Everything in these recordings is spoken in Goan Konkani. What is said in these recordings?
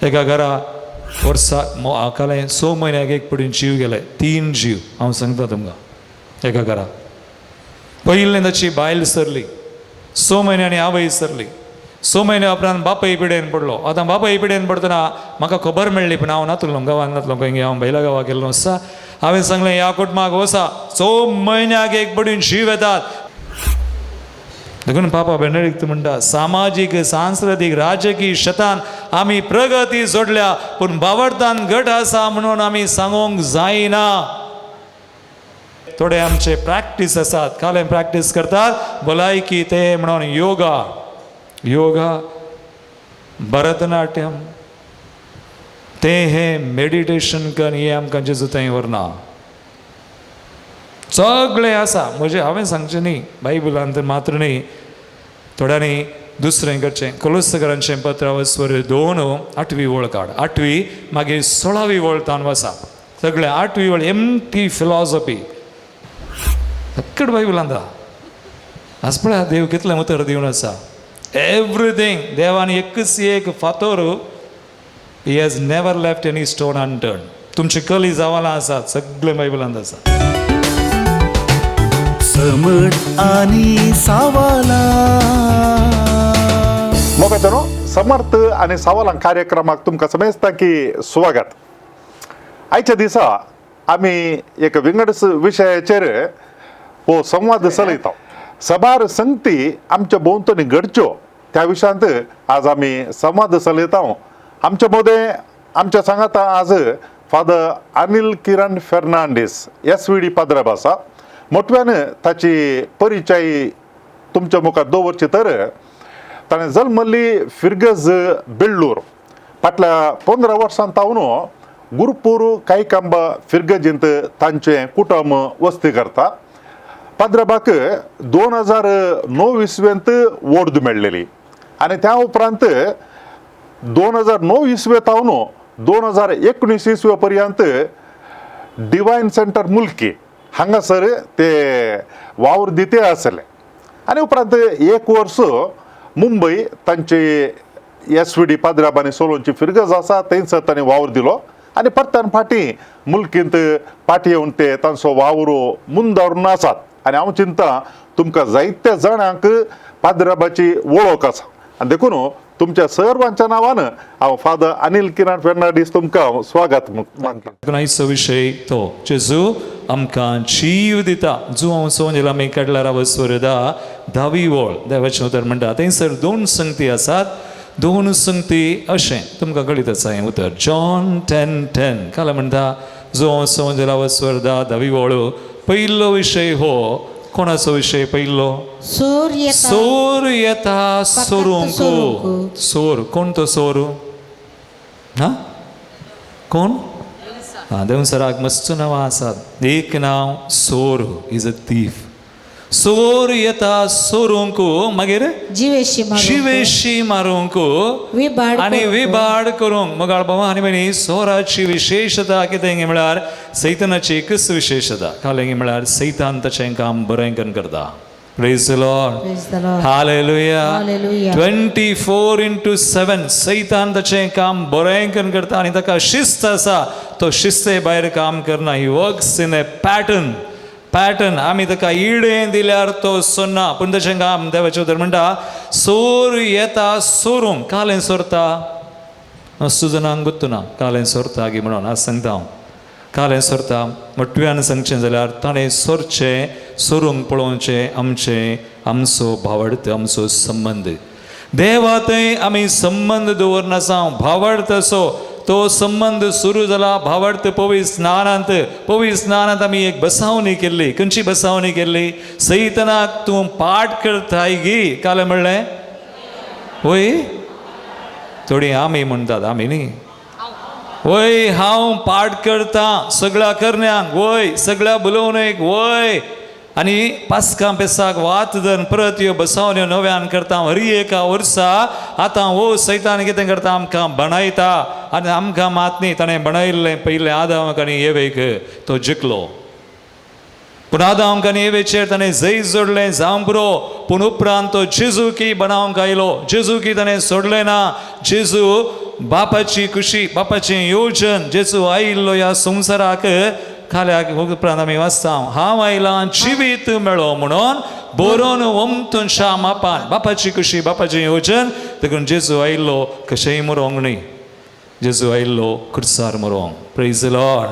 एका घरा वर्सा कालें 6 म्हयन्याक एक पडून जीव गेले, 3 जीव हांव सांगता तुमकां. एका घरा पयलें ताची बायल सरली, 6 म्हयन्यांनी आवय सरली, 6 म्हयन्या उपरांत बापूय पिडेन पडलो. आतां बापूय पिडेन पडटना म्हाका खबर मेळ्ळी, पूण हांव नातलो गांवांत नातलो, खंय हांव बैला गांवाक गेल्लो आसा. हांवें सांगलें ह्या कुटुंबाक वसा, 6 म्हयन्याक एक पडून जीव येतात. देखून पापा बेनेडिक्ट म्हणटा, सामाजीक सांस्कृतीक राजकीय शेतान आमी प्रगती जोडल्या, पूण बावडतान गट आसा म्हणून आमी सांगूंक जायना. थोडे आमचे प्रॅक्टीस आसात, कालें प्रॅक्टीस करतात भलायकी ते म्हणून योगा, योगा, भरतनाट्यम, ते हे मेडिटेशन कर, हे आमकां जेजू थंय व्हरना. सगळें आसा म्हजें हांवें सांगचें न्ही, बायबलान तर मात्र न्ही, थोड्यांनी दुसरें करचें. कोलोसकरांचें पत्र वस्वर 2 8वी वळ काड, 8वी मागीर 16वी वळ तान वसा, सगळें 8वी वळ एमटी फिलॉसॉफी सक्कड बायबलांत आज पळया देव कितलें उतर दिवन आसा. एवरीथींग देवान एकच एक फातोर, he has never left any stone unturned. तुमची कली जावालां आसात सगळें बायबलांत आसा. समट आनी सावाला मोगाचो समर्थ आनी सवालां कार्यक्रमाक तुमकां समेस्ता की स्वागत. आयच्या दिसा आमी एक विंगड विशयाचेर हो संवाद चलयता. सबार संगती आमच्या भोंवतणी घडच्यो त्या विशयांत आज आमी संवाद चलयता. आमच्या मदें आमच्या सांगाता आज father Anil Kiran Fernandes SVD पाद्रब आसा. मोटव्यान ताची परिचय तुमच्या मुखार दवरची तर ताणें जल्मल्ली फिरगज बेळ्ळूर, फाटल्या 15 वर्सां तावन गुरपूर कायकांबा फिरगजींत तांचें कुटुंब वस्ती करता. पाद्रबाक 2009 इसवेंत वोर्द मेळ्ळेली आनी त्या उपरांत 2009 इसवे तावन 2019 इसवे पर्यंत डिवायन सेंटर मुल्की हांगासर ते वावर दिते आसले आनी उपरांत 1 वर्स मुंबय तांची SVD पाद्राब आनी सोलोंची फिरगज आसा थंयसर तांणी वावर दिलो आनी परत्यान फाटीं मुल्कींत फाटीं येवन ते तांचो वावर मुंदारून आसात. आनी हांव चिंता तुमकां जायत्या जाणांक पाद्राबाची वळख आसा आनी देखून तुमच्या सर्वांच्या नांवान हांव फादर अनिल किरण फेर्नांडीस तुमकां स्वागत मागता. आयचो विशय तो जेजू आमकां जीव दिता. जुवांव सोंजेल आमी काडल्यार वस्वरदा 10वी वळ देवाचें उतर म्हणटा. थंयसर 2 संगती आसात, 2 संगती अशें तुमकां कळीत आसा हें उतर. जॉन 10:10 काल म्हणटा जुवांव सोंजेला वस्वरदा 10वी वळ. पयलो विशय हो कोणाचो विशय पयलो? सोर येता, सोर येता सोरूंक. सोरूंक. सोर कोण तो सोर? हा कोण? हा देवसराक मस्त नांवां आसात. एक नांव सोर, is a thief. सोर येता सोरूंक, मागीर जिवेशी मारूंक, जिवेशी मारूंक विबाड आनी करूंक. विबाड करूंक. मोगाळ बाबा आनी भयणी, सोराची विशेशता कितें म्हळ्यार सैतानाची एकच विशेशता कालें म्हळ्यार सैतान ताचें काम बरें करून करता. Praise the Lord. Praise the Lord. Hallelujah. Hallelujah. 24/7 सैतान ताचें काम बरें करून करता आनी ताका शिस्त आसा, तो शिस्ते भायर काम करना. He works in a pattern. Pattern आमी ताका इडें दिल्यार तो सोन्ना, पूण तशें काम देवाचें उतर म्हणटा सोर येता सोरूंक. कालें सोरता सुजनांक गुत्तुना कालें सोरता गी म्हणून आज सांगता हांव. कालें सोरता मोटव्यान सांगचें जाल्यार ताणें सोरचें सोरूंक पळोवचें आमचें आमचो भावडत आमचो संबंद देवा थंय आमी संबंद दवरनासा. भावडत असो तो संबंद सुरू जाला भावार्थ पवित्र स्नानांत. पवित्र स्नानांत आमी एक बसावणी केल्ली. खंयची बसावणी केल्ली? सैतनाक तूं पाठ करताय गी कालें म्हणलें वय थोडीं आमी म्हणटात, आमी न्ही वय हांव पाठ करता सगळ्या करण्यांक वय सगळ्या बुलोवणेक वय आनी पास्कां पेसाक वात धरून परत ह्यो बसावण्यो नव्यान करता हरी एका वर्सा. आतां हो सैतान कितें करता आमकां बणयता आनी आमकां मात न्ही ताणें बणयल्लें पयलें आदामाक आनी एवेक तो जिखलो. पूण आदामाक आनी एवेचेर ताणें जैत जोडलें जावं पुरो, पूण उपरांत तो जेजुकी बनावंक आयलो. जेजुकी ताणें सोडलें ना. जेजू बापाची खुशी, बापाचें योजन. जेजू आयिल्लो ह्या संवसाराक खाल्या उपरांत आमी वाचता, हांव आयलां जिवीत मेळो म्हणून बरोवन वमतूनशा मापान. बापाची खुशी, बापाचें योजन. देखून जेजू आयिल्लो कशेंय मरोंक न्ही, जेजू आयिल्लो खुर्सार मरोंक. Praise Lord,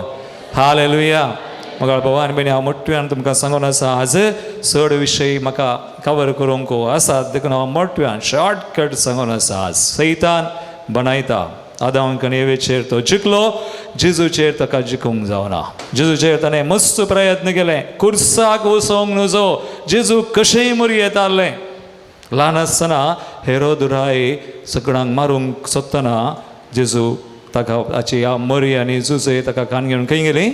hallelujah. मगाळ बाबा आनी भयणी, हांव मोटव्यान तुमकां सांगून आसा, आज चड विशय म्हाका कवर करूंक आसात, देखून हांव मोटव्यान शॉर्टकट सांगून आसा. आज सैतान बनायता, आदांक आनी एवेचेर तो जिखलो, जेजूचेर ताका जिखूंक जावना. जेजूचेर ताणें मस्त प्रयत्न केले, कुर्साक वचोंक नुजो, जेजू कशेंय मरयेतालें. ल्हान आसतना हेरोद राय सगळ्यांक मारूंक सोदतना जेजू ताका ताची मरी आनी जुजे ताका कान घेवन खंय गेली?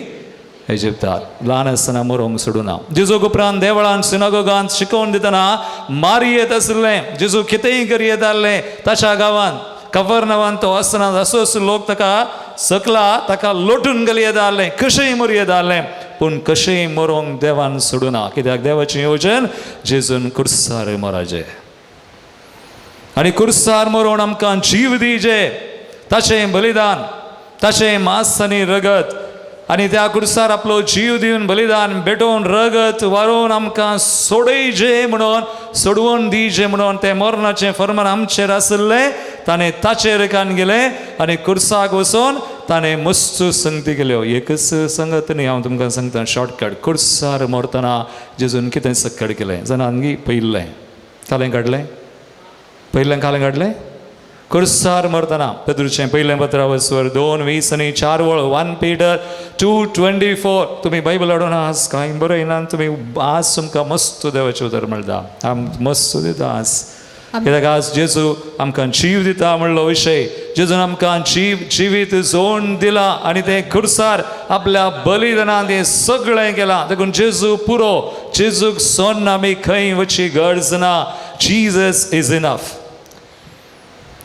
इजिप्ताक. ल्हान आसतना मरोंक सोडुना. जेजूक उपरांत देवळान सिनागोगांत शिकोवन दितना मारयेत आशिल्लें. जेजू कितेंय करयेत आहलें. ताच्या गांवांत कफरनवान तो आसतना असो असो लोक ताका सकला ताका लोटून घालयेत आहलें, कशेंय मरयेत आहलें. पूण कशेंय मरोंक देवान सोडुना, कित्याक देवाचें येवजण जेजून कुर्सार मराजे आनी कुर्सार मरोन आमकां जीव दिजे. ताचें बलिदान, ताचें मांस आनी रगत, आनी त्या कुर्सार आपलो जीव दिवन बलिदान भेटोवन रगत वारोवन आमकां सोडयजे म्हणून, सोडवून दिजे म्हणून तें मरणाचें फर्मान आमचेर आशिल्लें ताणें ताचेर कान गेलें आनी कुर्साक वचून ताणें मस्त संगती केल्यो. एकच संगत न्ही, हांव तुमकां सांगता शॉर्टकट. कुर्सार मरतना जेजून कितें सक्कड केलें जाणां? पयिल्लें कालें काडलें, पयलें कालें काडलें. कुर्सार मरतना पेद्रूचें पयलें पत्र वसवर 2:20 आनी 4 वळ, 1 Peter 2:24. तुमी बायबल हाडून आज कांय बरयना, तुमी आज तुमकां मस्त देवाचें उतर मेळटा, आम मस्त दिता आज. कित्याक आज जेजू आमकां जीव दिता म्हणलो विशय. जेजून आमकां जिवीत जोड दिला आनी तें खुर्सार आपल्या बलिदानान तें सगळें केलां. देखून जेजू पुरो, जेजूक सोन्न आमी खंय वचची गरज ना. Jesus is enough.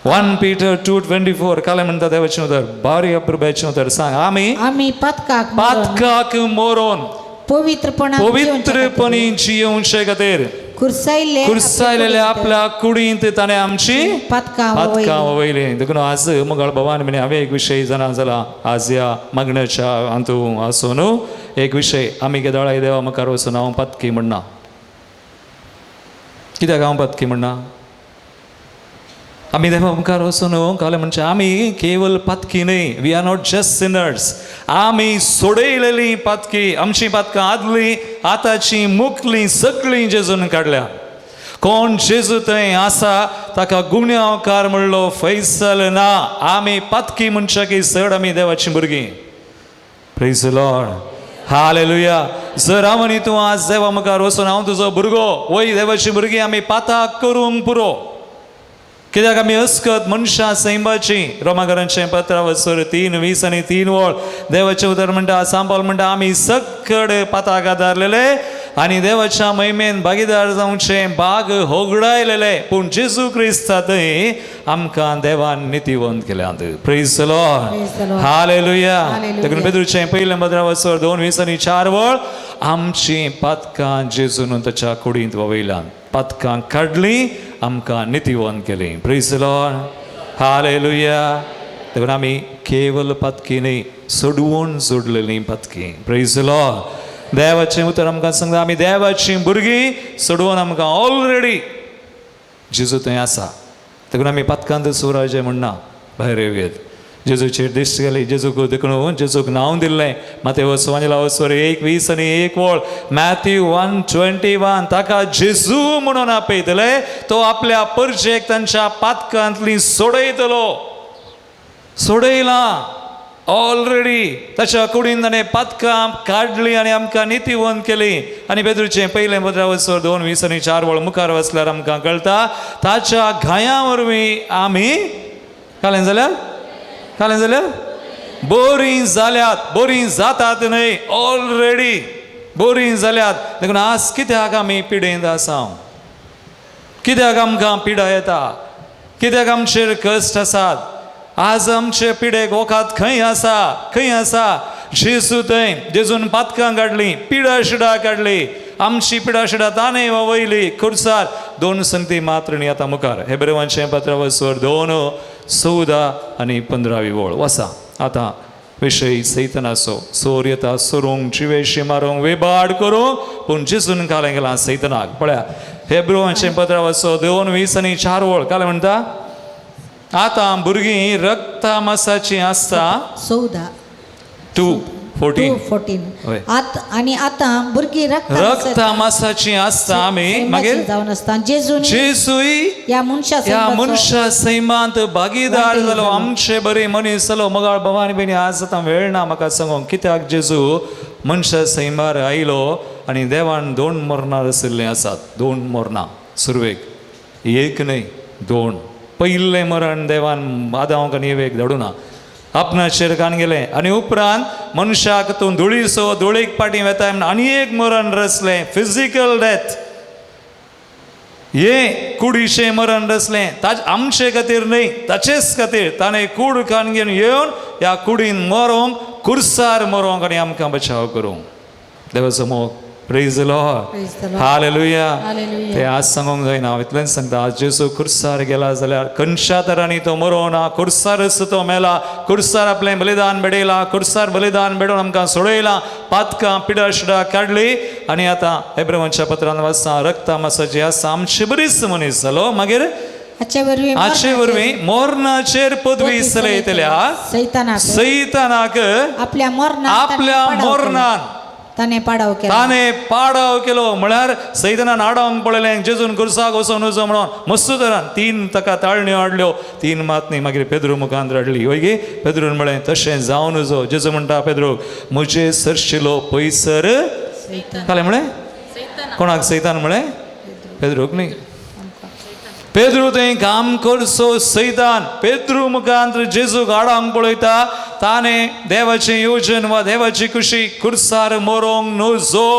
1 Peter 2:24 कालें म्हणटा देवाचें उतर, बारी अप्रुबाचें उतर. सांग, आमी आमी पातकाक पातकाक मरोन पवित्रपणान पवित्रपणी जियोवचे खातीर कुर्सायल्ले कुर्सायलेल्या आपल्या कुडींत ताणें आमची पातकां पातकां वयली. देखून आज मुगाळ भवान म्हणे हांवें एक विशय जाणा जाला, आज ह्या मागण्याच्या हातूंत आसून न्हू एक विशय, आमी केदोळाय देवा मुखार वचून हांव पातकी म्हणना. कित्याक हांव पातकी म्हणना? आमी देवा मुखार वचून कालें म्हणजे आमी केवल पातकी न्हय, we are not just sinners, आमी सोडयलेली पातकी. आमची पातकां आदली आतांची मुकली सगळीं जेजून काडल्या. कोण जेजू थंय आसा ताका गुन्यांवकार म्हणलो फैसल ना. आमी पातकी म्हणच्या की चड आमी देवाची भुरगीं. Praise Lord, hallelujah. जर हांव आनी तूं आज देवा मुखार वचून हांव तुजो भुरगो, वय देवाची भुरगीं, आमी पाताक करूंक पुरो. कित्याक आमी अस्कत मनशां सैमाची. रोमाकरांचें पत्र वसर 3:20 आनी 3 वळ देवाचें उतर म्हणटा, सांबाल म्हणटा, आमी सक्कड पाताक आदारलेले आनी देवाच्या महिमेन भागीदार जावचें बाग होगडायलेले, पूण जेजू क्रिस्ता थंय आमकां देवान नितीवंत केल्यात. Praise Lord, hallelujah. देखून पेद्रूचें पयलें पत्र वसर 2:20 आनी 4 वळ, आमचीं पातकां जेजून ताच्या कुडींत वयल्यान पातकां काडलीं, आमकां नितीवंत केलीं. Praise Lord, hallelujah. देखून आमी केवल पातकी न्ही, सोडवून जोडलेलीं पातकी. Praise Lord. देवाचें उतर आमकां सांगता आमी देवाचीं भुरगीं, सोडवून आमकां ऑलरेडी जेजू थंय आसा. देखून आमी पातकांत सुराजें म्हणना, भायर येवयेत. जेजूचेर दिश्ट गेली, जेजूक देखून जेजूक नांव दिल्लें. मातेवस वांजला 1:20 आनी 1 वळ, मॅथ्यू 1:21, ताका जेजू म्हणून आपयतले, तो आपल्या परजेक तांच्या पातकांतली सोडयतलो. सोडयला ऑलरेडी ताच्या कुडीन ताणें पातकां काडली आनी आमकां नितीवंत केली. आनी पेद्रूचें पयलें पत्र वसर 2:20 आनी 4 वळ मुखार वचल्यार आमकां कळटा, ताच्या घायां वरवीं आमी कालें जाल्यार, कालें जाल्यार बोरीं जाल्यात. बोरीं जातात न्हय, ऑलरेडी बोरीं जाल्यात. देखून आज कित्याक आमी पिडेंत आसा? कित्याक आमकां पिडा येता? कित्याक आमचेर कश्ट आसात? आज आमचे पिडेक वखद खंय आसा? खंय आसा? जेजू थंय. जेजून पातकां काडलीं, पिडा शिडा काडली, आमची पिडा शिडा ताणें वयली खुर्सार. 2 संगती मात्र न्ही आतां मुखार. हेब्रेवांचें पत्र वसर 2 14 आनी 15वी वळ वसा. आतां विशय सैतनाचो. सोर येता सोरूंक, जिवेशी मारूंक, विबाड करूंक, पूण जेजून कालें गेलां सैतनाक. पळया हेब्रुवांचें पत्र वाचो 2 20 आनी 4 वळ कालें म्हणटा, आतां भुरगीं रक्ता मासाचीं आसता. 14 2:14 2:14. हय. आनी आतां भुरगीं रक्ता मासाचीं आसता आमी मागीर जावन आसता जेजून जेजूय ह्या मनशा ह्या मनशा सैमांत भागीदार जालो, आमचे बरे मनीस जालो. मगाळ बाबा आनी भयणी, आज आतां वेळ ना म्हाका सांगूंक कित्याक जेजू मनशा सैमार आयलो आनी देवान 2 मरणां आशिल्लीं आसात. 2 मरणां सुरवेक, एक न्हय 2. पयलें मरण देवान आदांक आनी एवेक धाडुना, आपणाचेर कान गेलें आनी उपरांत मनशाक तूं धुळीसो धुळीक पाटी वेताय म्हण आनी एक मरण रचलें, फिजिकल डेथ. हे कुडीचें मरण रचलें ताज आमचे खातीर न्हय, ताचेच खातीर. ताणें कूड कान घेवन येवन ह्या कुडीन मरोंक, कुर्सार मरोंक आनी आमकां बचाव करूंक. देवाचो मोग. Praise the Lord. Hallelujah. ते आज सांगूंक जायना, हांव इतलेंच सांगता, आज जेजू कुर्सार गेला जाल्यार खंयच्या तरांनी तो मरोना, कुर्सारच तो मेला, कुर्सार आपलें बलिदान भेटयलां, कुर्सार बलिदान भेटोवन आमकां सोडयलां, पातकां पिडा शिडा काडली. आनी आतां हेब्रेवांच्या पत्रान वाचता, रक्ता मासाची आसा आमचे बरीच मनीस जालो. मागीर हाचे वरवीं मरणाचेर पदवी चलयतल्या सैतानाक आपल्या मरणान ताणें पाडाव केलो, ताणें पाडाव केलो. म्हळ्यार सैतानान आडावंक पळयलें, जेजून कुर्साक वचोन वचो म्हणून मस्त तरान 3 ताका ताळण्यो हाडल्यो, 3 मात न्ही मागीर पेद्रू मुखांत हाडली. हय गे, पेद्रून म्हळें तशें जावन वचो. जेजू म्हणटा पेद्रूक, म्हजे सरशिलो पयसर कालें म्हळें कोणाक सैतान म्हळें? पेद्रूक न्ही. पेद्रू थंय काम करचो सैतान पेद्रू मुखांत जेजूक आडावंक पळयता. ताणें देवाचें योजन वा देवाची कुशी कुर्सार मरोंक नजो.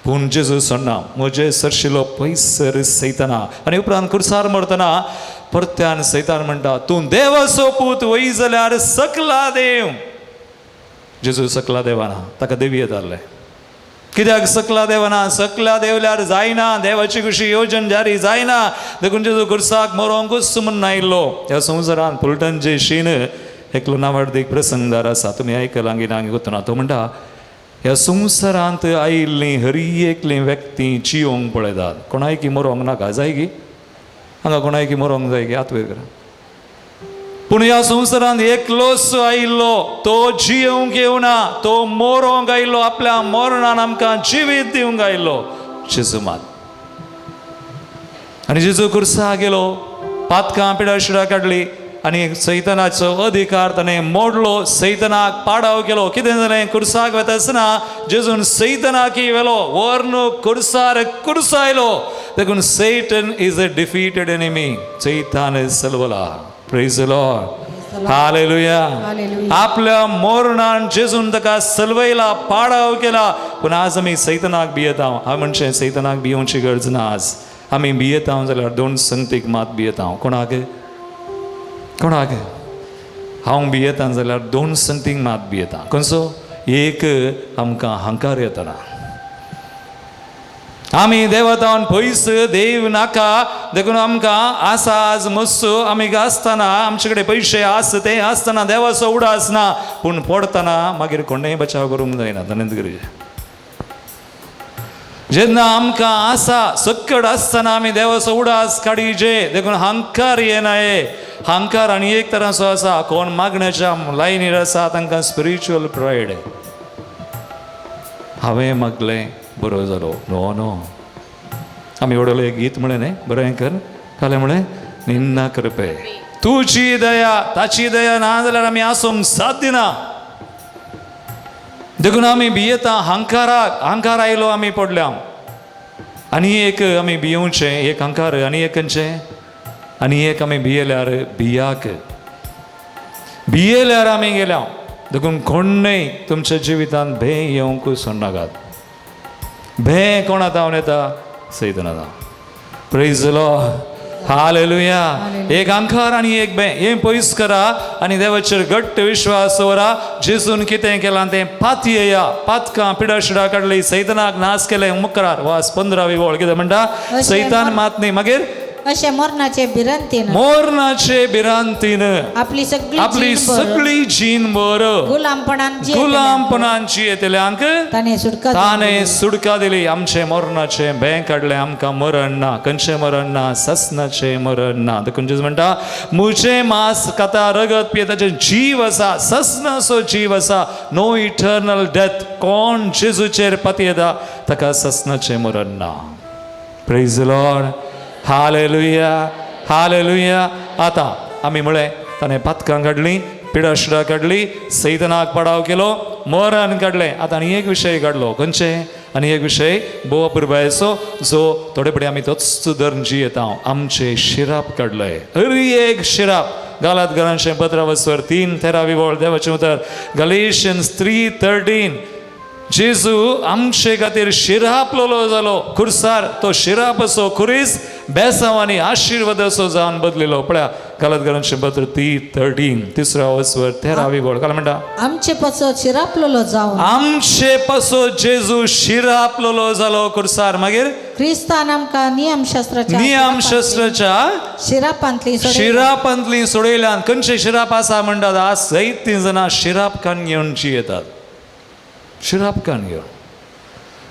पूण जेजू सोडना, म्हजे सरशिलो पयसर सैताना. आनी उपरांत कुर्सार मरतना परत्यान सैतान म्हणटा, तूं देवाचो पूत वय जाल्यार सकला देव. जेजू सकला देवाना, ताका देवी येतालें. कित्याक सकला देवना? सकला देवल्यार जायना, देवाची कुशी योजन जारी जायना. देखून जेजू कुर्साक मरोंकूच म्हूण आयिल्लो. ह्या संवसारान पुलटनचे शीन एकलो नावाडदीक प्रसंगदार आसा, तुमी आयकलां की ना गोतना. तो म्हणटा, ह्या संवसारांत आयिल्लीं हरी एकली व्यक्ती जियोंक पळयतात, कोणायकी मरोंक नाका जाय की हांगा कोणायकी मरोंक जाय की हात वयर करा. पूण ह्या संवसारांत एकलोच आयिल्लो, तो जियोंक येवना, तो मरोंक आयिल्लो, आपल्या मरणान आमकां जिवीत दिवंक आयिल्लो जेजू मात. आनी जेजू कुर्सा गेलो, पातकां पिडा शिडा काडली आनी सैतानाचो अधिकार ताणें मोडलो, सैतानाक पाडाव केलो. कितें जालें? कुर्साक वता आसतना जेजून सैतानाक व्हेलो, व्हरून कुर्सार कुर्सायलो. देखून Satan is a defeated enemy. सैतान सलवला. Praise the Lord. Hallelujah. आपल्या मरणान जेजून ताका सलवयला, पाडाव केला. पूण आज आमी सैतानाक भियेता. हांव म्हणचें सैतानाक भियोवची गरज ना. आज आमी भियेता जाल्यार 2 संगतीक मात भियेता. कोणाक? कोणाक? हांव भियेता जाल्यार 2 संगतीक मात भियेता. खंयचो? एक आमकां हंकार येतना, आमी देवतान पयस देव नाका, देखून आमकां आसा आज मस्स आमी आसतना आमचे कडेन पयशे आस ते आसतना देवाचो उडास ना, पूण पडटना मागीर कोणेय बचाव करूंक जायना. धन्यवाद करूया. जेन्ना आमकां आसा सक्कड आसतना आमी देवाचो उडास काडीजे. देखून हंकार येना. हे हंकार आनी एक तराचो आसा, कोण मागण्याच्या लायनीर आसा तांकां स्पिरिच्युअल प्रायड. हांवें मागलें बरो जालो. नो नो, आमी व्हडलो एक गीत म्हळें न्ही, बरें कर कालें म्हळें, निन्ना करपे तुजी दया, ताची दया ना जाल्यार आमी आसूंक साध्य ना. देखून आमी भियेता हंकाराक. हंकार आयलो आमी पडल्या. आनी एक आमी भियोवचें, एक हंकार आनी एक खंयचें, आनी एक आमी भियेल्यार भियाक, भियेल्यार आमी गेल्या. देखून कोणूय तुमच्या जिवितांत भें येवंक सोडनाकात. भें कोणा धांवन येता? सैताना धांव. Praise the Lord. Hallelujah. एक अंकार आनी एक भें हें पयस करा आनी देवाचेर घट्ट विश्वास दवरा. जेजून कितें केलां तें पातयेया. पातकां पिडा शिडा काडली, सैतानाक नाश केलें. मुखरार वास 15वी वळ कितें म्हणटा? सैतान मात न्ही, मागीर अशें मरणाचे भिरांतीन, मरणाचे भिरांतीन आपली सगळी आपली जीणभर सगळी जीणभर गुलामपणान जियेतल्यांक गुलामपणान जियेतल्यांक ताणें सुटका ताणें सुटका दिली. आमचें मरणाचें भंय काडलें. आमकां मरण ना. खंयचें मरण ना? ससनाचें मरण ना. देखून जेजू म्हणटा, म्हजें मांस खाता रगत पियेताचें जीव आसा, ससनाचो जीव आसा, नो इटर्नल डेथ. कोण जेजूचेर पातयेता ताका ससनाचें मरण ना. Praise Lord, hallelujah, hallelujah. आतां आमी म्हळें ताणें पातकां काडलीं, पिडाशिडां काडली, सैतनाक पडाव केलो, मरण काडलें. आतां आनी एक विशय काडलो. खंयचें? आनी एक विशय भोव अपुरबायेचो, जो थोडे फुडें आमी तोच धरून जियेता. आमचे शिराप काडले, हर एक शिराप. गालात घरांचें पत्र वसवर 3:13 वळ देवाचें उतर, गलेशियन्स 3:13. जेजू आमचे खातीर शिरापलोलो जालो खुर्सार. तो शिराप असो खुरीस बेसांव आनी आशिर्वादाचो जावन बदलिलो. पळया गालात घरांचें पत्र 3:13, तिसऱ्या वसवर 13वी वळ काल म्हणटा, आमचे पासत शिरापलोलो जावन, आमचे पासो जेजू शिरापलोलो जालो खुर्सार. मागीर क्रिस्तान आमकां नियमशास्त्राच्या नियमशास्त्राच्या शिरापांतली सोडयली. शिरापांतली सोडयल्यान. खंयचे शिराप आसा म्हणटात? आज जायतीं जाणां शिराप कान घेवन जियेतात. शिराप कान घेवन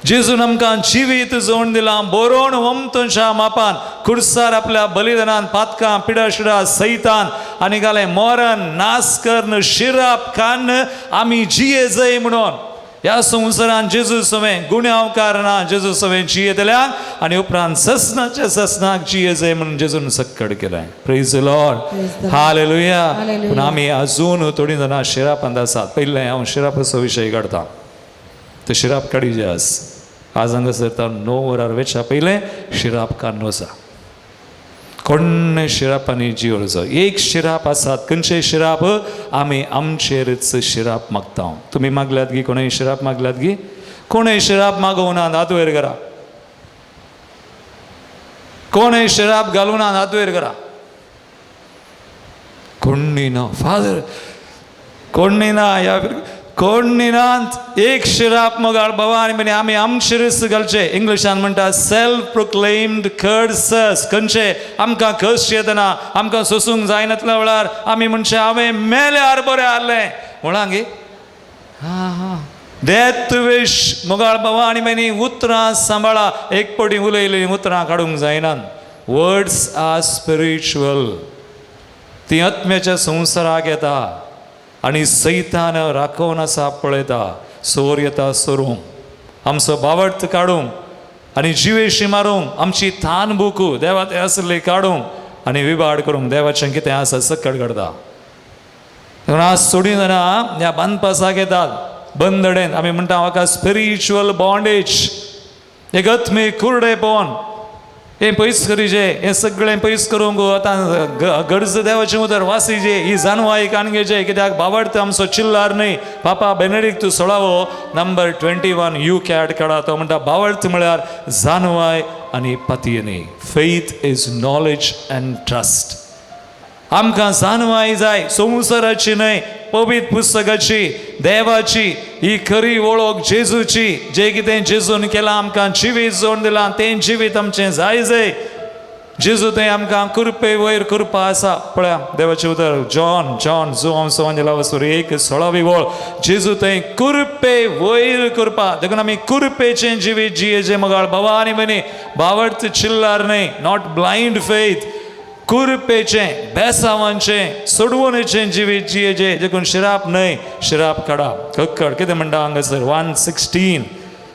जेजून आमकां जिवीत जोड दिलां बरोवन वमतोच्या मापान खुर्सार आपल्या बलिदानान पातकां पिडाशिडा सैतान आनी घालें मरण नास करून शिराप कान आमी जिये जय म्हणून ह्या संवसारान जेजू सवें गुन्यांवकार ना, जेजू सवें जियेतल्यांक आनी उपरांत ससनाच्या ससनाक जिये जय म्हणून जेजून सक्कड केलें. Praise Lord, Praise the Lord. Hallelujah. Hallelujah. पूण आमी अजून थोडीं जाणां शिरापांत आसात. पयलें हांव शिरापाचो विशय काडटा. ते शिराप काडीचे आज आज हांगासर तर 9 वरार वेच्या पयलें शिराप काडून वचा. कोण्ण शिरापांनी जियोचो एक शिराप आसात. खंयचे शिराप? आमी आमचेरच शिराप मागता. तुमी मागल्यात गी? कोणूय शिराप मागल्यात गी? कोणूय शिराप मागोवना हात वयर करा. कोणूय शिराप घालूना हात वयर करा. कोण्णी ना फादर, कोण्णी ना, ह्या कोण्णी ना. एक शिराप मोगाळ बाबा आनी म्हणे आमी आमचेरच घालचे. इंग्लिशान म्हणटा सेल्फ प्रोक्लेम्ड कर्सस. खंयचे? आमकां कस येतना आमकां सोसूंक जायनातल्या वेळार आमी म्हणचे हांवें मेल्यार बरें आहलें म्हळां गे. हा हा, डेथ विश. मोगाळ बाबा आनी म्हणी उतरां सांबाळा. एक पटी उलयलीं उतरां काडूंक जायनात. Words are spiritual. ती आत्म्याच्या संवसाराक येता आनी सैतान राखोवन आसा पळयता. सोर येता सोरूंक, आमचो बावट काडूंक आनी जिवेशी मारूंक, आमची थान बुकू देवा ते आसली काडूंक आनी विबाड करूंक. देवाचें कितें आसा सकट काडटा. पूण आज थोडीं जाणां ह्या बांदपासाक येतात बंदडेन. आमी म्हणटा म्हाका स्पिरिच्युअल बॉन्डेज, एक आत्मीक कुरडेपण, हें पयस करीजे, हें सगळें पयस करूंक आतां गरज देवाचें उतर वासीजे, ही जानवाय कान घेवचे. कित्याक बाबडत आमचो चिल्लार न्हय. पापा बेनेडिक्ट सोळावो नंबर 21 you cat काडा. तो म्हणटा बावडत म्हळ्यार जानवाय आनी पातयेनी. Faith is knowledge and trust. आमकां जानवाय जाय, संवसाराची न्हय, पवित्र पुस्तकाची, देवाची ही खरी वळख जेजूची. जे कितें जेजून केलां आमकां जिवीत जोड दिलां तें जिवीत आमचें जाय जाय. जेजू थंय आमकां कृपे वयर कृपा आसा. पळया देवाचें उतर जॉन जॉन जो सवांजेला वसर 1:16 वळ. जेजू थंय कृपे वयर कृपा. देखून आमी कृपेचें जिवीत जियेचें मगाळ बाबा आनी भयणी. बावडत चिल्लार न्हय, not blind faith. कुरपेचें बेसावांचें सोडवणेचें जिवीत जियेचें. देखून शिराप न्हय, शिराप काडा. कक्कड कितें म्हणटा हांगासर 1:16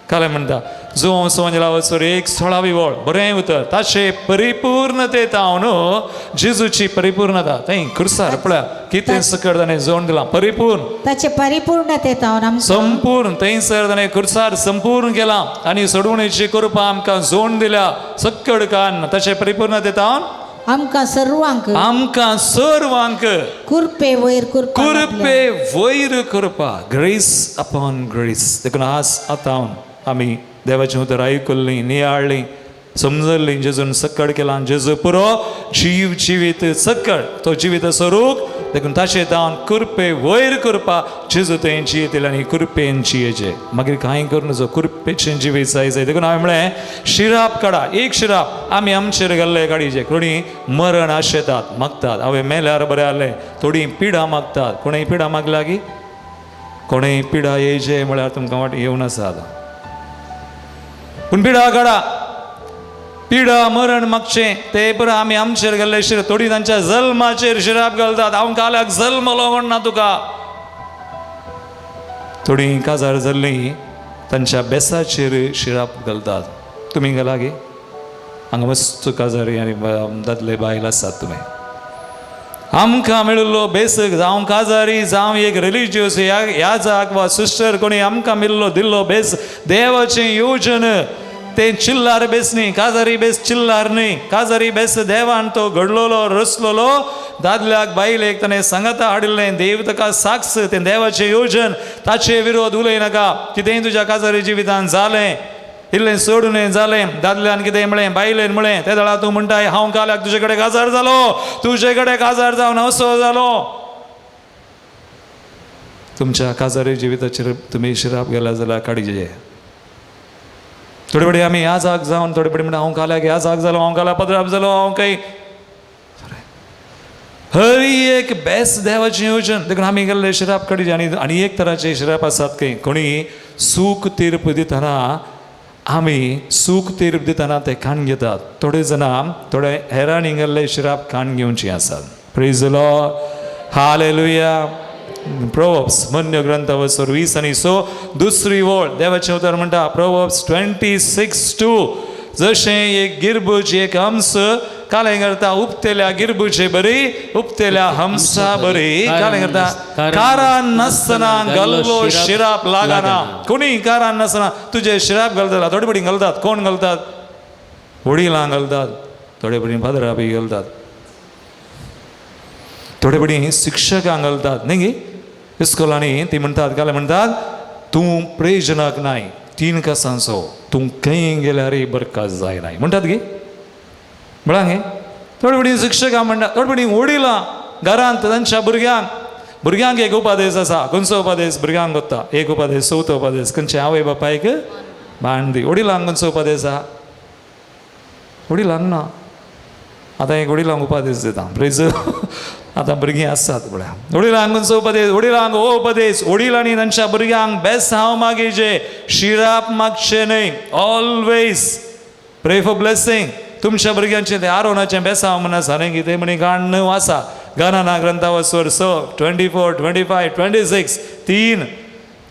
कालें म्हणटा जो सवांजेला वसर 1:16 वळ. बरें उतर ताचे परिपूर्णतेत हांव न्हू जेजूची परिपूर्णता थंय खुर्सार पळया कितें सकट ताणें जोड दिलां परिपूर्ण ताचे परिपूर्णतेत हांव आमकां संपूर्ण थंयसर ताणें खुर्सार संपूर्ण केलां आनी सोडवणेची कृपा आमकां जोड दिल्या सक्कड कान ताचे परिपूर्णतेत हांव आमकां सर्वांक आमकां सर्वांक कुरपे वयर कृपा लाभल्या. कृपे वयर कृपा, ग्रेस अपॉन ग्रेस. देखून आज आतां आमी देवाचें उतर आयकुल्लीं, नियाळ्ळीं, समजल्लीं. जेजून सक्कड केलां, जेजू पुरो जीव जिवीत सक्कड तो जिवीत स्वरूप देखून ताचें जावन कृपे वयर करपा जेजू थंय जियेतले आनी कृपेन जियेचे मागीर कांय करूं नजो, कृपेचें जिवीत जाय जाय. देखून हांवें म्हळें शिराप काडा, एक शिराप आमी आमचेर घाल्ले काडीचे. कोणी मरण आशेतात मागतात, हांवें मेल्यार बरें जालें, थोडीं पिडा मागतात. कोणूय पिडा मागल्या की कोणूय पिडा येयचे म्हळ्यार तुमकां वाट येवन आसा आतां. पूण पिडा काडा, पिडा मरण मागचें ते पुरो आमी आमचेर घाल्ले शिर. थोडीं तांच्या जल्माचेर शिराप घालतात, हांव काल्याक जल्मलो म्हण ना तुका. थोडीं काजार जाल्लीं तांच्या बेसाचेर शिराप घालतात. तुमी घाला गे हांगा मस्त काजारी आनी दादले बायल आसात. तुमी आमकां मेळिल्लो बेसक जावं काजारी जावं एक रिलिजियस ह्या जाग वा सिस्टर कोणी आमकां मेळिल्लो दिल्लो बेस देवाचें योजन तें चिल्लार बेस न्ही, काजारी बेस चिल्लार न्ही. काजारी बेस देवान तो घडलोलो रचलोलो दादल्याक बायलेक ताणें सांगाता हाडिल्लें. देव ताका साक्ष तें देवाचें योजन, ताचे विरोध उलयनाका. कितेंय तुज्या काजारी जिवितान जालें इल्लें सोडून जालें, दादल्यान कितें म्हळें बायलेन म्हळें, ते वेळार तूं म्हणटाय हांव काल्याक तुजे कडेन काजार जालो, तुजे कडेन काजार जावन असो जालो. तुमच्या काजारी जिविताचेर तुमी शिराप गेल्या जाल्यार काडीचे. थोडे फडी आमी ह्या जाग जावन थोडे फडी म्हणटा हांव काल्याक ह्या जाग जालो, हांव काल्याक पदराप जालो, हांव काही हरी एक बेस देवाचें योजन. देखून आमी गेल्ले शिराप काडीचे. आनी आनी एक तराचे शिराप आसात खंय कोणी सूख तीर्प दितना आमी सूख तीर्प दितना ते खाण घेतात. थोडे जाणां थोडे हेरांनी गेल्ले शिराप खाण घेवची आसात. Praise the Lord, hallelujah. Proverbs मन्य ग्रंथ वसर 20 आणि 6 दुसरी वळ देवाचें उतर म्हणटा प्रोवर्ब्स 26:2, जशें एक गिरबूज एक हंस कालें करता उपतेल्या गिरबुजे बरी उपतेल्या हंसा बरी कालें करता कारान नासतना गल्लो शिराप लागना. कोणी कारान नासतना तुजे शिराप घालता. थोडे पडी घालतात. कोण घालतात? वडिलां घालतात, थोडे पडी फादरा बी घालतात, थोडे पडी शिक्षकांक घालतात न्ही गे इस्कोलांनी. ती म्हणटात कालें म्हणटात तूं प्रयोजनाक नाय, तीन कसांचो तूं खंय गेल्यार बरखास्त जायनाय म्हणटात गे म्हळां गे. थोडे पडी शिक्षकां म्हणटात, थोडे पडी वडिलां घरांत तांच्या भुरग्यांक भुरग्यांक एक उपादेश आसा. खंयचो उपादेश भुरग्यांक वता? एक उपादेश, चवथो उपादेश खंयचे? आवय बापायक बाण दी. वडिलांक खंयचो उपादेश आसा? वडिलांक ना. आतां एक वडिलांक उपादेश दिता प्रेज. आतां भुरगीं आसात म्हळ्यार वडिलांक खंयचो उपदेश? वडिलांक हो उपदेश, वडिलांनी तांच्या भुरग्यांक बेस हांव मागीचे शिराप मागचें न्हय. Always pray for blessing. तुमच्या भुरग्यांचें तें आरोनाचें बेसांव म्हण आसा न्ही कितें म्हणी गाण आसा गणना ग्रंथावसर 6 24 25 26 तीन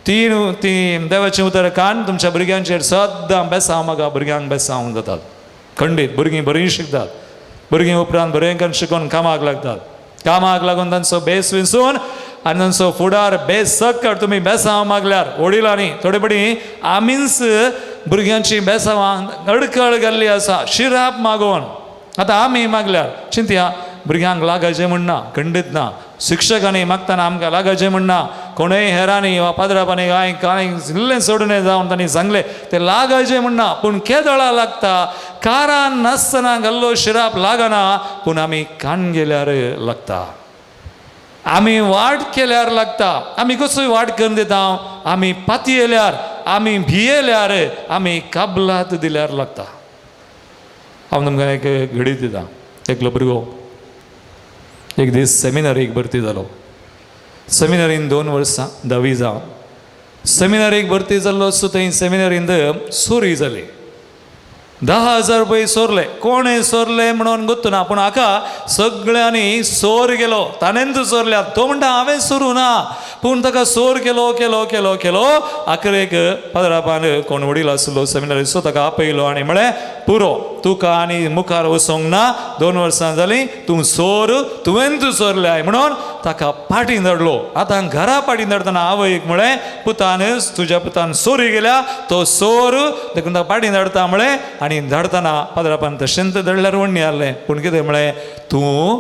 तीन तीन देवाचें उतर कान तुमच्या भुरग्यांचेर सद्दां बेसांव मागा. भुरग्यांक बेसांव जातात खंडीत. भुरगीं बरीं शिकतात, भुरगीं उपरांत बरें करून शिकोवन कामाक लागतात. कामाक लागून तांचो बेस विसून आनी तांचो फुडार बेस सक्कट तुमी बेसांव मागल्यार वडिलांनी. थोडे पडी आमीच भुरग्यांची बेसांवां अडकळ घाल्ली आसा शिराप मागोवन. आतां आमी मागल्यार चिंतया भुरग्यांक लागाचें म्हण ना, खंडीत ना. शिक्षकांनी मागतना आमकां लागाचें म्हण ना. कोणूय हेरांनी वा पाद्रापांनी कांय कांय इल्लें सोडून जावन तांणी सांगलें तें लागाचें म्हण ना. पूण केदळा लागता? कारान नासतना घाल्लो शिराप लागना, पूण आमी कान गेल्यार लागता, आमी वाट केल्यार लागता. आमी कसोय वाट करून दिता? आमी पातयेल्यार, आमी भियेल्यार, आमी कबलात दिल्यार लागता. हांव तुमकां एक घडी दिता. एकलो भुरगो एक दीस सेमिनरीक भरती जालो. सेमिनरीन 2 वर्सां धावी जावन सेमिनरीक भरती जाल्लो. सो थंय सेमिनरींत चोरी जाली. 10,000 रुपये सोरले. कोणें सोरले म्हणून गोत्तू ना, पूण हाका सगळ्यांनी सोर केलो, ताणेंच चोरल्या. तो म्हणटा हांवें सोरूं ना, पूण ताका सोर केलो केलो केलो केलो. आखरेक पाद्रापान कोण वडील आसलो सेमिनरी, सो ताका आपयलो आनी म्हळें पुरो तुका आनी मुखार वचोंक ना, 2 वर्सां जालीं तूं सोर, तुवेंच चोरल्याय म्हणून ताका पाटीं धाडलो. आतां घरा पाटीं धाडटना आवयक म्हळें पुतान तुज्या पुतान चोरी गेल्या, तो सोर, देखून ताका पाटीं धाडटा म्हळें. आनी धाडटना पाद्रापान तशेंच धाडल्यार वण्णी आहलें, पूण कितें म्हळें तूं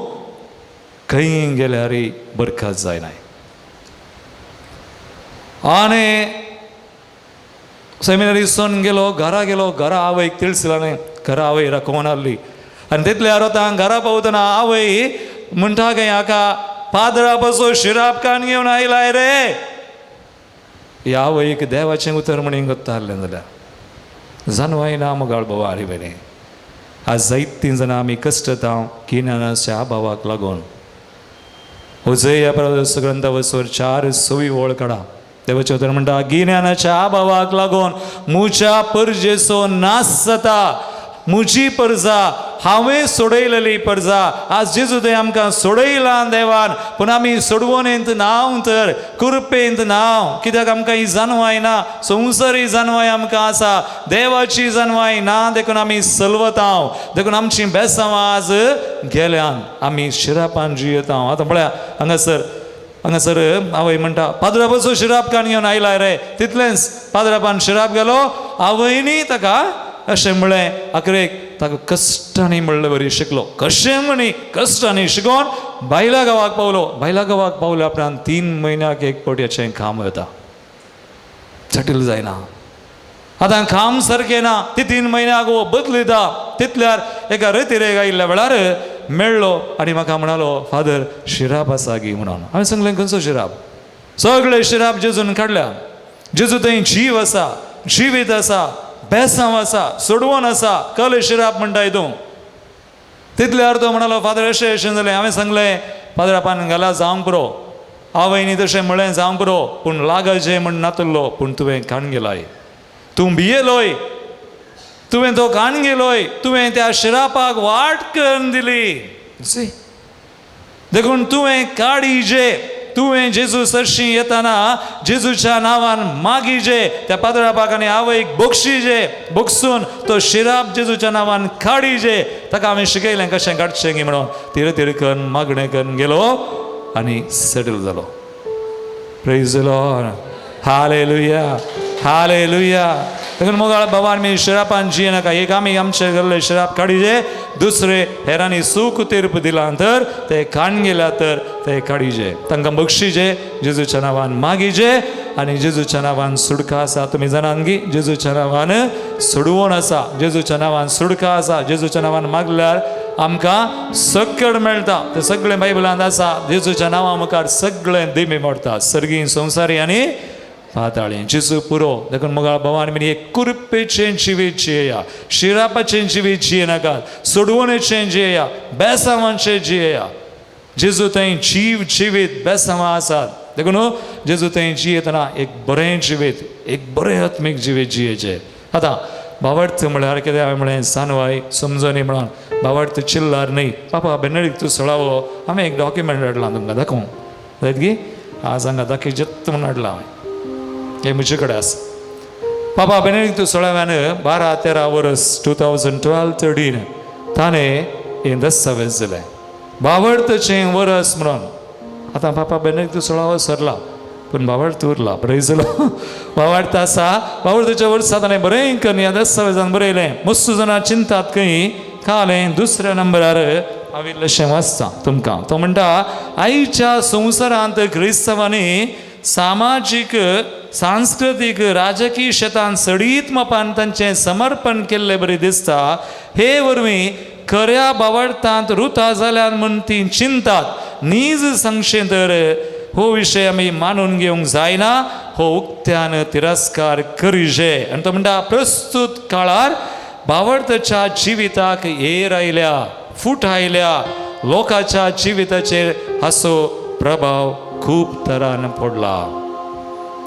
खंय गेल्यार बरखास्त जायनाय. आनी सेमिनरीसून गेलो, घरा गेलो. घरा आवयक तिळसिला न्हय, घरा आवय राखोवन आहली. आनी तितल्या रोतां घरा पावतना आवय म्हणटा खंय हाका पादरा बसो शिराप कान घेवन आयलाय रे. ह्या वयक देवाचें उतर म्हणून गोत्तारलें जाल्यार जानवाय ना मोगाळ बाबा आरी बरें. आज जायतीं जाणां आमी कश्टता गिन्यानाच्या अभावाक लागून. होजय ग्रंथा वसवर 4:26 वळ काडा. देवाचें उतर म्हणटा गिन्यानाच्या अभावाक लागून मुच्या परजेचो नाश जाता. मुजी परजा हांवें सोडयलेली परजा. आज जेजू थंय आमकां सोडयला देवान, पूण आमी सोडवणेंत नांव तर कृपेंत नांव. कित्याक आमकां ही जानवाय ना, संवसारी जानवाय आमकां आसा, देवाची जानवाय ना, देखून आमी सलवताव. देखून आमची बेसांवां आज गेल्यान, आमी शिरापान जियेताव. आतां पळया हांगासर हांगासर आवय म्हणटा पाद्रापाचो शिराप कान घेवन आयला रे. तितलेंच पाद्रापान शिराप गेलो. आवयनी ताका अशें म्हळें आखरेक ताका कश्टांनी म्हणले बरी शिकलो. कशें म्हणी कश्टांनी शिकोवन बायला गांवाक पावलो. बायला गांवाक पावल्या उपरांत 3 म्हयन्याक एक फावट हेचें काम वता, जटील जायना. आतां काम सारकें ना, ती 3 म्हयन्याक हो बदलिता. तितल्यार एका रेतिरेक आयिल्ल्या वेळार मेळ्ळो आनी म्हाका म्हणालो फादर शिराप आसा गी म्हणून. हांवें सांगलें खंयचो शिराप? सगळे शिराप जेजून काडल्या. जेजू थंय जीव आसा, जिवीत आसा, बेसांव आसा, सोडवण आसा, कले शिराप म्हणटाय तूं. तितल्यार तो म्हणालो फादर अशें अशें जालें. हांवें सांगलें फादरापान घाला जावंक पुरो. आवयनी तशें म्हळें जावंक पुरो, पूण लागचे म्हण नातलो, पूण तुवें काण गेलाय, तूं भियेलोय, तुवें तो काण गेलोय, तुवें त्या शिरापाक वाट करून दिली. देखून तुवें काडीजे, तुवें जेजू सरशी येताना जेजूच्या नांवान मागीजे, त्या पादरापाक आनी आवयक बक्षीजे, बक्षून तो शिराप जेजूच्या नांवान काडीजे. ताका हांवें शिकयलें कशें काडचें गी म्हणून. तिर तिर करून मागणें करून गेलो आनी सेटल जालो. Praise the Lord, hallelujah, hallelujah. देखून मोगाळ बाबान मी शिरापान जिये नाका. एक आमी आमचे गेल्ले शिराप काडीजे, दुसरे हेरांनी सूख तीर्प दिला तर ते काण गेल्या तर ते काडीजे, तांकां बक्षीजे, जेजूच्या नांवान मागीजे आनी जेजूच्या नांवान सुडका आसा. तुमी जाणात गी जेजूच्या नांवान सोडवण आसा, जेजूच्या नांवान सुडका आसा. जेजूच्या नांवान मागल्यार आमकां सकड मेळटा. तें सगळें बायबलांत आसा. जेजूच्या नांवा मुखार सगळें दिमी मोडटा, सर्गी संवसारी आनी पाताळें. जेजू पुरो. देखून मोगाळ भावान मी एक कुरपेचें जिवीत जियेया, शिरापाचें जिवीत जिये नाकात, सोडवणेचें जियेया, बेसांवांचें जियेया. जेजू थंय जीव जिवीत बेसांवां आसात. देखून जेजू थंय जियेतना एक बरें जिवीत, एक बरें आत्मीक जिवीत जियेचें. आतां भावार्थ म्हळ्यार कितें? हांवें म्हळें सानवाय समजनी म्हणून भावार्थ चिल्लार न्हय. पापा बेनडीक तूं सोळावो. हांवें एक डॉक्युमेंट हाडलां तुमकां दाखोवंक जायत गी? आज हांगा दाखय जत्त म्हणून हाडलां हांवें, हे म्हजे कडेन आसा. पापा बेनेडिक्तू सोळाव्यान 12-13 वर्स 2012-13 ताणें हें दस्तावेज दिलें, भावार्थचें वरस म्हणून. आतां पापा बेनेडिक्तू सोळावो सरला, पूण भावार्थ उरला. प्रेज भावार्थ आसा. भावार्थाच्या वर्सा ताणें बरें करून ह्या दस्तावेजान बरयलें. मस्त जाणां चिंतात खंय कालें दुसऱ्या नंबरार हांव इल्लेशें वाचता तुमकां. तो म्हणटा आयच्या संवसारांत क्रिस्तांवांनी सामाजीक, सांस्कृतीक, राजकीय शेतान सडीत मापान तांचें समर्पण केल्ले बरी दिसता. हे वरवीं खऱ्या भावार्थांत रुता जाल्यार म्हूण ती चिंतात. नीज सांगचें तर हो विशय आमी मानून घेवंक जायना, हो उक्त्यान तिरस्कार करिजे. आनी तो म्हणटा प्रस्तूत काळार भावार्थाच्या जिविताक येर आयल्या, फूट आयल्या, लोकांच्या जिविताचेर हाचो प्रभाव खूब तरान पडला.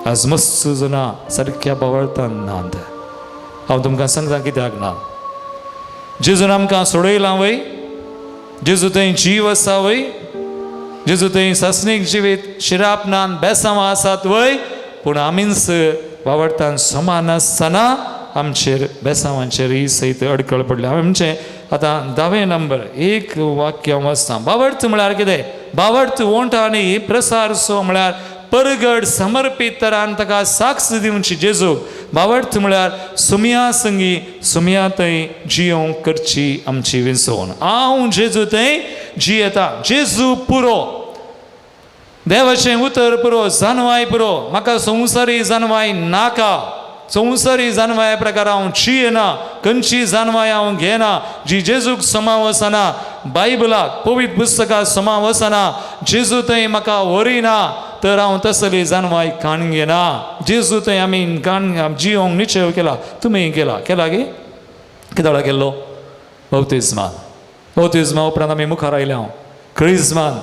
आज मस्त जाणां सारक्या भावार्थान नात. हांव तुमकां सांगता कित्याक ना. जेजून आमकां सोडयलां वय? जेजू थंय जीव आसा वय? जेजू थंय सासणीक जिवीत शिराप नान बेसांवां आसात वय? पूण आमीच भावार्थान समान आसतना आमचेर बेसांवांचेर ही सयत अडकळ पडल्या. हांवें म्हणचें आतां 10वें नंबर एक वाक्य हांव वाचता. भावार्थ म्हळ्यार कितें? भावार्थ वोंट आनी प्रसार सो म्हळ्यार परगड समर्पीत तरान ताका साक्ष दिवची जेजूक. भावार्थ म्हळ्यार सुमया संगी सुमया थंय जियोवंक करची आमची विंचवण. हांव जेजू थंय जियेता. जेजू पुरो, देवाचें उतर पुरो, जानवाय पुरो. म्हाका संवसारी जानवाय नाका. संवसारी जानवाय प्रकार हांव जियेना, खंयची जानवाय हांव घेना जी जेजूक समा वचना. बायबलाक पवित्र पुस्तकां समा वचना, जेजू थंय म्हाका व्हरिना तर हांव तसली जानवाय काण घेना. जेजू थंय आमी काण जियोंक निश्चय केला, तुमी केला केला गे कित्याक केल्लो बौतिज्मान. बौतिज्मा उपरांत आमी मुखार आयले हांव क्रिज्मान,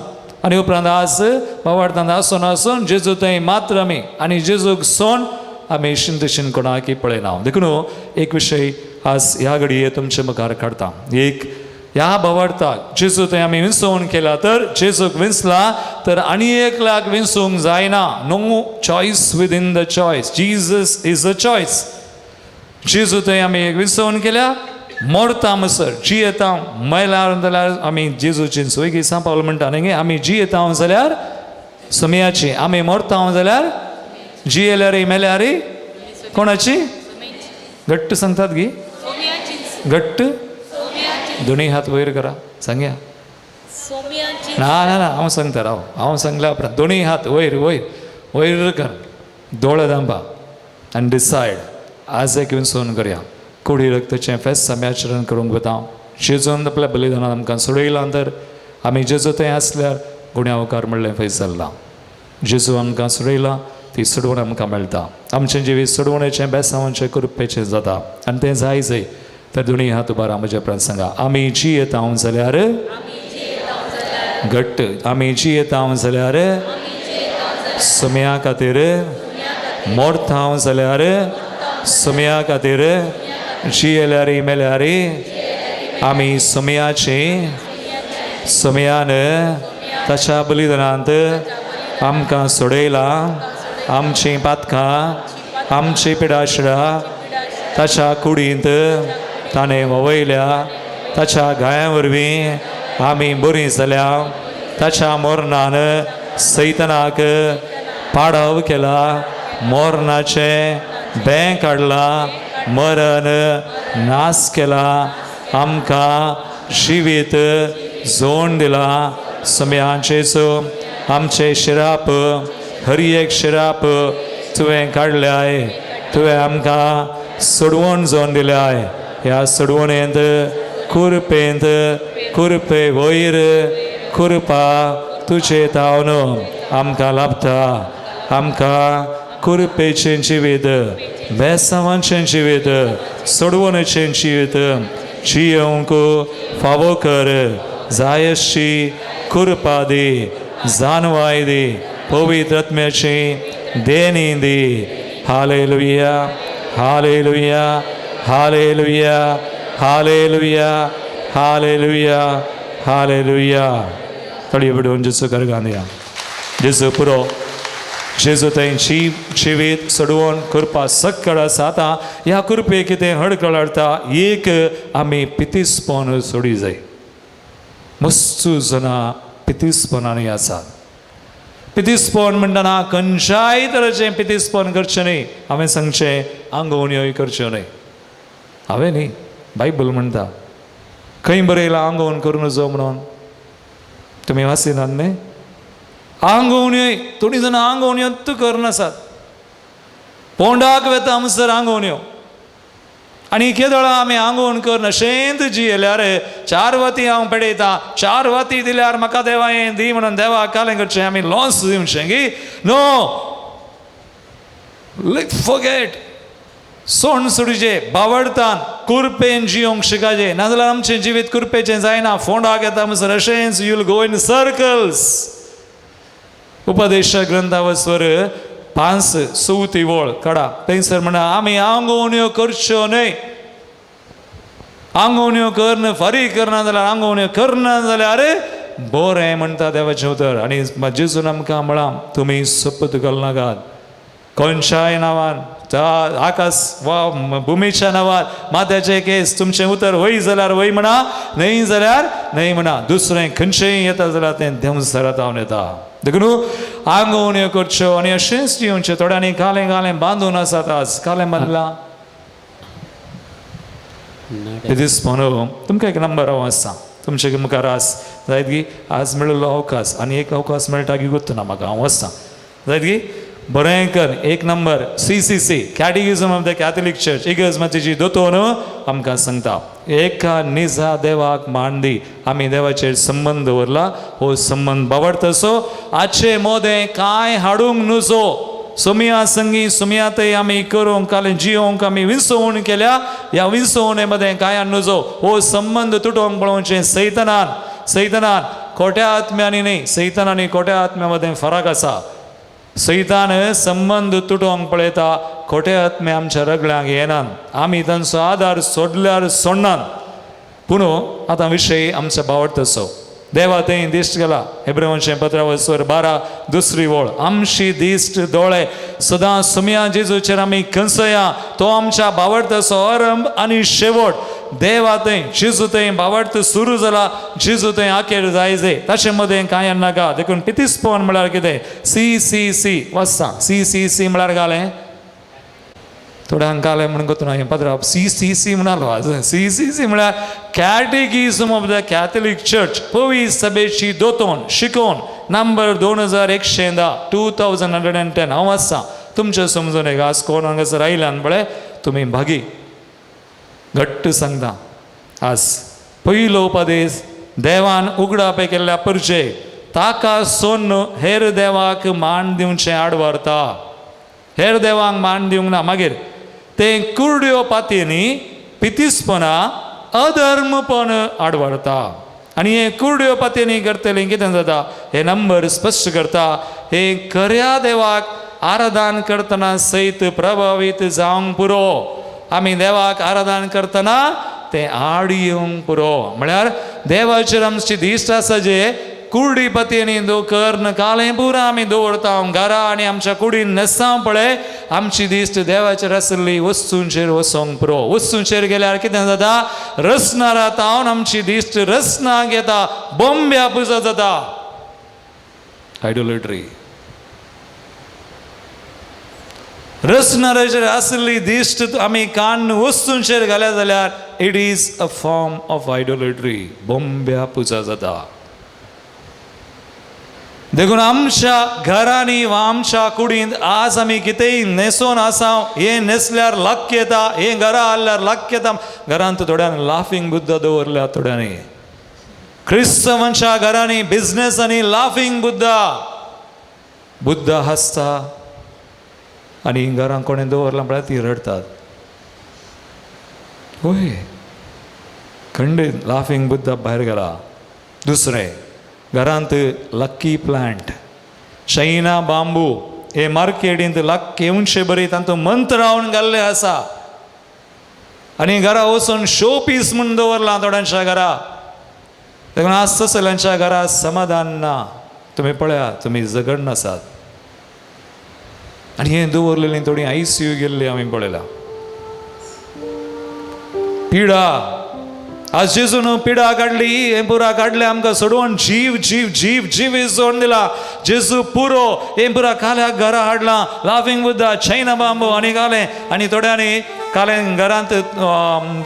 आनी उपरांत आज बावार्थान आसून आसून जेजू थंय मात्र आमी आनी जेजूक सोन आमी शिंदशीन कोणाकी पळयना. देखून एक विशय आज ह्या घडये तुमचे मुखार काडटा. एक ह्या भावार्थाक जेजू थंय आमी विंचोवन केला तर जेजूक विंचला तर आनी एक लाख विंचूंक जायना. No choice within the choice. Jesus is a choice. जेजू थंय आमी एक विंचोवन केल्या, मोरता मसर जियेता मेल्यार जाल्यार आमी जेजूची सोयगी सांव पावल म्हणटा न्ही, आमी जियेता जाल्यार सोमयाची, आमी मोरता जाल्यार जियेल्यार मेल्यार कोणाची घट्ट सांगतात गी घट्ट दोनी हात वयर करा सांगया. ना ना ना हांव सांगता राव, हांव सांगल्या उपरांत दोनी हात वयर वयर वयर कर, दोळे दांबा आनी डिसायड आज एक विंचोवन करया. कुडी रक्ताचें फेस्त आमी आचरण करूंक वता. जेजून आपल्या बलिदानान आमकां सोडयलां तर आमी जेजू थंय आसल्यार गुण्यावकार म्हणलें फैस जाल्लां. जेजू आमकां सोडयलां ती सोडवण आमकां मेळटा. आमचें जिवीत सोडवणेचें बेसांवाचें कृपेचें जाता आनी तें जाय जाय तर दोनी हात उबारा म्हज्या उपरांत सांगा. आमी जियेता जाल्यार घट्ट, आमी जियेता जाल्यार सोम्या खातीर, मोरता जाल्यार सोम्या खातीर, जियेल्यार मेल्यार आमी सोम्याची, सोम्यान ताच्या बलिदानांत आमकां सोडयलां. आमचीं पातकां आमची पिडाशिडा ताच्या कुडींत ताणें ववयल्या. ताच्या घायां वरवीं आमी बरीं जाल्या. ताच्या मोरणान सैतनाक पाडाव केला, मोरणाचें बें काडला, मरण नाश केला, आमकां जिवीत जोण दिला. सम्याचेचो आमचे शिराप हर एक शिराप तुवें काडल्याय, तुवें आमकां सोडवण जोन दिल्याय. ह्या सोडवणेंत कुरपेंत कुरपे वयर कुरपा तुजे तावन आमकां लाभता. आमकां कुरपेचें जिवीत, बेसांवाचें जिवीत, सोडवणेचें जिवीत जियोवंक फावो कर. जायशी कुरपा दी, जानवाय दी, पवित्र आत्म्याची देणी दी. Hallelujah, hallelujah, hallelujah, hallelujah, hallelujah, hallelujah. तळयो बिडोवन जेजू करगान या. जेजू पुरो, जेजू थंय जिवीत सोडवण करपा सक्कड आसा. आतां ह्या कुरपे कितें हडकळ हाडटा, एक आमी पितीसपण सोडी जाय. मस्तू जाणां पितीसपणांनी आसात. पितीसपण म्हणटना खंयच्याय तरेचें पितीसपण करचें न्ही. हांवें सांगचें आंगोवण्योय करच्यो न्हय. हांवें न्ही, बायबल म्हणटा. खंय बरयलां आंगोवन करूं नजो म्हणून? तुमी वाचिनात न्ही? आंगोवण्योय थोडीं जाणां आंगोवण्यो तूं करनासात. पोंडाक वेता आमसर आंगोवण्यो आनी केदळा आमी आंगोवन करना शेंत जियेल्यार चार वाती हांव पेडयता, चार वाती दिल्यार म्हाका देवा हें दी म्हणून देवाक कालें करचें, आमी लॉस दिवचें की नो फॉरगेट. सोण सोडचे, बावडतान कुरपेन जियोंक शिकाचे, नाजाल्यार आमचें जिवीत कुरपेचें जायना. फोंडाक येता म्हणसर अशेंच you'll go in circles. उपदेश ग्रंथावस्वर 5 चवथी वळ काडा, थंयसर म्हणा आमी आंगोवण्यो करच्यो न्हय. आंगोवण्यो करन फारीक करना जाल्यार, आंगोवण्यो करना जाल्यार बरें म्हणटा देवाचें उतर. आनी जेजून आमकां म्हळां तुमी सोपत घालनाकात खंयच्याय नांवान, आकाश वा भुमीच्या नांवान, माथ्याचे केस तुमचें उतर वय जाल्यार वय म्हणा, न्हय जाल्यार न्हय म्हणा. दुसरें खंयचेंय येता जाल्यार तें देंवसरात हांव येता. देखून आंगोवण्यो करच्यो आनी अशेंच दिवचें. थोड्यांनी कालें कालें बांदून आसात, आज कालें बांदलां पितीसपण. तुमकां एक नंबर हांव आसा तुमचे मुखार आज जायत गी, आज मेळिल्लो अवकाश आनी एक अवकाश मेळटा की गोत्त ना म्हाका, हांव वचता जायत गी. बरें कर. एक number CCC, catechism of the Catholic church, इगर्ज मातयेची दोतोर आमकां सांगता एका निजा देवाक मान दी. आमी देवाचेर संबंद दवरला, हो संबंद बावडत असो आजचे मोदें कांय हाडूंक नुजो. सोमिया संगी सोमिया थंय आमी करूंक कालें जियोंक आमी विसवण केल्या, ह्या विसवणे मदें कांय नुजो. हो संबंद तुटोवंक पळोवचें सैतनान, सैतनान खोट्या आत्म्यांनी न्ही, सैतान आनी खोट्या आत्म्या मदें फरक आसा. सैतान संबंद तुटोवंक पळयता, खोटे आत्मे आमच्या रगल्यांक येनात, आमी तांचो आदार सोडल्यार सोडनात. पूण आतां विशय आमचो बावडतो असो देवा थंय दिश्ट गेला. हेब्रेवांचें पत्र वसर 12 दुसरी वळ, आमची दिश्ट दोळे सदां सुमया जेजूचेर आमी खंसया, तो आमच्या बावडतो आरंभ आनी शेवट. देवा थंय जेजू थंय बावडत सुरू जाला, जेजू थंय आखेर जाय जाय, ताचे मदें कांय नाका. देखून पितिस्पोन म्हळ्यार कितें? सी सी सी वाचता. सी सी सी म्हळ्यार घालें थोड्यांक घालें म्हणून कोतून हांवें पत्र सी सी सी म्हणालो. सी सी सी म्हळ्यार catechism of the Catholic church, पवी सभेची दोतोन शिकोवन नंबर 2110, 2110. हांव वाचता तुमचें समजून एक आज कोण हांगासर आयल्यान पळय तुमी भागी घट्ट सांगता. आज पयलो उपदेश देवान उगडापे केल्ल्या परचे ताका सोन्न हेर देवाक मान दिवचें आडवारता, हेर देवांक मान दिवंक ना. मागीर तें कुरड्यो पातयेनी पितिसपणा अधर्मपण आडवारता. आनी हे कुरड्यो पातयेनी करतलें कितें जाता? हे नंबर स्पश्ट करता, हे खऱ्या देवाक आराधन करतना सयत प्रभावीत जावंक पुरो. आमी देवाक आराधन करतना तें आड येवंक पुरो. म्हळ्यार देवाचेर आमची दिश्ट आसा जे कुर्डी पतयेनी कर्ण कालें पुरा आमी दवरता घरा आनी आमच्या कुडीन न्हेसांव पळय, आमची दिश्ट देवाचेर आशिल्ली वस्तूंचेर वचोंक पुरो. वस्तूंचेर गेल्यार कितें जाता? रसनारा तावन आमची दिश्ट रसनाक येता, बोंब्या पुजा जाता, आयडोलेट्री. रसनाराचेर आशिल्ली दिश्ट आमी कान वस्तूंचेर घाल्या जाल्यार it is a form of idolatry, बोंब्या पुजा जाता. देखून आमच्या घरांनी वा आमच्या कुडींत आज आमी कितेंय न्हेसोन आसा, हें न्हेसल्यार लक येता, हें घरा हाडल्यार लक येता. घरांत थोड्यांनी लाफींग बुद्धा दवरल्या, थोड्यांनी क्रिस्तांवांच्या घरांनी बिजनेसांनी लाफींग बुद्धा, बुद्धा हांसता आनी घरांत कोणें दवरलां म्हळ्यार ती रडटात. होय, खंडीत लाफींग बुद्धा भायर गेला. दुसरें घरांत लक्की प्लांट, चायना बांबू, हे मार्केटींत लक्की येवचे बरी तांतूं मंत्र रावन घाल्ले आसा आनी घरा वचून शो पीस म्हूण दवरलां थोड्यांच्या घरा. देखून आज तसल्यांच्या घरा समाधान ना. तुमी पळया, तुमी झगडनासात. आनी हें दवरलेलीं थोडीं ICU गेल्ली आमी पळयला. पिडा आज जेजून पिडा काडली, हें पुरा काडलें आमकां सोडोवन जीव जीव जीव जीव सोडून दिला. जेजू पुरो हें पुरा काल्याक घरा हाडलां, लाफींग बुद्धा, चायना बांबू आनी घालें. आनी थोड्यांनी कालें घरांत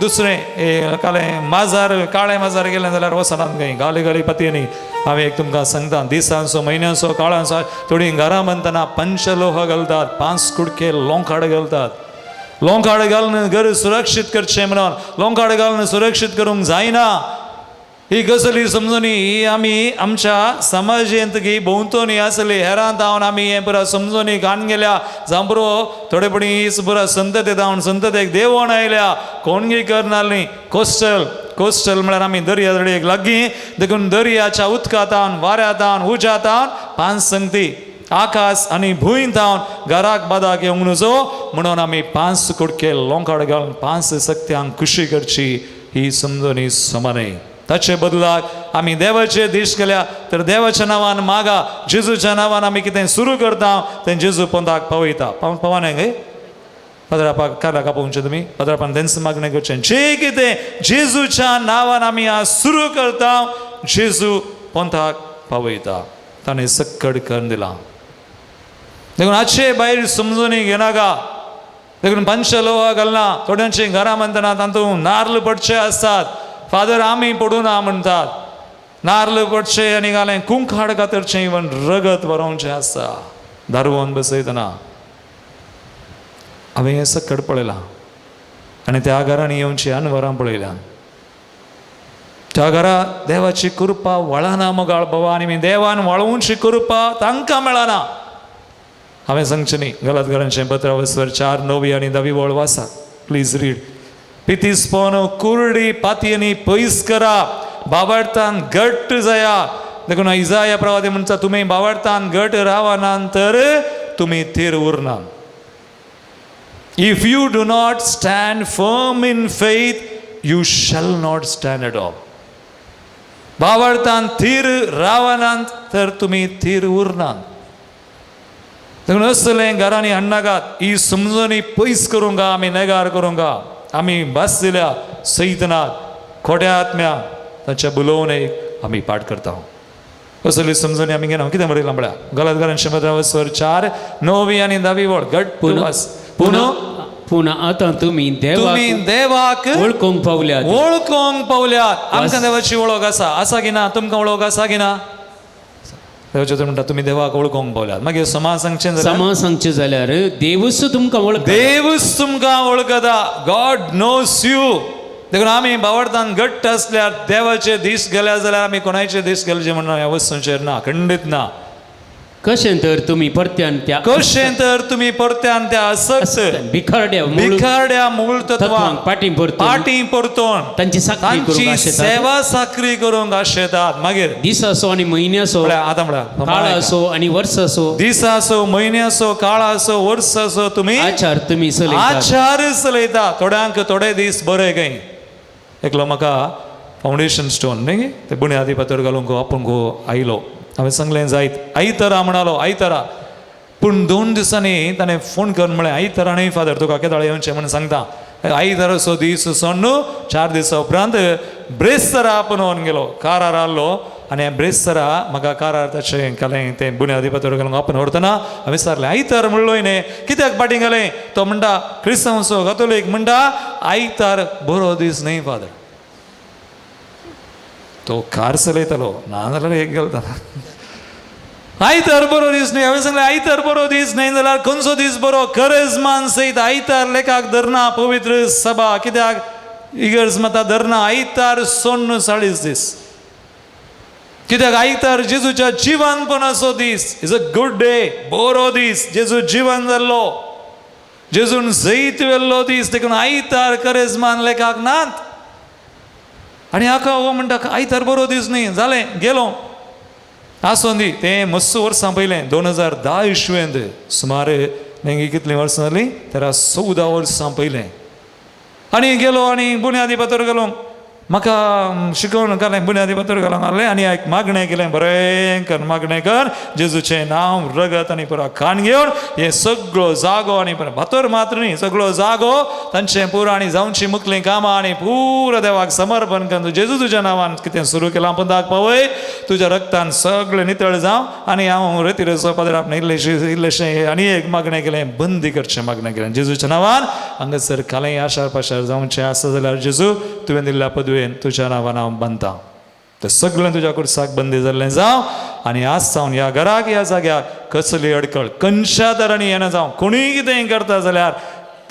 दुसरें कालें माजार, काळें माजार गेलें जाल्यार वचनात खंय, गाली गाली पतयेनी. हांव एक तुमकां सांगता, दिसांचो म्हयन्यांचो काळांचो थोडीं घरां बांदतना पंचलोह घालतात, 5 कुडके लोंखाड घालतात. लोंखाड घालून घर सुरक्षीत करचें म्हणून लोंखाड घालून सुरक्षीत करूंक जायना. ही गजली समजून ही आमी आमच्या समाजेंत की भोंवतणी आसली हेरांत हांव आमी हें पुरा समजून घाण गेल्या जावं पुरो थोडेपणी हीच पुरा संतते धांवन संततेक देवण आयल्या कोणगी करनासली. कोस्टल कोस्टल म्हळ्यार आमी दर्या दर्येक लागीं देखून दर्याच्या उदकांत वाऱ्यांत उज्यांत 5 संगती आकाश आनी भूंय धांवन घराक बादाक येवंक नुजो म्हणून आमी 5 कुडके लोंकाड घालून 5 सत्यांक खुशी करची ही समजून समानय. ताचे बदलाक आमी देवाचे दीस केल्या तर देवाच्या नांवान मागा, जेजूच्या नांवान आमी कितें सुरू करता तें जेजू पोंदाक पावयता. पावना गे पदरापाक काला कापोवचें तुमी पदरापान तेंच मागणें करचें जे कितें जेजूच्या नांवान आमी आज सुरू करता जेजू पोंताक पावयता. ताणें सक्कड करून दिलां. देखून आजचे भायर समजून घेनाका. देखून पंचलोहा घालना थोड्यांची घरां म्हणटना तातूंत नार्ल पडचे आसतात. फादर आमी पडूना म्हणटात, नार्ल पडचे आनी घालें कुंखाड कातरचें इवन रगत बरोवचें आसता. दारवोन बसयतना हांवें हें सकट पळयलां आनी त्या घरांनी येवची अनवरां पळयल्यान. त्या घरा देवाची कृपा वळना मोगाळ बाबा, आनी मी देवान वळोवची कृपा तांकां मेळना. हांवें सांगचें न्ही, गलत घरांचें पत्रावस्वर 4 9 आनी 10 वळ वाचा, प्लीज रीड. पितीसपोन कुर्डी पातयेनी पयस करा, बाबार्थान घट्ट जाया. देखून इजाया प्रवादी म्हणटा, तुमी बाबार्थान घट रावना तर तुमी थीर उरना. If you do not stand firm in faith, you shall not stand at all. बाबार्थान थीर रावनात तर तुमी थीर उरनात. देखून असलें घरांनी हाडनाकात, ही समजणी पयस करूंक आमी नेगार करूंक आमी भास दिल्या सैतनाक, खोट्या आत्म्या तांच्या बुलोवणेक आमी पाठ करता. असली समजणी आमी घेना. कितें बरयलां म्हळ्यार गलत घरांचे पत्रावस्वर 4 9 आनी 10 वळ घट वाच. पूण आतां तुमी देवाक वळखूंक पावल्यात, वळखूंक पावल्यात. आमकां देवाची वळख आसा, आसा की ना? तुमकां वळख आसा की ना? देवाचें म्हणटा तुमी देवाक वळखूंक पावल्यात. मागीर समा सांगचें जाल्यार, समा सांगचें जाल्यार देवूच तुमकां वळखता, देवूच तुमकां वळखता. God knows you. देखून आमी बावडतान घट्ट आसल्यार देवाचे दीस गेल्या जाल्यार आमी कोणायचे दीस गेले म्हणून ह्या वस्तूंचेर ना, खंडीत ना. कशें तर तुमी परत्यान त्या, कशें तर तुमी परत्यान त्या असक्त भिखारड्या भिखारड्या मूळ तत्वांक पाटी परतून, पाटी परतून तांची साकरी करूंक आशेतात, सेवा साकरी करूंक आशेतात. मागीर दिसाचो आनी म्हयन्याचो, आतां म्हळ्यार काळाचो आनी वर्साचो, दिसाचो म्हयन्याचो काळाचो वर्साचो तुमी आचार तुमी चलयतात, आचार चलयता. थोड्यांक थोडे दीस बरे खंय. एकलो म्हाका फावंडेशन स्टोन न्ही ते बुन्यादी फातर घालूंक आपूण गो आयलो. हांवें सांगलें जायत आयतरा म्हणालो, आयतरा. पूण 2 दिसांनी ताणें फोन करून म्हळें आयतरा न्ही फादर, तुका केदाळ येवचें म्हूण सांगता. आयतराचो दीस सोडून 4 दिसां उपरांत ब्रेस्तरा आपूण व्हरून गेलो, कारार आहलो आनी ब्रेस्तरा म्हाका कारार ताचें घालें तें बुन्यादी फातर घालूंक आपूण व्हरतना हांवें विचारलें आयतार म्हणलोय न्ही कित्याक फाटीं घालें? तो म्हणटा क्रिस्तांवचो कातोलीक म्हणटा आयतार बरो दीस न्ही फादर. तो कार चलयतालो, ना जाल्यार एक गेलो. आयतार बरो दीस न्ही. हांवें सांगलें आयतार बरो दीस न्ही जाल्यार खंयचो दीस बरो? करेजमान सयत आयतार लेखाक धरना पवित्र सभा. कित्याक इगर्ज माता धरना आयतार सोडून 40 दीस. कित्याक आयतार जेजूच्या जिवनपणाचो दीस, is a good day, बरो दीस. जेजू जिवन जाल्लो, जेजून जैत व्हेल्लो दीस. देखून आयतार करेजमान लेखाक नात. आनी हाका हो म्हणटा आयतार बरो दीस न्ही. जालें गेलो आसोन दी. तें मस्त वर्सां पयलें 2010 इसवेंत सुमार नेमकी कितलीं वर्सां जालीं, 13-14 वर्सां पयलें. आनी गेलो आनी बुन्यादी फातर गेलो, म्हाका शिकोवन घालें, बुन्यादी फातर घालूंक घालें आनी एक मागणें केलें, बरें कर मागणें कर, जेजूचें नांव रगत आनी पुरा खाण घेवन हें सगळो जागो आनी पुरा फातर मात्र न्ही सगळो जागो तांचें पुरो आनी जावची मुखलीं कामां आनी पुरो देवाक समर्पण कर. जेजू तुज्या नांवान कितें सुरू केलां पंदाक पावय, तुज्या रगतान सगळें नितळ जावं. आनी हांव रेतिरेचो पाद्र आपणें इल्लेशें इल्लेशें आनी एक मागणें केलें, बंदी करचें मागणें केलें जेजूच्या नांवान. हांगासर कालें आशार पाशार जावचें आसा जाल्यार जेजू तुवें दिल्ल्या पदवेन तुज्या नांवान हांव बांदता. तर सगळें तुज्या कुर्साक बंदी जाल्लें जावं. आनी आज सावन ह्या घराक ह्या जाग्याक कसली अडकळ खंयच्या तरांनी येना जावं, कोणूय कितें करता जाल्यार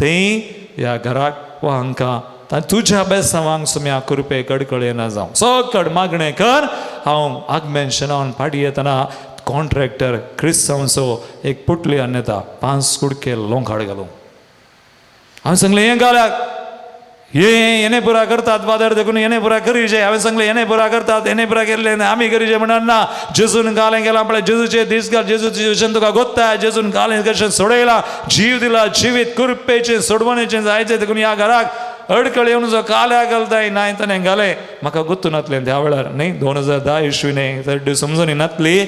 थंय ह्या घराक वा हांकां तुज्या बेसांवांक सुम्या कृपेक अडकळ येना जावं. सकड मागणें कर. हांव आगमेन शेनावन फाटीं येतना कॉन्ट्रॅक्टर क्रिस्तांवचो एक पुटली हाडून येता, 5 कुडके लोंखाड घालूं. हांवें सांगलें हें घाल्याक हे येणे पुरा करतात फादर, देखून येणे पुरा करीजे. हांवें सांगलें येणे पुरा करतात, येणे पुरा केल्लें आमी करीजे म्हणून ना. जेजून घालें गेलां पळय, जेजूचे दीस घाल, जेजूचे भशेन तुका गोत्ता, जेजून घालें कशें सोडयलां, जीव दिला, जिवीत कृपेचें सोडवणेचें जायचें. देखून ह्या घराक अडकळ येवन जो काल्या घालताय नाय ताणें घालें. म्हाका गोत्तू नातलें त्या वेळार न्ही, 2010 इसवी न्ही तर समजून नातली.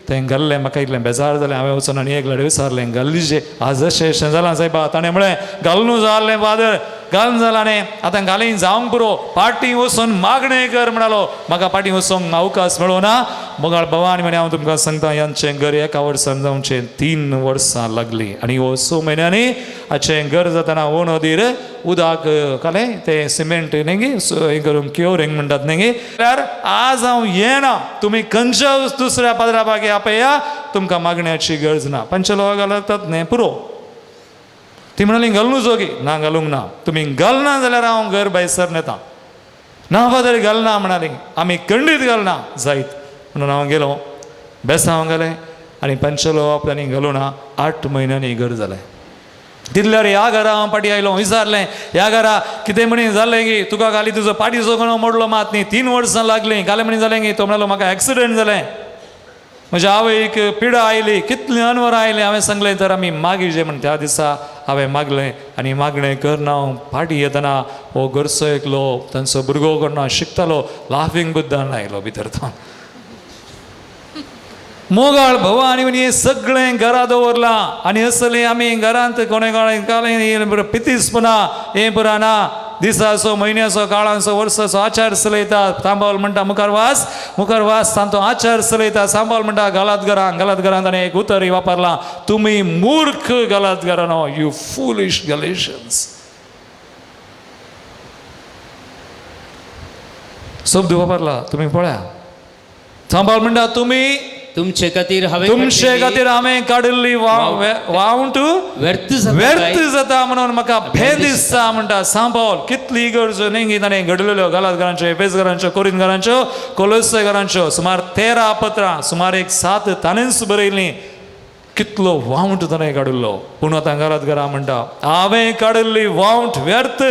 तें घाल्लें म्हाका इतलें बेजार जालें. हांवें वचून आनी एक लाड विचारलें घाल्लीचें आज अशें अशें जालां सायबा. ताणें म्हळें घालून जालें फादर, घालून जालां न्ही आतां घालीं जावंक पुरो, पाटी वचून मागणें कर म्हणालो. म्हाका पाटी वचूंक अवकाश मेळूं ना. मोगाळ भवानी म्हणे हांव तुमकां सांगता, यांचें घर एका वर्सान जावचें 3 वर्सां लागलीं. आनी हो 6 म्हयन्यांनी हाचें घर जातना ओनदीर उदक घालें, तें सिमेंट न्ही गे हें करून क्योरींग म्हणटात न्ही गे. जाल्यार आज हांव येना, तुमी खंयच्या दुसऱ्या पाद्रा बागे आपया, तुमकां मागण्याची गरज ना. पंचलोहा घालतात न्ही पुरो. ती म्हणाली घालूं जोगी ना, घालूंक ना, तुमी घालना जाल्यार हांव घर भायसर नेता. ना फादर घालना म्हणाली, आमी खंडीत घालना जायत म्हणून हांव गेलो, बेसांव घालें आनी पंचलोहा तांणी घालूं ना. 8 म्हयन्यांनी घर जालें. तितल्यार ह्या घरा हांव फाटीं आयलो, विचारलें ह्या घरा कितें म्हणी जालें गी तुका घाली तुजो पाटीचो गणो मोडलो मात न्ही, 3 वर्सां लागलीं, घालें म्हणी जालें गी. तो म्हणालो म्हाका एक्सिडंट जालें, म्हज्या आवयक पिडा आयली, कितलीं अनवरां आयलीं. हांवें सांगलें तर आमी मागीजे म्हण त्या दिसा हांवें मागलें आनी मागणें करना हांव फाटीं येतना हो घरचो एकलो तांचो भुरगो कोण शिकतालो, लाफींग बुद्धान आयलो भितर. तो मोगाळ भवा आनी हें सगळें घरा दवरलां आनी असलें आमी घरांत कोणें कोणें पितीसपणा हें पुरा ना. दिसाचो म्हयन्याचो काळांचो वर्साचो आचार चलयता. सांबाळ म्हणटा मुखार वास, मुखार वास, तांचो आचार चलयता. सांबाळ म्हणटा गलात घरां, गलात घरांत ताणें एक उतरय वापरलां, तुमी मूर्ख गलात घरानो, you foolish गलेशन्स. शब्द वापरला तुमी पळया. सांबाळ म्हणटा तुमी तुमचे खातीर हांवें तुमचे खातीर हांवें काडिल्ली वावंट व्यर्थ व्यर्थ जाता म्हणून म्हाका भें दिसता म्हणटा. सांबाळ कितली इगर्ज न्ही ताणें घडलेल्यो, गालात घरांच्यो, एफेस घरांच्यो, कोरीन घरांच्यो, कोलोसे घरांच्यो, सुमार 13 पत्रां, सुमार एक 7 ताणेंच बरयलीं. कितलो वावंट ताणें काडिल्लो. पूण आतां गालात घरां म्हणटा हांवें काडिल्ली वावंट व्यर्थ.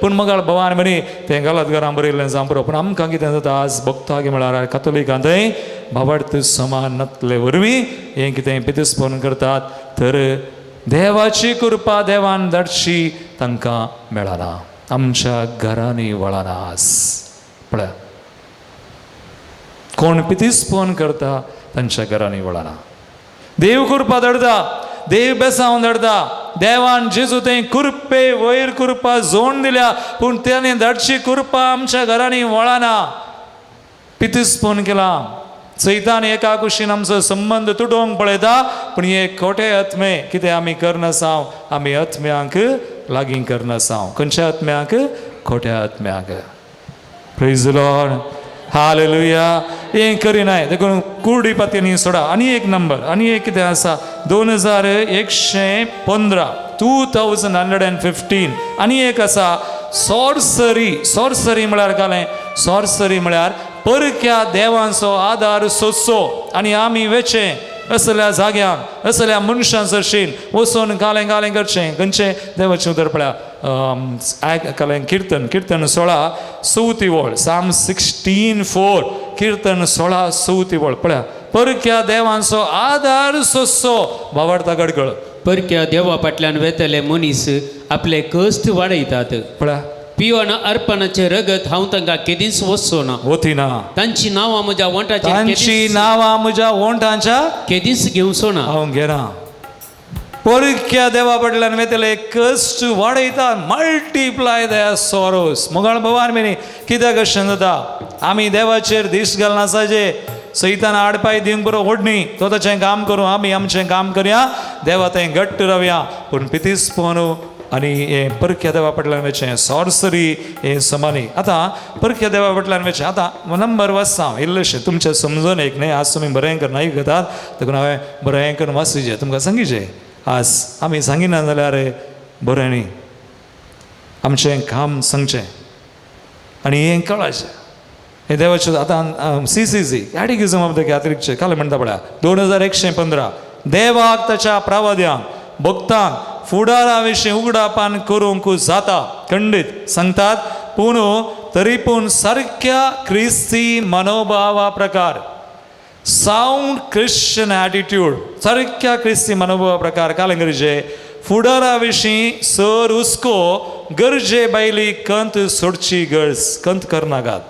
पूण मगाळ भवान म्हणी तें गालात घरां बरयल्लें जावं पुरो. पूण आमकां कितें जाता आज भोगता की म्हळ्यार कातोलिकां थंय भावार्थ समान नातले वरवीं हें कितें पितिस्पन करतात, तर देवाची कृपा देवान धाडची तांकां मेळना, आमच्या घरांनी वळना. आज पळया कोण पितिस्पन करता तांच्या घरांनी वळना. देव कृपा धाडता, देव बेसांव धाडता. देवान जेजू तें कृपे वयर कृपा जोड दिल्या, पूण ताणें धाडची कृपा आमच्या घरांनी वळना. पितिस्पन केलां सैतान एका कुशीन आमचो संबंद तुटोवंक पळयता, पूण हे खोटे आत्मे कितें आमी करनासांव, आमी आत्म्यांक लागीं करनासांव. खंयच्या आत्म्यांक? खोट्या आत्म्यांक. Praise Lord, hallelujah. हें करिनाय देखून कुर्डी पातयेनी सोडा. आनी एक नंबर आनी एक कितें आसा 2115, 2115. आनी एक आसा सॉर्सरी. सॉर्सरी म्हळ्यार कालें? सॉर्सरी म्हळ्यार परक्या देवांचो आदार सोदचो आनी आमी वेचें असल्या जाग्यांक, असल्या मनशां सरशीन वचून कालें कालें करचें. खंयचें देवाचें उतर पळया, कालें किर्तन, किर्तन 16 चवथी वळ, साम 16:4, किर्तन 16 चवथी वळ पळया. परक्या देवांचो आदार सोदचो, भावार्था गडगळ. परक्या देवा फाटल्यान वेतले मनीस आपले कश्ट वाडयतात. पळया पिवन अर्पणाचें रगत हांव तांकां केदींच वचचो ना, वती ना, तांची नांवां म्हज्या वोंठाचेर तांची नांवां म्हज्या वोंठांच्या केदींच घेवचो ना. हांव घेना. परक्या देवा फाटल्यान वेतले कश्ट वाडयता, मल्टिप्लाय there सोरोस. मोगाळ भवान मेनी कित्याक अशें जाता? आमी देवाचेर दीस घालनासाचे सैतान आडपाय दिवंक बरो ओडणी, तो ताचें काम करूं, आमी आमचें काम करया, देवा थंय घट्ट रावया. पूण पितीसपण आनी हें परक्या देवा फाटल्यान वेचें सॉर्सरी हें समानी. आतां परक्या देवा फाटल्यान वेचें आतां नंबर वाचता हांव इल्लेशें तुमचें समजून एक न्ही. आज तुमी बरें करून आयकतात देखून हांवें बरें करून वाचिचें तुमकां सांगिचें. आज आमी सांगिना जाल्यार बरें न्ही, आमचें काम सांगचें आनी हें कळाचें हें देवाचें. आतां CCC catechism of the कॅथलिकचें काल म्हणटा पळया 2115, देवाक ताच्या प्रावाद्यांक भक्तांक फुडारा विशीं उगडापान करूंक जाता खंडीत सांगतात. पूण तरी पूण सारक्या क्रिस्ती मनोभावा प्रकार, सावंड क्रिश्चन एटिट्यूड, सारक्या क्रिस्ती मनोभावा प्रकार काल गरजे फुडारा विशीं सर हुस्को गरजे बायली कंत सोडची गरज, कंत करनाकात.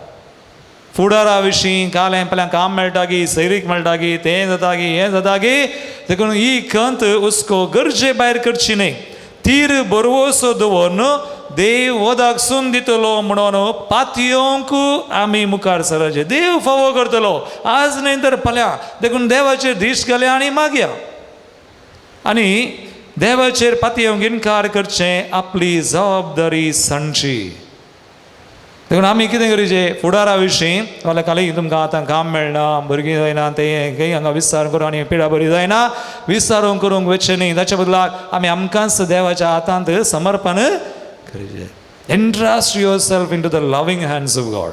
फुडारा विशीं कालें पल्यां काम मेळटा गी, सैरीक मेळटा गी, तें जाता गी, हें जाता गी, देखून ही कंत हुस्को गरजे भायर करची न्ही. तीर बरवसो दवरून देव वदाक सून दितलो म्हणून पातयोंक आमी मुखार सरचें. देव फावो करतलो आज न्हय तर फाल्यां. देखून देवाचेर दीस घाल्या आनी मागया आनी देवाचेर पातयेवंक इनकार करचें आपली जबाबदारी सांडची. देखून आमी कितें करीचे फुडारा विशीं फाल्यां काली तुमकां आतां काम मेळना, भुरगीं जायना, तें खंय हांगा विस्तार करूं आनी पिडा बरी जायना, विस्तारून करूंक वचचें न्ही. ताच्या बदलाक आमी आमकांच देवाच्या हातांत समर्पण करीचे. Entrust yourself into the loving hands of God.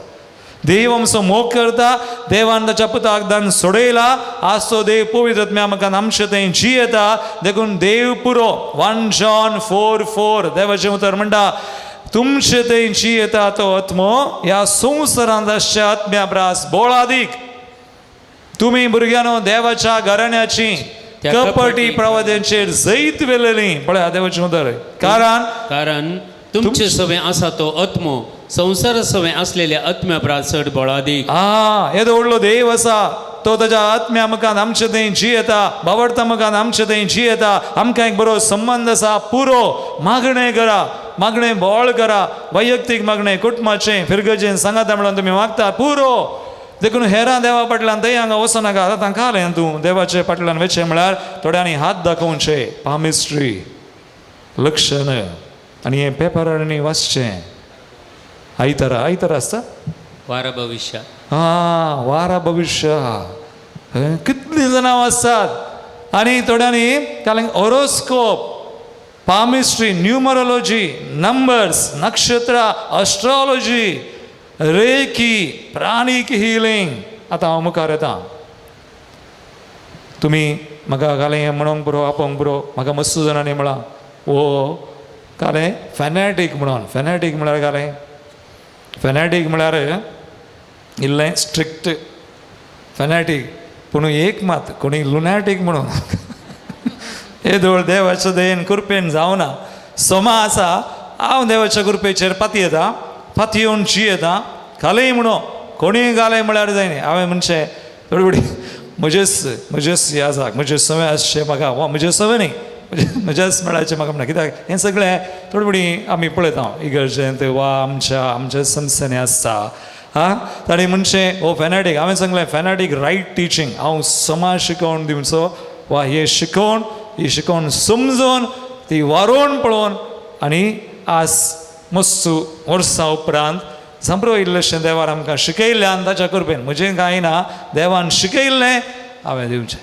देव आमचो मोग करता, देवान ताच्या पुताक दान सोडयला. आज तो देव पवित्र आत्म्या आमकां आमचे थंय जियेता. देखून देव पुरो. 1 John 4:4 देवाचें उतर म्हणटा तुमचे थंय जियेता तो आत्मो ह्या संवसारांत आसच्या आत्म्या प्रास बोळादीक. तुमी भुरग्यांनो देवाच्या घराण्याची कपटी प्रवाद्यांचेर जैत वेलेली. पळया देवाचें उतर. कारण कारण तुमचे सवे आसा तो आत्मो संवसारा सवे असलेल्या आत्म्या प्रास चड बळादीक. आ येदो व्हडलो देव आसा तो ताच्या आत्म्या मुखान आमचे थंय जियेता, बावडता मुखान आमचे थंय जियेता. आमकां एक बरो संबंद आसा. पुरो मागणें करा, मागणें बोळ करा, वैयक्तीक मागणें, कुटुंबाचें, फिरगजें सांगाता म्हणून तुमी मागता पुरो. देखून हेरां देवा फाटल्यान थंय हांगा वचनाका. आतां कालें तूं देवाचे फाटल्यान वचचें म्हळ्यार थोड्यांनी हात दाखोवचे, पामिस्ट्री लक्षण आनी हें पेपरांनी वाचचें. आयतारा आयतारा आसता वारा भविश्य. आं वारा भविश्य कितलीं जाणां वाचतात. आनी थोड्यांनी काल हॉरोस्कोप, पामिस्ट्री, न्युमरोलॉजी, नंबर्स, नक्षत्रां, एस्ट्रोलॉजी, रेकी, प्राणीक हिलींग. आतां हांव मुखार येता. तुमी म्हाका कालें म्हणोंक पुरो, आपोवंक पुरो. म्हाका मस्त जाणांनी म्हळां ओ कालें फॅनॅटीक म्हणून. फॅनॅटीक म्हळ्यार कालें फॅनॅटीक म्हळ्यार इल्लें स्ट्रिक्ट फॅनॅटीक. पूण एक मात कोणी लुनॅटीक म्हणून येदोळ देवाच्या दयेन कृपेन जावना. सोमा आसा हांव देवाच्या कृपेचेर पातयेता, पातयेवन जियेता. घालय म्हणो कोणीय घालय म्हळ्यार जायना. हांवें म्हणचें थोडी थोडी म्हजेच म्हजेच हें आसा, म्हजें सवय आसचें म्हाका, वा म्हजें सवय न्ही म्हज्याच मेळाचें म्हाका म्हणटा. कित्याक हें सगळें थोडी थोडी आमी पळयता इगर्जेंत वा आमच्या आमच्या संस्थांनी आसता. आं ताणें म्हणचें हो फॅनॅटीक. हांवें सांगलें फॅनॅटीक रायट टिचींग. हांव समाज शिकोवन दिवचो वा हे शिकोवन ही शिकोवन समजून ती वारोवन पळोवन आनी आज मस्त वर्सां उपरांत सामरो इल्लेशें देवान आमकां शिकयल्ल्यान ताच्या कृपेन म्हजें कांय ना, देवान शिकयल्लें हांवें दिवचें.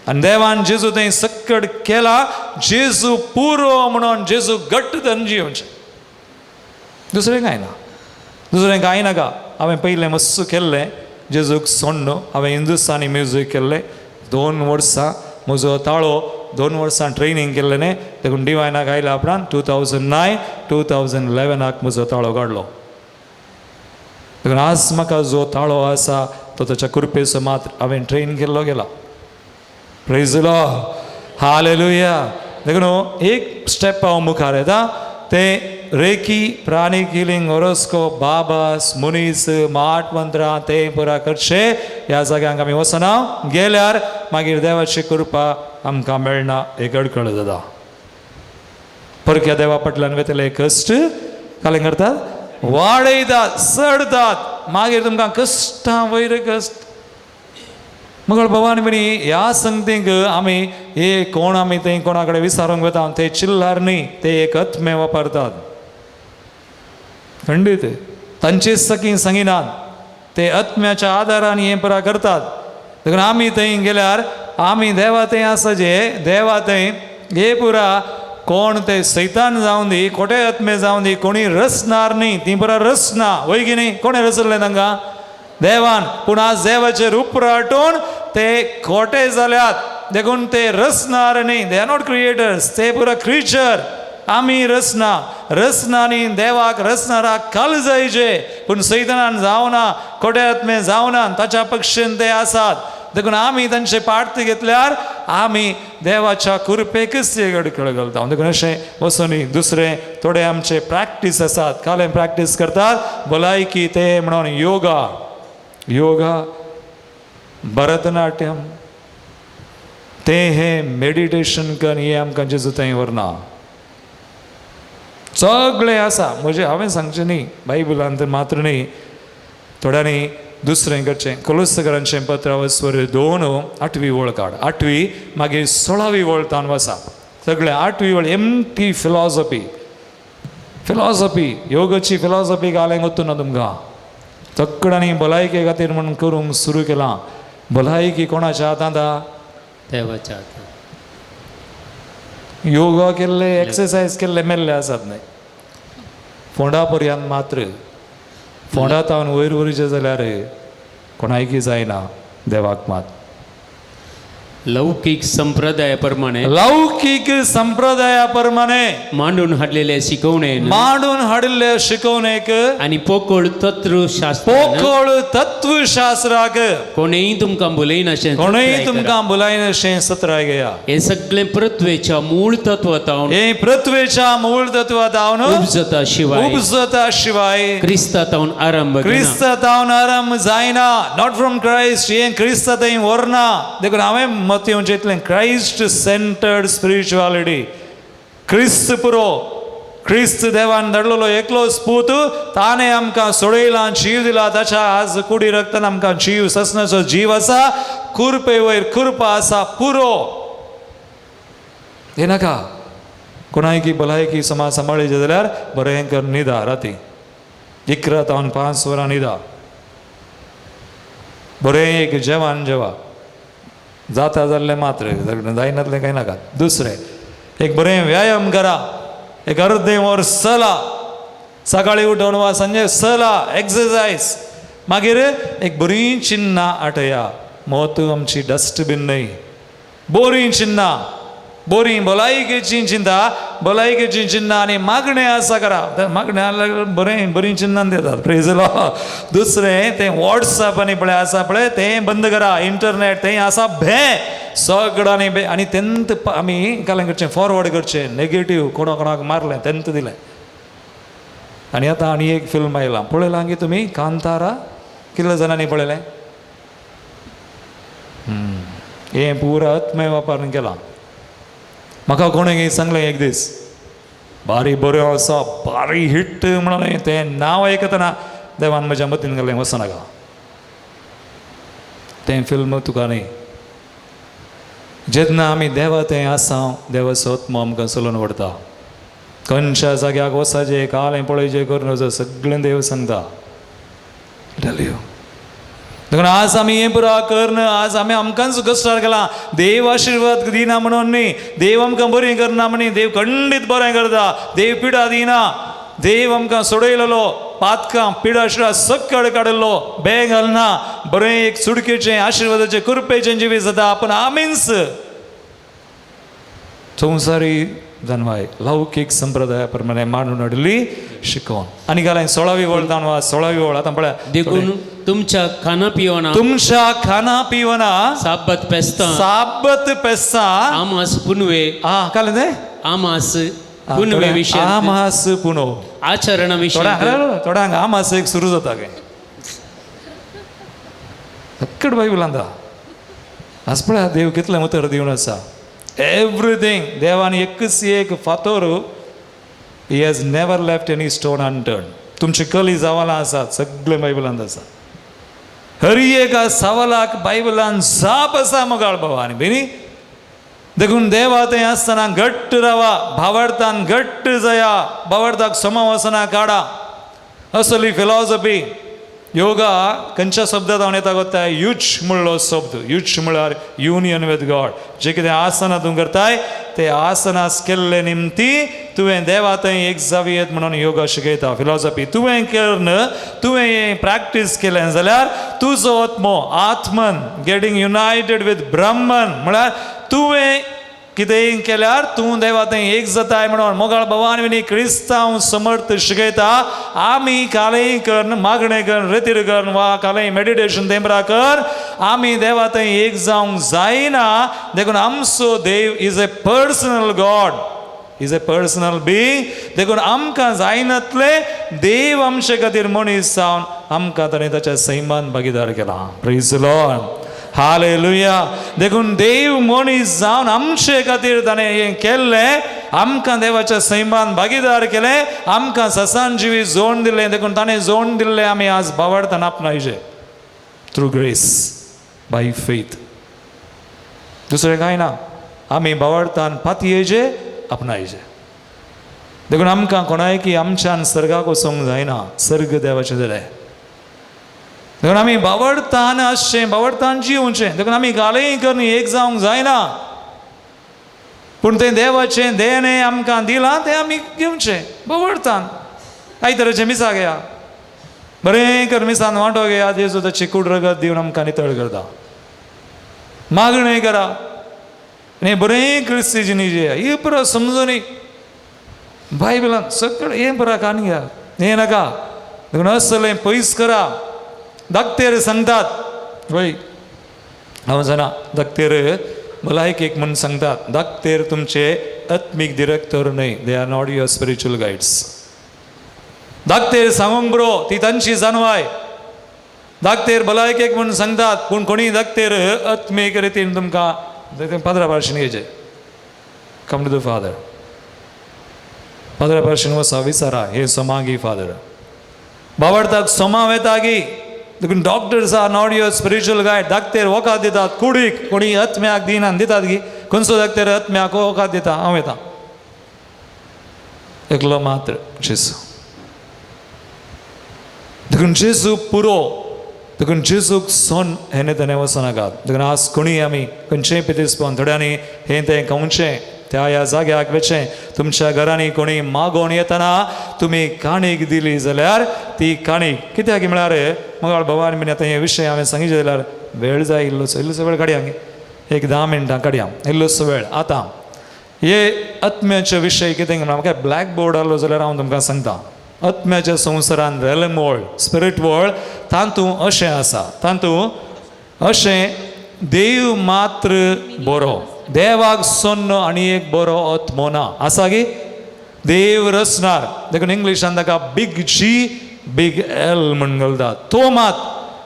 आनी देवान जेजू थंय सक्कड केला, जेजू पुरो म्हणून जेजू घट्ट धरून जियोवचें. दुसरें कांय ना, दुसरें कांय नाका. हांवें पयलें मस्त केल्लें जेजूक सोण्ण हांवें हिंदुस्तानी म्युजीक केल्लें 2 वर्सां. म्हजो ताळो 2 वर्सां ट्रेनींग केल्लें न्ही. देखून डिवायनाक आयल्या उपरांत 2009 2011 म्हजो ताळो काडलो. देखून आज म्हाका जो ताळो आसा तो ताच्या कृपेचो मात्र हांवें ट्रेन केल्लो गेला. Praise the Lord, hallelujah. देखून एक स्टेप हांव मुखार येता ते रेकी, प्राणीक हिलींग, हॉरोस्कोप, बाबास, मुनीस, माट मंत्रां ते पुरा करचे ह्या जाग्यांक आमी वचना. गेल्यार मागीर देवाची कृपा आमकां मेळना. एक अडखळ जाता. परक्या देवा फाटल्यान वेतले कश्ट कालें करतात, वाडयतात, चडतात. मागीर तुमकां कश्टां वयर कश्ट. मगळ भवानी बनी ह्या संगतींक आमी हे कोण आमी थंय कोणा कडेन विचारूंक वता ते चिल्लार न्ही, ते एक आत्मे वापरतात. खंडीत तांचे सखी सांगिनात, ते आत्म्याच्या आदारान हें पुरा करतात. देखून आमी थंय गेल्यार आमी देवा थंय आसा जे देवा थंय हे पुरा कोण ते सैतान जावन दी, खोटे आत्मे जावन दी, कोणी रचणार न्ही, ती पुरा रचना वय की न्ही. कोणें रचलें तांकां? देवान. पूण आज देवाचेर उपराटून ते खोटे जाल्यात. देखून ते रचणार न्ही, they are not creators, ते पुरा क्रिचर. आमी रचना रचना न्ही, देवाक रचणाराक काल जायचे. पूण सैतानान जावना, खोटे आत्मे जावना, ताच्या पक्षेन ते आसात. देखून आमी तांचे पार्थ घेतल्यार आमी देवाच्या कृपेकच ते अडखळ घालता. देखून अशें वचून दुसरें थोडे आमचे प्रॅक्टीस आसात, कालें प्रॅक्टीस करतात भलायकी ते म्हणून योगा, योगा, भरतनाट्यम, ते हे मेडिटेशन कर, हे आमकां जेजू थंय व्हरना. सगळें आसा. म्हजें हांवें सांगचें न्ही, बायबलान तर मात्र न्ही, थोड्यांनी दुसरें करचें. कोलोसकरांचें पत्र वस्वर 2 8वी वळ काड, 8वी मागीर 16वी वळ तावन आसा. सगळें 8वी वळ एमटी फिलॉसॉफी. फिलॉसॉफी योगाची फिलॉसॉफी घालें वतूं ना तुमकां. तकडांनी भलायके खातीर म्हणून करूंक सुरू केलां. भलायकी कोणाच्या हातांत? देवाच्या हातांत. योगा केल्ले, एक्सरसायज केल्ले मेल्ले आसात न्हय. फोंडा पर्यंत मात्र, फोंडा तावन वयर वरचें जाल्यार कोणायकी जायना, देवाक मात. लौकीक संप्रदाया प्रमाणे, लौकीक संप्रदाया प्रमाणे मांडून हाडलेले शिकवणेन, मांडून हाडिल्ले शिकवणेक आनी पोकळ तत्वशास्त्र, पोकळ तत्वशास्त्राक कोणेय तुमकां भुलयनाशें, कोणूय तुमकां भुलायनाशें सत्राय घेया. हे सगळें पृथ्वेच्या मूळ तत्वातावन, हे पृथ्वेच्या मूळ तत्वातावन उपजता शिवाय, उपजता शिवाय क्रिस्तातावन आरंभ, क्रिस्तातावन आरंभ जायना. Not from Christ, हें क्रिस्ता थंय व्हरना. देखून हांवें मत येवचें इतलें, क्रायस्ट सेंटर्ड स्पिरिच्युअलिटी. क्रिस्त पुरो, क्रिस्त देवान धाडलेलो एकलोच पूत, ताणें आमकां सोडयला, जीव दिला. ताच्या आज कुडी रक्तान आमकां जीव, ससनाचो जीव आसा. कुरपे वयर कुरपा आसा, पुरो. हे नाका कोणायकी भलायकी समाज सांबाळीचे जाल्यार बरें कर न्हिदा. राती 11 तावन 5 वरां न्हिदा, बरें एक जेवण जेवा, जाता जाल्लें मात्र, जायनातलें कांय नाका. दुसरें एक बरें व्यायाम करा, एक अर्दें वर चला, सकाळीं उठून वा सांजे चला, एक्सरसायज. मागीर एक बरीं चिन्नां आटया. मोत आमची डस्टबीन न्हय, बोरीं चिन्नां, बोरीं भलायकेचीं चिंता, भलायकेचीं चिन्नां आनी मागणें आसा करा. मागणें बरें बरीं चिन्नां दितात. Praise Lord. दुसरें तें वॉट्सएप आनी पळय आसा पळय तें बंद करा. इंटरनेट तें आसा भें सगळ्यांनी भें. आनी तेंत आमी कालें करचें, फॉरवर्ड करचें, नेगेटीव कोणा कोणाक मारलें तेंत दिलें. आनी आतां आनी एक फिल्म आयलां, पळयलां गी तुमी? कांतारा कितल्या जाणांनी पळयलें? हें पुरा आत्मे वापरून केलां. म्हाका कोणें सांगलें एक दीस, बारी बरें आसा, बारी हिट म्हणलें. तें नांव आयकतना देवान म्हज्या मतीन घालें, वचनाका तें फिल्म तुका न्ही. जेन्ना आमी देवा तें आसा, देवाचो आत्मो आमकां चलोवन व्हरता. खंयच्या जाग्याक वचपाचें, कालें पळयचें, करून वचो, सगळें देव सांगता. देखून आज आमी हें पुरा करन, आज आमी आमकांच कश्टार केलां. देव आशिर्वाद दिना म्हणून न्ही, देव आमकां बरें करना म्हणी, देव खंडीत बरें करता. देव पिडा दिना, देव आमकां सोडयलेलो, पातकां पिडा शिडा सक्कड काडिल्लो, बेग घालना, बरें एक सुडकेचें आशिर्वादाचें कृपेचें जिवीत जाता. पूण आमीच संवसारी जानवाय लौकीक संप्रदाया प्रमाणे मांडून हाडिल्ली शिकोवन. आनी घालें 16वी वळ तावन वा 16वी वळ आतां पळया. देखून तुमच्या खाना पिवना, तुमच्या खाना पिवना, साब्बत पेस्तां, साब्बत पेस्तां, आमास पुनवे, आ कालें तें आमास पुनवे विशय, आमास पुनव, आचरणा विशय, थोड्यांक आमास एक सुरू जाता काय सक्कड बायबलांत आज पळया देव कितलें उतर दिवन आसा. एवरीथींग देवान एकच एक फातोर, he has never left any stone unturned. तुमची कली सवालां आसात सगळें बायबलांत आसा. हर एका सवालाक बायबलान जाप आसा मोगाळ बाबा आनी भयणी. देखून देवा थंय आसतना घट्ट रावा, भावार्थान घट्ट जाया, भावार्थाक समा वसना काडा. असली फिलॉसॉफी योगा खंयच्या शब्दांत हांव येता कोत्ताय? युज म्हणलो शब्द. युज म्हळ्यार युनियन विथ गॉड. जे कितें आसनां तूं करताय ते आसनां केल्ले निमती तुवें देवा थंय एक जावयेत म्हणून योगा शिकयता. फिलॉसॉफी तुवें करून तुवें प्रॅक्टीस केलें जाल्यार तुजो आत्मो आत्मन गेटींग युनायटेड विथ ब्रह्मन, म्हळ्यार तुवें कितेंय केल्यार तूं देवा थंय एक जाताय म्हणून मोगाळ भवान विनी क्रिस्तांव समर्थ शिकयता. आमी कालें करन, मागणें करन, रेतीर करन वा कालें मेडिटेशन तेंपरा कर, आमी देवा थंय एक जावंक जायना. देखून आमचो देव is a personal God, is a personal being. देखून आमकां जायनातलें देव आमचे खातीर मनीस जावन आमकां ताणें ताच्या सैमान भागीदार केला. Praise Lord, hallelujah. देखून देव मनीस जावन आमचे खातीर ताणें हें केल्लें. आमकां देवाच्या सैमान भागीदार केलें, आमकां ससान जिवीत जोड दिलें. देखून ताणें जोड दिल्लें आमी आज भावार्थान आपणायचें थ्रू ग्रेस बाय फेथ. दुसरें कांय ना, आमी भावार्थान पातयेचे आपणायचे. देखून आमकां कोणायकी आमच्यान सर्गाक वचूंक जायना, सर्ग देवाचें दिलें. देखून आमी भावार्थान आसचें, भावार्थान जिवचें. देखून आमी गालय करून एक जावंक जायना, पूण तें देवाचें देणें आमकां दिलां तें आमी घेवचें भावार्थान. आयतराचें मिसा घेया, बरें कर मिसान वांटो घेया, जेजू ताची कूड रगत दिवन आमकां नितळ करता. मागणें करा आनी बरें क्रिस्ती जिणी जेया. ही पुरो समजूनी बायबलान सगळें हें पुरा कान घ्या, हें नाका. देखून असलें पयस करा. दाक्तेर सांगतात वय, हांव जाणा दाक्तेर भलायकेक म्हूण सांगतात, दाक्तेर तुमचे आत्मीक डिरेक्टर न्हय, they are not your spiritual guides. दाक्तेर सांगूंक बरो, ती तांची जानवाय. दाक्तेर भलायकेक म्हूण सांगतात, पूण कोणीय दाक्तेर आत्मीक रितीन तुमकां पाद्रा भाशेन येयचे. कम टू the father, पाद्रा भाशेन वसा विचारा हे सोमागी फादर. बावडताक सोमा वेतागी. देखून doctors are not your spiritual guide. दाक्तेर वखद दितात कुडीक, कोणी आत्म्याक दिना दितात गी. खंयचो दाक्तेर आत्म्याक वखद दिता? हांव येता एकलो मात्र जेजू. देखून जेजू पुरो. देखून जेजूक सोन हें तेणें वचनाकात. देखून आज कोणीय आमी खंयचेय पितिस्पन थोड्यांनी हें तें खावचें, त्या ह्या जाग्याक वचचें. तुमच्या घरांनी कोणी मागोवन येतना तुमी काणीक दिली जाल्यार ती काणीक कित्याक म्हळ्यार मगाळ भवान बीन आतां हे विशय हांवें सांगितलें जाल्यार वेळ जाय इल्लोसो, इल्लोसो वेळ काडया, एक 10 मिनटां काडया इल्लोसो वेळ. आतां हे आत्म्याचे विशय कितें म्हळ्यार म्हाका ब्लॅक बोर्ड आहलो जाल्यार हांव तुमकां सांगता. आत्म्याच्या संवसारान रेलम वर्ल्ड, स्पिरीट वर्ल्ड, तातूंत अशें आसा, तातूंत अशें देव मात्र बरो, देवाक सोन्न आनी एक बरो आत्मो ना आसा गी. देव रचणार. देखून इंग्लिशान ताका बीग जी बीग एल म्हण घालता. तो मात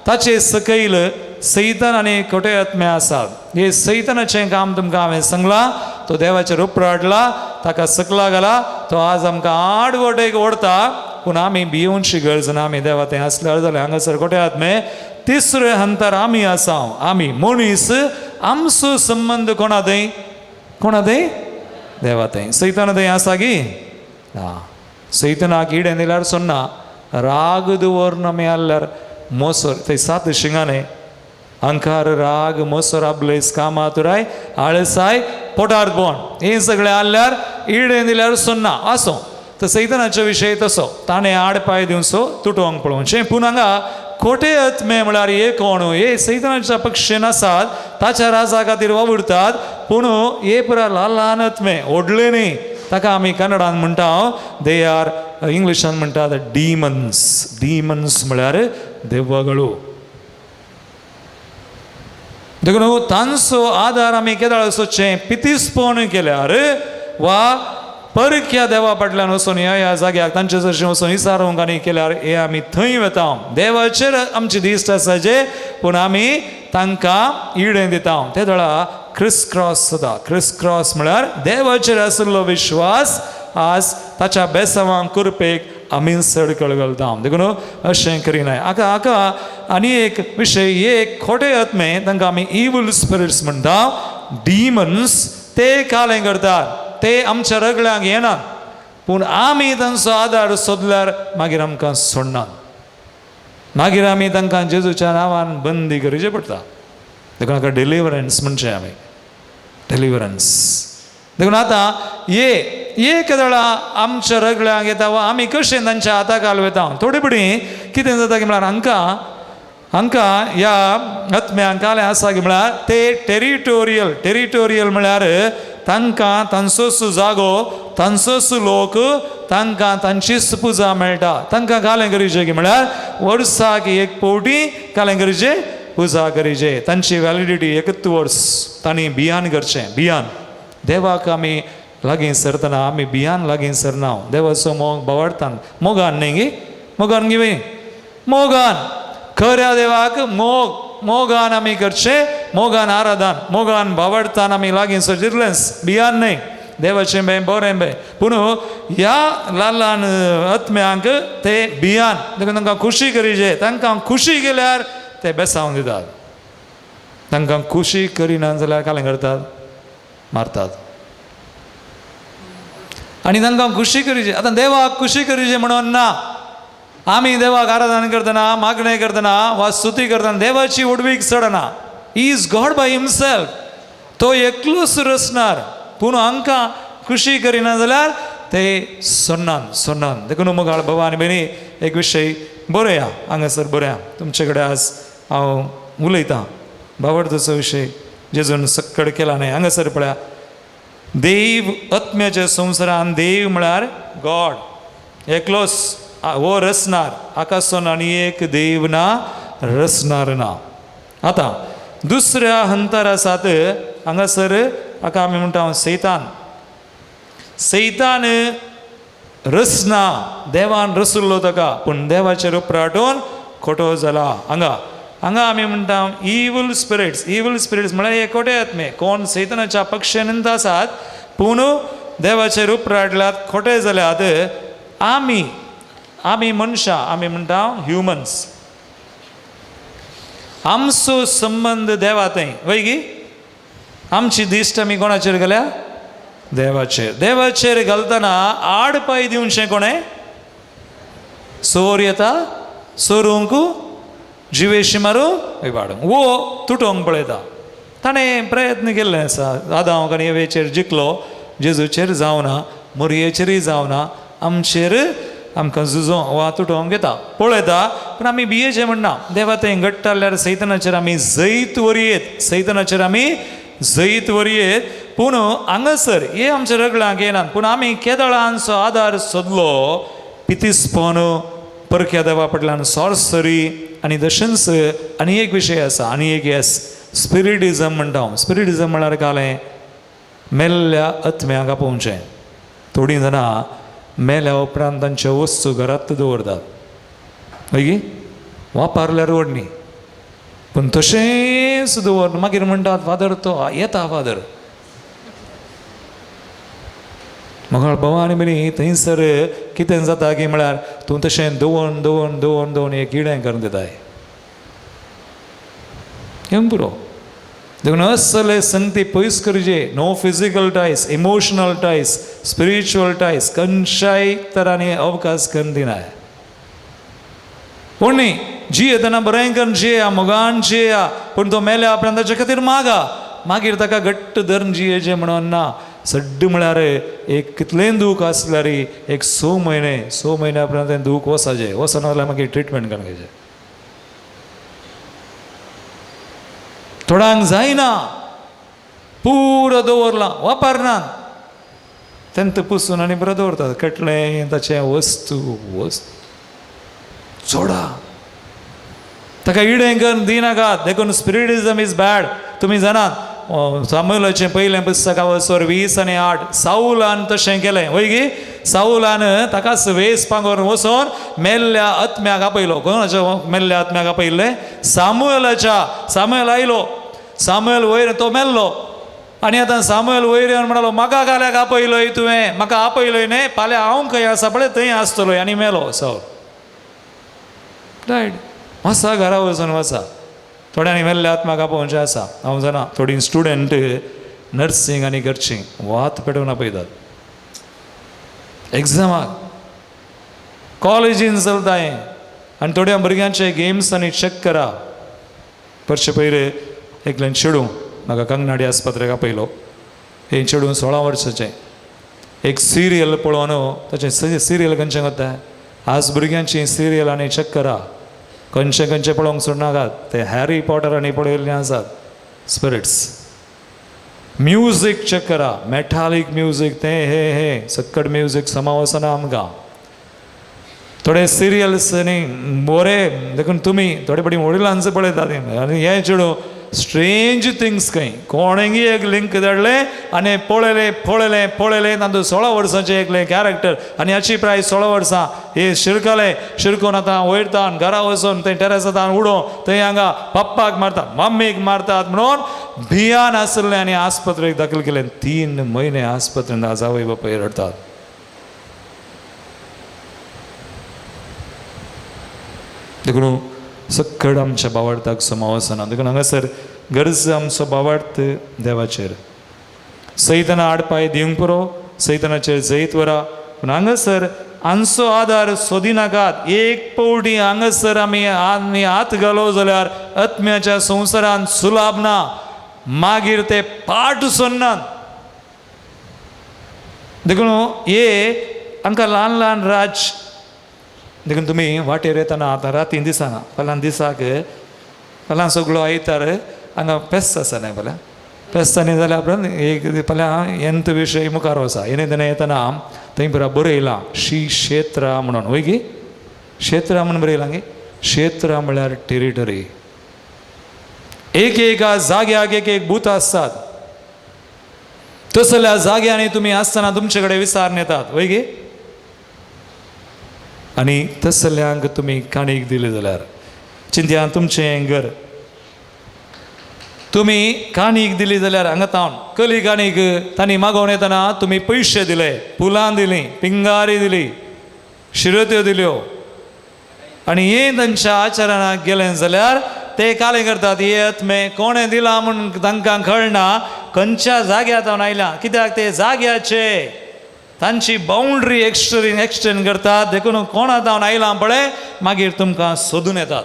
ताचे सकयल सैतान आनी खोटे आत्मे आसात. हे सैतानाचें काम तुमकां हांवें सांगलां. तो देवाचेर उपराडला, ताका सकला घाला, तो आज आमकां आड वटेक ओडता. पूण आमी भियोवची गरज ना, आमी देवा तें आसल्यार जालें. हांगासर खोटे आत्मे. तिसरे हंतार आमी आसा, आमी मनीस, आमचो संबंद कोणा थंय, कोणा थंय? देवा थंय. सैताना थंय आसा गी ना. सैतानाक इडें दिल्यार सोन्ना, राग दवरून आमी आहल्यार मोसर थंय 7 शिंगां न्हय, अहंकार, राग, मोसर, आबलेस, कामातुराय, आळसाय, पोटार बोण, हें सगळें आहल्यार इडें दिल्यार सोन्ना. आसूं, तर सैतानाचो विशय तसो, ताणें आड पांय दिवचो तुटोवंक पळोवचें. पूण हांगा खोटे आत्मे म्हळ्यार हे कोण? हे सैतानाच्या पक्षेन आसात, ताच्या राजा खातीर वावुरतात. पूण हे पुरा ल्हान ल्हान आत्मे, व्हडले न्ही. ताका आमी कन्नडान म्हणटा, they are, इंग्लिशान म्हणटात डिमन्स. डिमन्स म्हळ्यार देवगळू. देखून तांचो आदार आमी केदाळ सोदचें? पितिस्पण केल्यार वा परक्या देवा फाटल्यान वचून ह्या ह्या जाग्याक तांचे जशें वचून विचारूंक आनी केल्यार हे आमी थंय वता. देवाचेर आमची दिश्ट आसाचे, पूण आमी तांकां इडें दिता. ते वेळा क्रिस क्रॉस जाता. क्रिस क्रॉस म्हळ्यार देवाचेर आशिल्लो विश्वास आज ताच्या बेसावांक कुरपेक आमी सडकळ घालता. देखून अशें करिनाय. हाका हाका आनी एक विशय, एक खोटे आत्मे, तांकां आमी इवल स्पिरिट्स म्हणटा, डिमन्स. ते कालें करतात, ते आमच्या रगड्यांक येनात, पूण आमी तांचो आदार सोदल्यार मागीर आमकां सोडनात. मागीर आमी तांकां जेजूच्या नांवान बंदी करची पडटा. देखून हाका डिलिवरन्स म्हणचें आमी, डिलिवरन्स. देखून आतां ये एक वेळा आमच्या रगड्यांक येता वा आमी कशें तांच्या हाताक घाल वता. थोडे फुडें कितें जाता की म्हळ्यार हांकां हांकां ह्या आत्म्यांक कालें आसा की म्हळ्यार ते टेरिटोरियल. टेरिटोरियल म्हळ्यार तांकां तांचोच जागो, तांचोच लोक, तांकां तांचीच पुजा मेळटा. तांकां कालें करीचे की म्हळ्यार वर्साक एक फावटी कालें करीचे, पुजा करीचे. तांची व्हॅलिडिटी एकच वर्स. तांणी बियान करचें. बियान देवाक आमी लागीं सरतना आमी बियान लागीं सरना. देवाचो मोग बावडतान मोगान न्ही गी, मोगान गी मोगान खऱ्या देवाक मोग, मोगान आमी करचें, मोगान आराधन, मोगान बावडतान आमी लागीं सरचे, तितलेंच. बियान न्हय. देवाचें बें बरें बें. पूण ह्या ल्हान ल्हान आत्म्यांक ते भियान, देखून तांकां खुशी करीचे. तांकां खुशी केल्यार ते बेसावन दितात, तांकां खुशी करिना जाल्यार कालें करतात, मारतात. आनी तांकां खुशी करीचे. आतां देवाक खुशी करीचे म्हणून ना, आमी देवाक आराधना करतना, मागणें करतना वा स्तुती करतना देवाची व्हडवीक चडना. He is God by himself, तो एकलोच रचणार. पूण हांकां खुशी करिना जाल्यार ते सोन्नान सोन्नान. देखून मोगाळ बाबा आनी भयणी, एक विशय बरोया हांगासर बरोया, तुमचे कडेन आज हांव उलयतां. भावार्थाचो विशय जेजून सक्कड केला न्हय. हांगासर पळया, देव आत्म्याच्या संवसारान देव म्हळ्यार गॉड एकलोच हो रचणार. आकाशान आनी एक देव ना, रचणार ना. आतां दुसऱ्या हंतर आसात हांगासर, हाका आमी म्हणटा सैतान. सैतान रचना, देवान रचल्लो ताका, पूण देवाचेर उपराटून खोटो जाला. हांगा हांगा आमी म्हणटा इवल स्पिरिट्स. इवल स्पिरिट्स म्हळ्यार हे खोटे आत्मे, कोण सैतानाच्या पक्षानंत आसात पूण देवाचेर उपराटल्यात, खोटे जाल्यात. आमी आमी मनशां, आमी म्हणटा ह्युमन्स, आमचो संबंद देवा थंय वय गी. आमची दिश्ट आमी कोणाचेर घाल्या? देवाचेर. देवाचेर घालतना आड पांय दिवचें कोणें? चोर येता, चोरूंक जिवेशी मारूंक इबाडूंक, वो तुटोवंक पळयता. ताणें प्रयत्न केल्ले आसा, आदांव आनी एवेचेर जिखलो, जेजूचेर जावना, मोरयेचेरूय जावना, आमचेर आमकां झुजों वा तुटोवंक येता पळयता. पूण आमी भियेचें म्हणना. देवा थंय घट्ट जाल्यार सैतानाचेर आमी जैत वरयेत, सैतानाचेर आमी जैत वरयेत. पूण हांगासर हे आमच्या रगडांक येनात. पूण आमी केदळांचो आदार सोदलो, पितिस्पन, परक्या देवा पडल्यान, सॉर्सरी आनी तशेंच आनी एक विशय आसा, आनी एक येस स्पिरिटिजम म्हणटा हांव. स्पिरिटिजम म्हळ्यार कालें मेल्ल्या आत्म्याक आपोवचें. थोडीं जाणां मेल्या उपरांत तांच्यो वस्तू घरांत दवरतात, मागीर वापरल्यार व्हड न्ही, पूण तशेंच दवर. मागीर म्हणटात फादर तो येता फादर. मग बाबा आनी भयणी, थंयसर कितें जाता की म्हळ्यार तूं तशें दवरून दवरून दवरून दवरून एक किडें करून दिताय, येवंक पुरो. देखून असले संगती पयस करचे. No physical ties, emotional ties, spiritual ties, खंयच्याय तरांनी अवकाश करून दिनाय. कोण न्ही जियेतना बरें करून जियेया, मोगान जियेया, पूण तो मेल्या उपरांत ताचे खातीर मागा, मागीर ताका घट्ट धरून जियेचें म्हणून ना. सड्ड म्हळ्यार एक कितलेंय दूख आसल्यार एक 6 म्हयने, 6 म्हयन्या उपरांत तें दूख वचपाचें, वचना जाल्यार मागीर ट्रिटमेंट करून घेवचें. थोड्यांक जायना, पुरो दवरलां, वापरना, तेंत पुसून आनी बरो दवरतात. कटलें ताचें वस्तू वस्तू सोडा, ताका इडें करून दिनाकात. देखून स्पिरिटिजम is bad. तुमी जाणात सामुएलाचें पयलें पुस्तक वसर 20:8, सावलान तशें केलें वय गी. सावलान ताकाच वेस पांगोर वचोन मेल्ल्या आत्म्याक आपयलो. कोणाच्या मेल्ल्या आत्म्याक आपयल्लें? सामुएलाच्या. सामुएल आयलो, सामुएल वयर तो मेल्लो. आनी आतां सामुएल वयर येवन म्हणालो, म्हाका काल्याक आपयलोय तुवें, म्हाका आपयलोय न्हय, फाल्यां हांव खंय आसा पळय थंय आसतलोय. आनी मेलो सावल. रायट, वसा घरा वचून वसा. थोड्यांनी मेल्ल्या आत्म्याक आपोवचें आसा. हांव जाणा थोडीं स्टुडंट नर्सींग आनी घरचीं वात पेटोवन आपयतात एग्जामाक, कॉलेजीन चलता हें. आनी थोड्या भुरग्यांचे गेम्स आनी चॅक करा. परचे पयर एकल्यान चेडूं म्हाका कंगनाडी आस्पत्रेक आपयलो. हें चेडूं 16 वर्साचें, एक सिरियल पळोवन ताचें सिरियल खंयचें वता आज भुरग्यांची सिरियल आनी चॅक करा, खंयचे खंयचे पळोवंक सोडनाकात. ते हॅरी पॉटर आनी पळयल्ले आसात स्पिरिट्स. म्युजीक चॅक करा, मेटालीक म्युजीक, तें हे हे सक्कड म्युजीक समा वचना आमकां. थोडे सिरियल्स न्ही बरे, देखून तुमी थोडे फावटी वडिलांचो पळयतात आनी हें चेडूं स्ट्रेंज थिंग्स खंय कोणेंगी एक लिंक धाडलें आनी पळयलें पळयलें पळयलें तातूंत 16 वर्सांचें एकलें कॅरेक्टर आनी हाची प्राय 16 वर्सां हे शिरकलें, शिरकून आतां वयर तावन घरा वचून थंय टेरसातान उडोवन थंय हांगा पप्पाक मारतात मम्मीक मारतात म्हणून भियान आसलें आनी आस्पत्रेक दाखल केलें. 3 म्हयने आस्पत्रेंत आज आवय बापूय रडटात. देखून सकड आमच्या बावडताक समाव आसना. देखून हांगासर गरज आमचो बावडत देवाचेर सैतना आडपाय दिवंक पुरो, सैतनाचेर जैत वरा. पूण हांगासर आमचो आदार सोदिनाकात. एक पवटी हांगासर आमी आमी हात घालो जाल्यार आत्म्याच्या संवसारान सुलाभ ना, मागीर ते पाट सोडनात. देखून हे हांकां ल्हान ल्हान राज. देखून तुमी वाटेर येतना आतां रातीन दिसना, फाल्यां दिसाक फाल्यां सगळो आयतार हांगा फेस्त आसा न्हय, फाल्यां फेस्त न्ही जाल्यार उपरांत एक फाल्यां एंत विशय मुखार वसा. येणे तेन्ना येतना थंय पुरा बरयलां श्री क्षेत्रा म्हणून, वय गी क्षेत्रा म्हणून बरयलां गी. क्षेत्रा म्हळ्यार टेरिटरी. एक एका जाग्याक एक एक भूत आसतात. तसल्या जाग्यांनी तुमी आसतना तुमचे कडेन विचारून येतात, वय गी. आनी तसल्यांक तुमी काणीक दिली जाल्यार चिंत्या तुमचें घर तुमी काणीक दिली जाल्यार हांगा तावन कली काणीक तांणी मागोवन येतना तुमी पयशे दिले, फुलां दिलीं, पिंगारी दिली, शिरत्यो दिल्यो. आनी हे तांच्या आचरणाक गेलें जाल्यार ते कालें करतात. हे आत्मे कोणें दिलां म्हूण तांकां कळना, खंयच्या जाग्यार तावन आयल्या, कित्याक ते जाग्याचे तांची बाउंड्री एक्सटेंड करतात. देखून कोणा तावन आयलां पळय मागीर तुमकां सोदून येतात.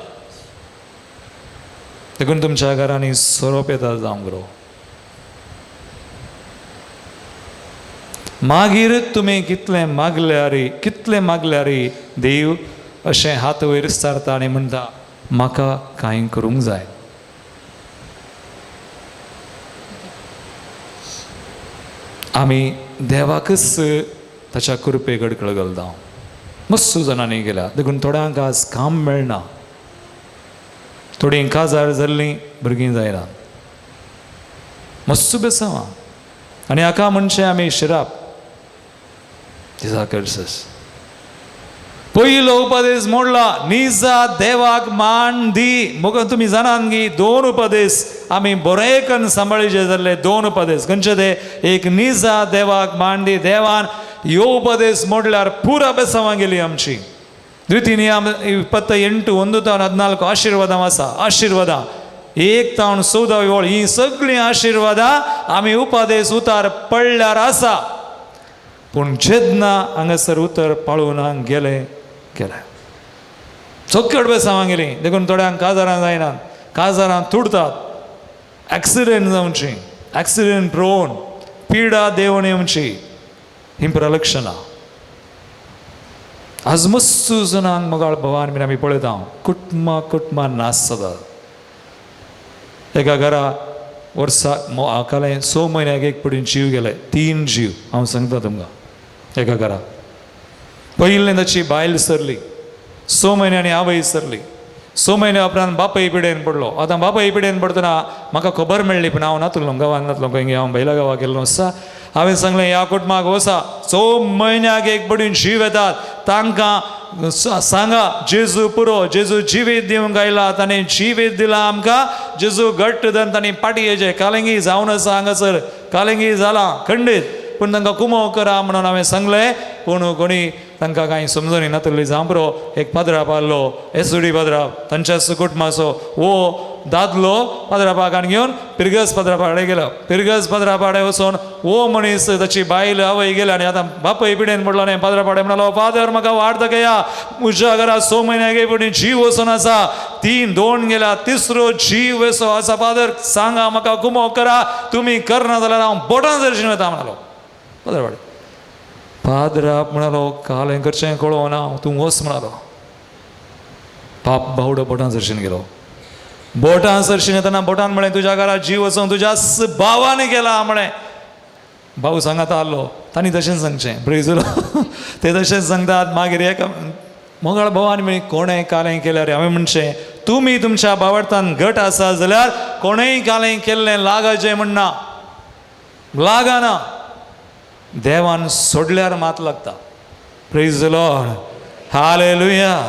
देखून तुमच्या घरांनी सोरोप येतात जावंक बरो. मागीर तुमी कितलें मागल्यारी कितलें मागल्यारी देव अशें हात वयर सारता आनी म्हणटा म्हाका कांय करूंक जाय. आमी देवाकच ताच्या कृपे कडेन घालता. मस्त जाणांनी गेल्या. देखून थोड्यांक आज काम मेळना, थोडीं काजार जाल्लीं भुरगीं जायना, मस्त बेसांव. आनी हाका म्हणचें आमी शिराप दिसा कर्सस. पयलो उपदेश मोडला, निजा देवाक मान दी. मग तुमी जाणात की 2 उपदेश आमी बरे करून सांबाळीचे जाल्ले. 2 उपदेश खंयचे ते? एक निजा देवाक मान दी. देवान ह्यो उपदेश मोडल्यार पुरा बेसांवां गेली आमची. द्वितीय नियम 28 1 तावन 14 आशिर्वादां आसा. आशिर्वादां 1 तावन 14 वळ ही सगळीं आशिर्वादां आमी उपदेश उतार पडल्यार आसा. पूण जेन्ना हांगासर उतर पाळून गेले गेले चोक्कड बेसांवां गेली. देखून थोड्यांक काजारां जायनात, काजारां तुडतात, एक्सिडेंट जावची, एक्सिडेंट प्रोन, पिडा देवण येवची, ही प्रलक्षणां. आज मस्त जाणांक मोगाळ भवान बीन आमी पळयता कुटुंबां कुटुंबां नाश जातात. एका घरा वर्सा कालें 6 म्हयन्याक एक पडून जीव गेले, 3 जीव हांव सांगता तुमकां. एका घरा पयलें ताची बायल सरली, 6 म्हयन्यांनी आवय सरली, 6 म्हयन्या उपरांत बापूय पिडेन पडलो. आतां बापूय पिडेन पडटना म्हाका खबर मेळ्ळी, पूण हांव नातलो गांवांत नातलो, खंय हांव बैला गांवाक गेल्लो आसा. हांवें सांगलें ह्या कुटुंबाक वसा, 6 म्हयन्याक एक पडून जीव येतात, तांकां सांगा जेजू पुरो, जेजू जिवीत दिवंक आयला, ताणें जिवीत दिलां आमकां, जेजू घट्ट धरून तांणी पाटी येचे कालेंगी जावन आसा हांगासर, कालेंगी जालां खंडीत, पूण तांकां कुमो करा म्हणून हांवें सांगलें. पूण कोणी तांकां कांय समजून नातली जावं पुरो. एक पाद्राप आहलो, एसुडी पाद्राप, तांच्या कुटुंबाचो वो दादलो पाद्रापा घेवन पिरगस पाद्रापा कडेन गेलो. पिरगस पाद्रापा कडेन वचून वो मनीस ताची बायल आवय गेली आनी आतां बापूय पिडेन पडलो आनी पाद्रापा कडेन म्हणलो, फादर म्हाका वाट दाखया, म्हज्या घरा 6 म्हयन्याक पडून जीव वचून आसा, 3 2 गेल्या, तिसरो जीव असो आसा, फादर सांगा म्हाका कुमो करा, तुमी करना जाल्यार हांव बोटां दर्शन वता म्हणालो पाद्रापा. पाद्राप म्हणालो काल हें करचें कळोना, तूं वच म्हणालो. पाप बावडो बोटां दर्शन गेलो. बोटां सरशीं येतना बोटान म्हळें तुज्या घरा जीव वचून तुज्या भावान गेला म्हळें. भाऊ सांगात आहलो, तांणी तशेंच सांगचें प्रेजलो ते तशेंच सांगतात. मागीर एका मोगाळ भावान म्हळें कोणें कालें केल्यार हांवें म्हणचें तुमी तुमच्या बावडतान घट आसा जाल्यार कोणेय कालें केल्लें लागाचें म्हणना, लागना. देवान सोडल्यार मात लागता. Praise the Lord, hallelujah.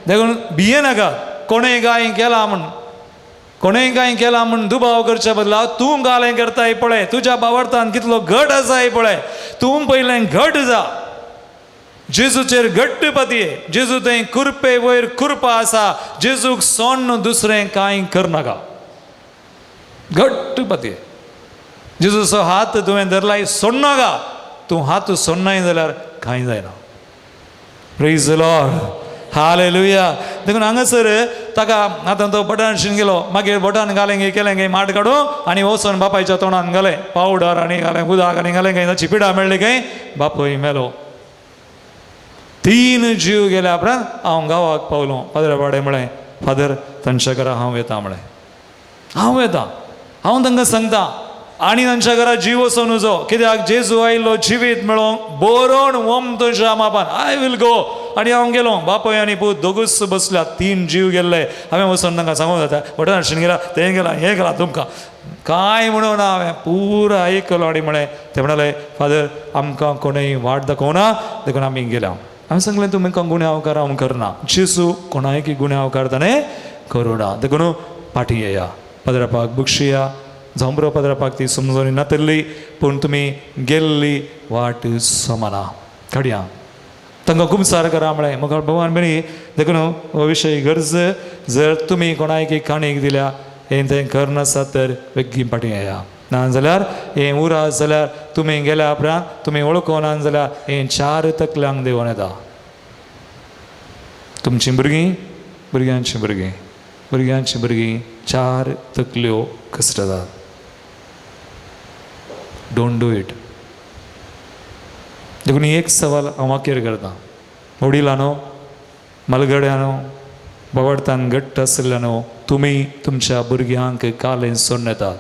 देखून भिये नाका. कोणेय कांय केलां म्हूण, कोणेय कांय केलां म्हूण दुबाव करच्या बदला तूं गालें करताय पळय, तुज्या बावडतान कितलो घट आसाय पळय, तूं पयलें घट जा. जेजूचेर घट्ट पतये, जेजू थंय कुरपे वयर कुरपा आसा, जेजूक सोडून दुसरें कांय करनाका. घट्ट पतये, जेजूचो हात तुवें धरलाय सोडनाका. तूं हात सोडनाय जाल्यार कांय जायना. Praise the Lord, hallelujah. देखून हांगासर ताका आतां तो बोटान शिन गेलो, मागीर बोटान घालें केलें गे माट काडूं आनी वचून बापायच्या तोंडान घालें पावडर आनी घालें उदक आनी घालें कांय ताची पिडा मेळ्ळी कांय बापूय मेलो. 3 जीव गेल्या उपरांत हांव गांवाक पावलो. फादर बाडे म्हळें, फादर तांच्या घरा हांव येता म्हळें, हांव येता, हांव तांकां सांगता आनी तांच्या घरा जीव वचों नुजो, कित्याक जेजू आयलो जिवीत मेळोंक बरोवन ओम तुज्या मापान. I will go. आनी हांव गेलो. बापूय आनी पूत दोगूच बसल्या, 3 जीव गेल्ले. हांवें वचोन तांकां सांगूंक जाता, भटन शिन गेला, तें गेला, हें गेला, तुमकां कांय म्हणून ना. हांवें पुरो आयकलो आनी म्हळें, ते म्हणाले फादर आमकां कोणूय वाट दाखोवना देखून आमी गेल्या. हांवें सांगलें तुमकां गुन्यांवकार हांव करना, जेजू कोणायकी गुन्यांवकार ताणें करुणा, देखून फाटीं येया, पदरापाक बक्षिया. जावं पदरापाक ती समजणी नातल्ली, पूण तुमी गेल्ली वाट समाना काडया, तांकां कुमसार करा म्हळें. मुखार भगवान बरी देखून हो विशय गरज, जर तुमी कोणायकी काणीक दिल्या हें तें करनासत तर बेगीन फाटीं येया, ना जाल्यार हें उरात जाल्यार तुमी गेल्या उपरांत तुमी वळखना जाल्यार हें 4 तकल्यांक देंवोन येता. तुमचीं भुरगीं, भुरग्यांचीं भुरगीं, भुरग्यांचीं भुरगीं 4 तकल्यो कसरतात. Don't do it. देखून एक सवाल हांव वाक्यर करता, वडिलांनो, मलगड्यानो, बावडतान घट्ट आशिल्ल्यानो, तुमी तुमच्या भुरग्यांक कालें सोडून येतात.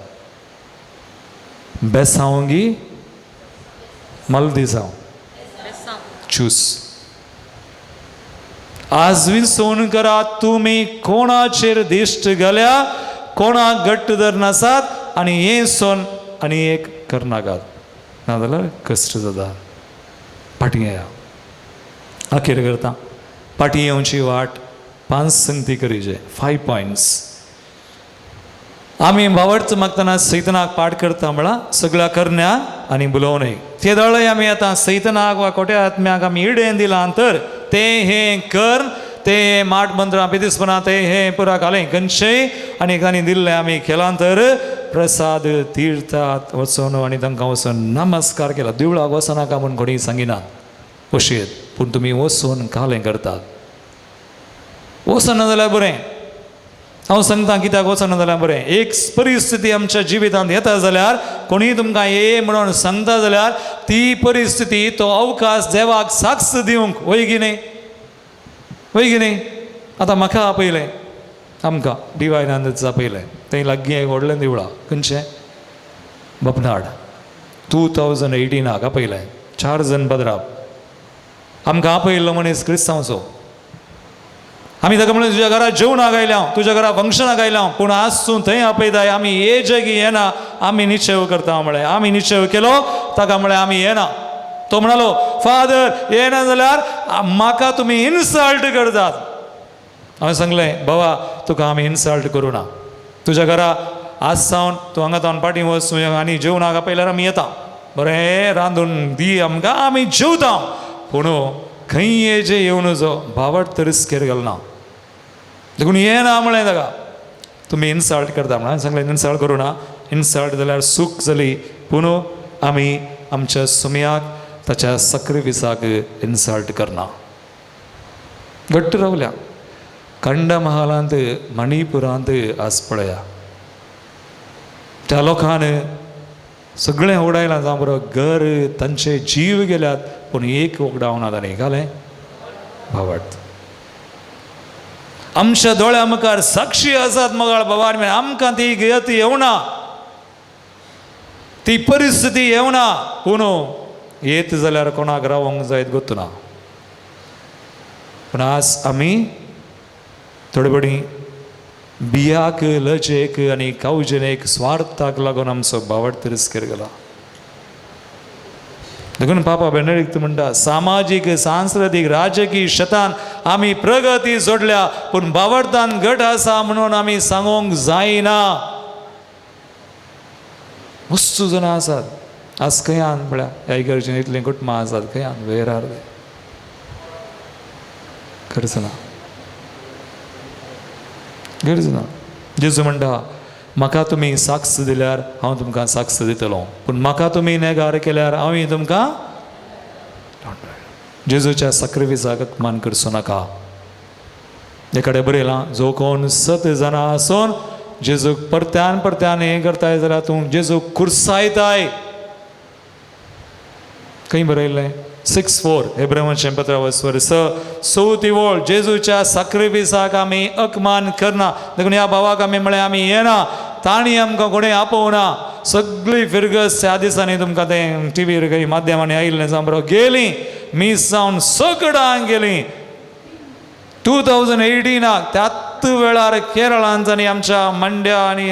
बेसांवगी मलदिसांव चूस. आज विसोवन करा तुमी कोणाचेर दिश्ट घाल्या, कोणाक घट्ट धरनासात आनी हें सोन आनी एक करनाकात, नाजाल्यार कश्ट जाता. फाटीं येया. अखेर करता फाटीं येवची वाट 5 संगती करीचे, 5 पॉयंट्स. आमी भावार्थ मागतना सैतनाक पाठ करता म्हळ्यार सगळ्या करण्या आनी बुलोवणे ते दळय आमी आतां सैतनाक वा कोट्या आत्म्याक आमी इडेन दिलां तर ते हें कर, ते हें माट मंत्रां पिदिसपणां, ते हें पुरा घालें खंयचेय आनी तांणी दिल्लें आमी केलां तर प्रसाद तीर्थात वचोन आनी तांकां वचून नमस्कार केला. देवळाक वचनाका म्हूण कोणी सांगिनात अशें, पूण तुमी वचून कालें करतात. वचना जाल्यार बरें, हांव सांगता कित्याक वचना जाल्यार बरें. एक परिस्थिती आमच्या जिवितांत येता जाल्यार कोणीय तुमकां ये म्हणून सांगता जाल्यार ती परिस्थिती तो अवकाश देवाक साक्ष दिवंक वय की न्ही, वय की न्ही. आतां म्हाका आपयलें, आमकां डिवायनांदच आपयलें, थंय लागीं एक व्हडलें देवळां खंयचें बपनाड 2018 आपयलें, 4 जण पदराप आमकां आपयल्लो मनीस क्रिस्तांवचो. आमी ताका म्हणलें तुज्या घरा जेवणाक आयल्या, तुज्या घरा फंक्शनाक आयल्या, पूण आज तूं थंय आपयताय, आमी ये जागी येना, आमी निश्चय करता म्हळें. आमी निश्चय केलो, ताका म्हळें आमी येना. तो म्हणालो फादर येना जाल्यार म्हाका तुमी इन्सल्ट करतात. हांवें सांगलें बाबा तुका आमी इन्सल्ट करूं ना, तुज्या घरा आज सावन तूं हांगा सावन फाटीं वच, तुवें आनी जेवणाक आपयल्यार आमी येता, बरें रांदून दी आमकां, आमी जेवता. पूण खंय येजे येवन जो भावट तरिस्केर घालना, देखून येना म्हळें ताका. तुमी इन्सल्ट करता म्हणून हांवें सांगलें इन्सल्ट करूं ना, इन्सल्ट जाल्यार सूख जाली, पूण आमी आमच्या सुमयाक ताच्या सक्रिफिसाक इन्सल्ट करना. घट्ट रावल्या कंडमहालांत मणिपुरांत आज पळया त्या लोकान सगळें उडायलां, जावं बरो घर तांचे जीव गेल्यात, पूण एक वगडावना ताणें घालें भावार्थ. आमच्या दोळ्या मुखार साक्षी आसात मगाळ बाबा, आमकां ती गती येवना, ती परिस्थिती येवना, पूण येत जाल्यार कोणाक रावंक जायत गोतना. पूण आज आमी थोडे बडी बियाक लजेक आनी कावजेनेक स्वार्थाक लागून आमचो बावट तिरस्कार केला. देखून पापा बेनेडिक्त म्हणटा सामाजीक सांस्कृतीक राजकीय शेतान आमी प्रगती जोडल्या पूण बावडतान गट आसा म्हणून आमी सांगूंक जायना. वस्तू जाणां आसात आज खंयान म्हळ्यार ह्या इगर्जेन इतलीं कुटुंबां आसात खंयान वेर आर they खर्च ना गरज ना. जेजू म्हणटा म्हाका तुमी साक्ष दिल्यार हांव तुमकां साक्ष दितलो पूण म्हाका तुमी नेगार केल्यार हांवूय तुमकां. जेजूच्या साक्रिफिसाक अपमान करचो नाका. एकडे बरयलां जो कोण सत जाणां आसून जेजूक परत्यान परत्यान हें करताय जाल्यार तूं जेजूक कुर्सायताय. खंय बरयल्लें 6:4 एब्रामाचें पत्र वस्वर स चवथी वळ जेजूच्या साक्रिफिसाक आमी अपमान करना. देखून ह्या भावाक आमी म्हळें आमी येना तांणी आमकां कोणें आपोवना. सगळी फिरगस ह्या दिसांनी तुमकां तें टिवीर खंय माध्यमांनी आयिल्लें जावं बरो गेलीं मीस जावन सगळ्यांक गेलीं. 2018 त्याच वेळार केरळांत आनी आमच्या मंड्या आनी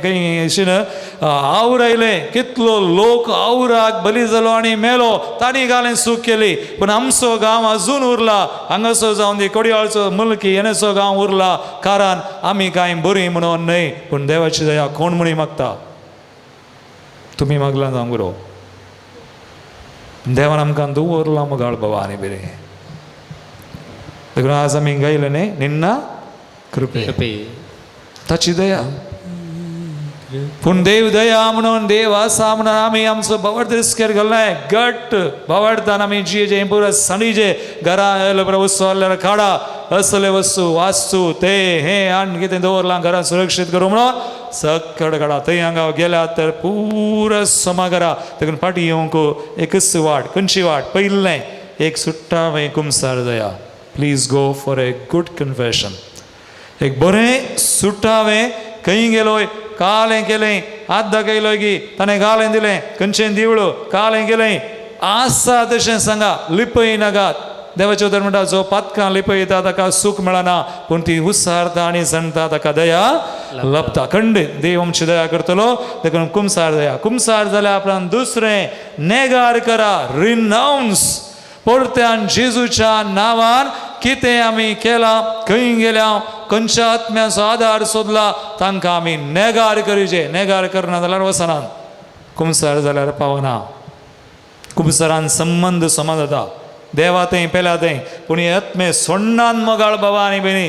खंय अशीन our आयलें कितलो लोक आवराक बली जालो आनी मेलो. तांणी घालें चूक केली पूण आमचो गांव अजून उरला. हांगासो जावन दी कोडयाळचो मुलकी येनेचो गांव उरला कारण आमी कांय बरीं म्हणून न्हय पूण देवाची दया कोण म्हणी मागता तुमी मागला जावंक बरो. देवान आमकां दवरला मोगाळ बाबा आनी बरें. देखून आज आमी गायलें न्ही निन्ना कृपे ताची दया. पूण देव दया म्हणून देव आसा म्हणून आमी आमचो बावड तिरस्कार घालनाय. घट बावडतान आमी जियेचे पुरो सणीचे घरा वस्तू आहल्यार काडा असले वस्तू वास्तू ते हें आनी कितें दवरलां घरां सुरक्षीत करूं म्हणून सकड काडा. थंय हांगा गेल्या तर पुरो समाघरा. देखून फाटीं येवंक एकच वाट खंयची वाट पयलें एक सुट्टा मागीर कुमसार दया. Please go for a good confession. एक बरें सुटावें खंय गेलोय काल हें केलें हात दाखयलोय की ताणें गालें दिलें खंयचें दिवळो काल हें केलें आसा तशें सांगा लिपय नाकात. देवाचें उतर म्हणटा जो पातकां लिपयता ताका सूख मेळना पूण ती उसारता आनी सांगता ताका दया लभता. खंडीत देव आमची दया करतलो. देखून कुमसार दया. कुमसार जाल्या उपरांत दुसरें नेगार करा रिनाउन्स. परत्यान जेजूच्या नांवान कितें आमी केलां खंय गेल्या खंयच्या आत्म्याचो आदार सोदला तांकां आमी नेगार करीचे. नेगार करना जाल्यार वचनात कुमसार जाल्यार पावना. कुमसारान संबंद समा जाता देवा थंय पेल्या थंय पूण हे आत्मे सोडनान मोगाळ बाबा आनी भयणी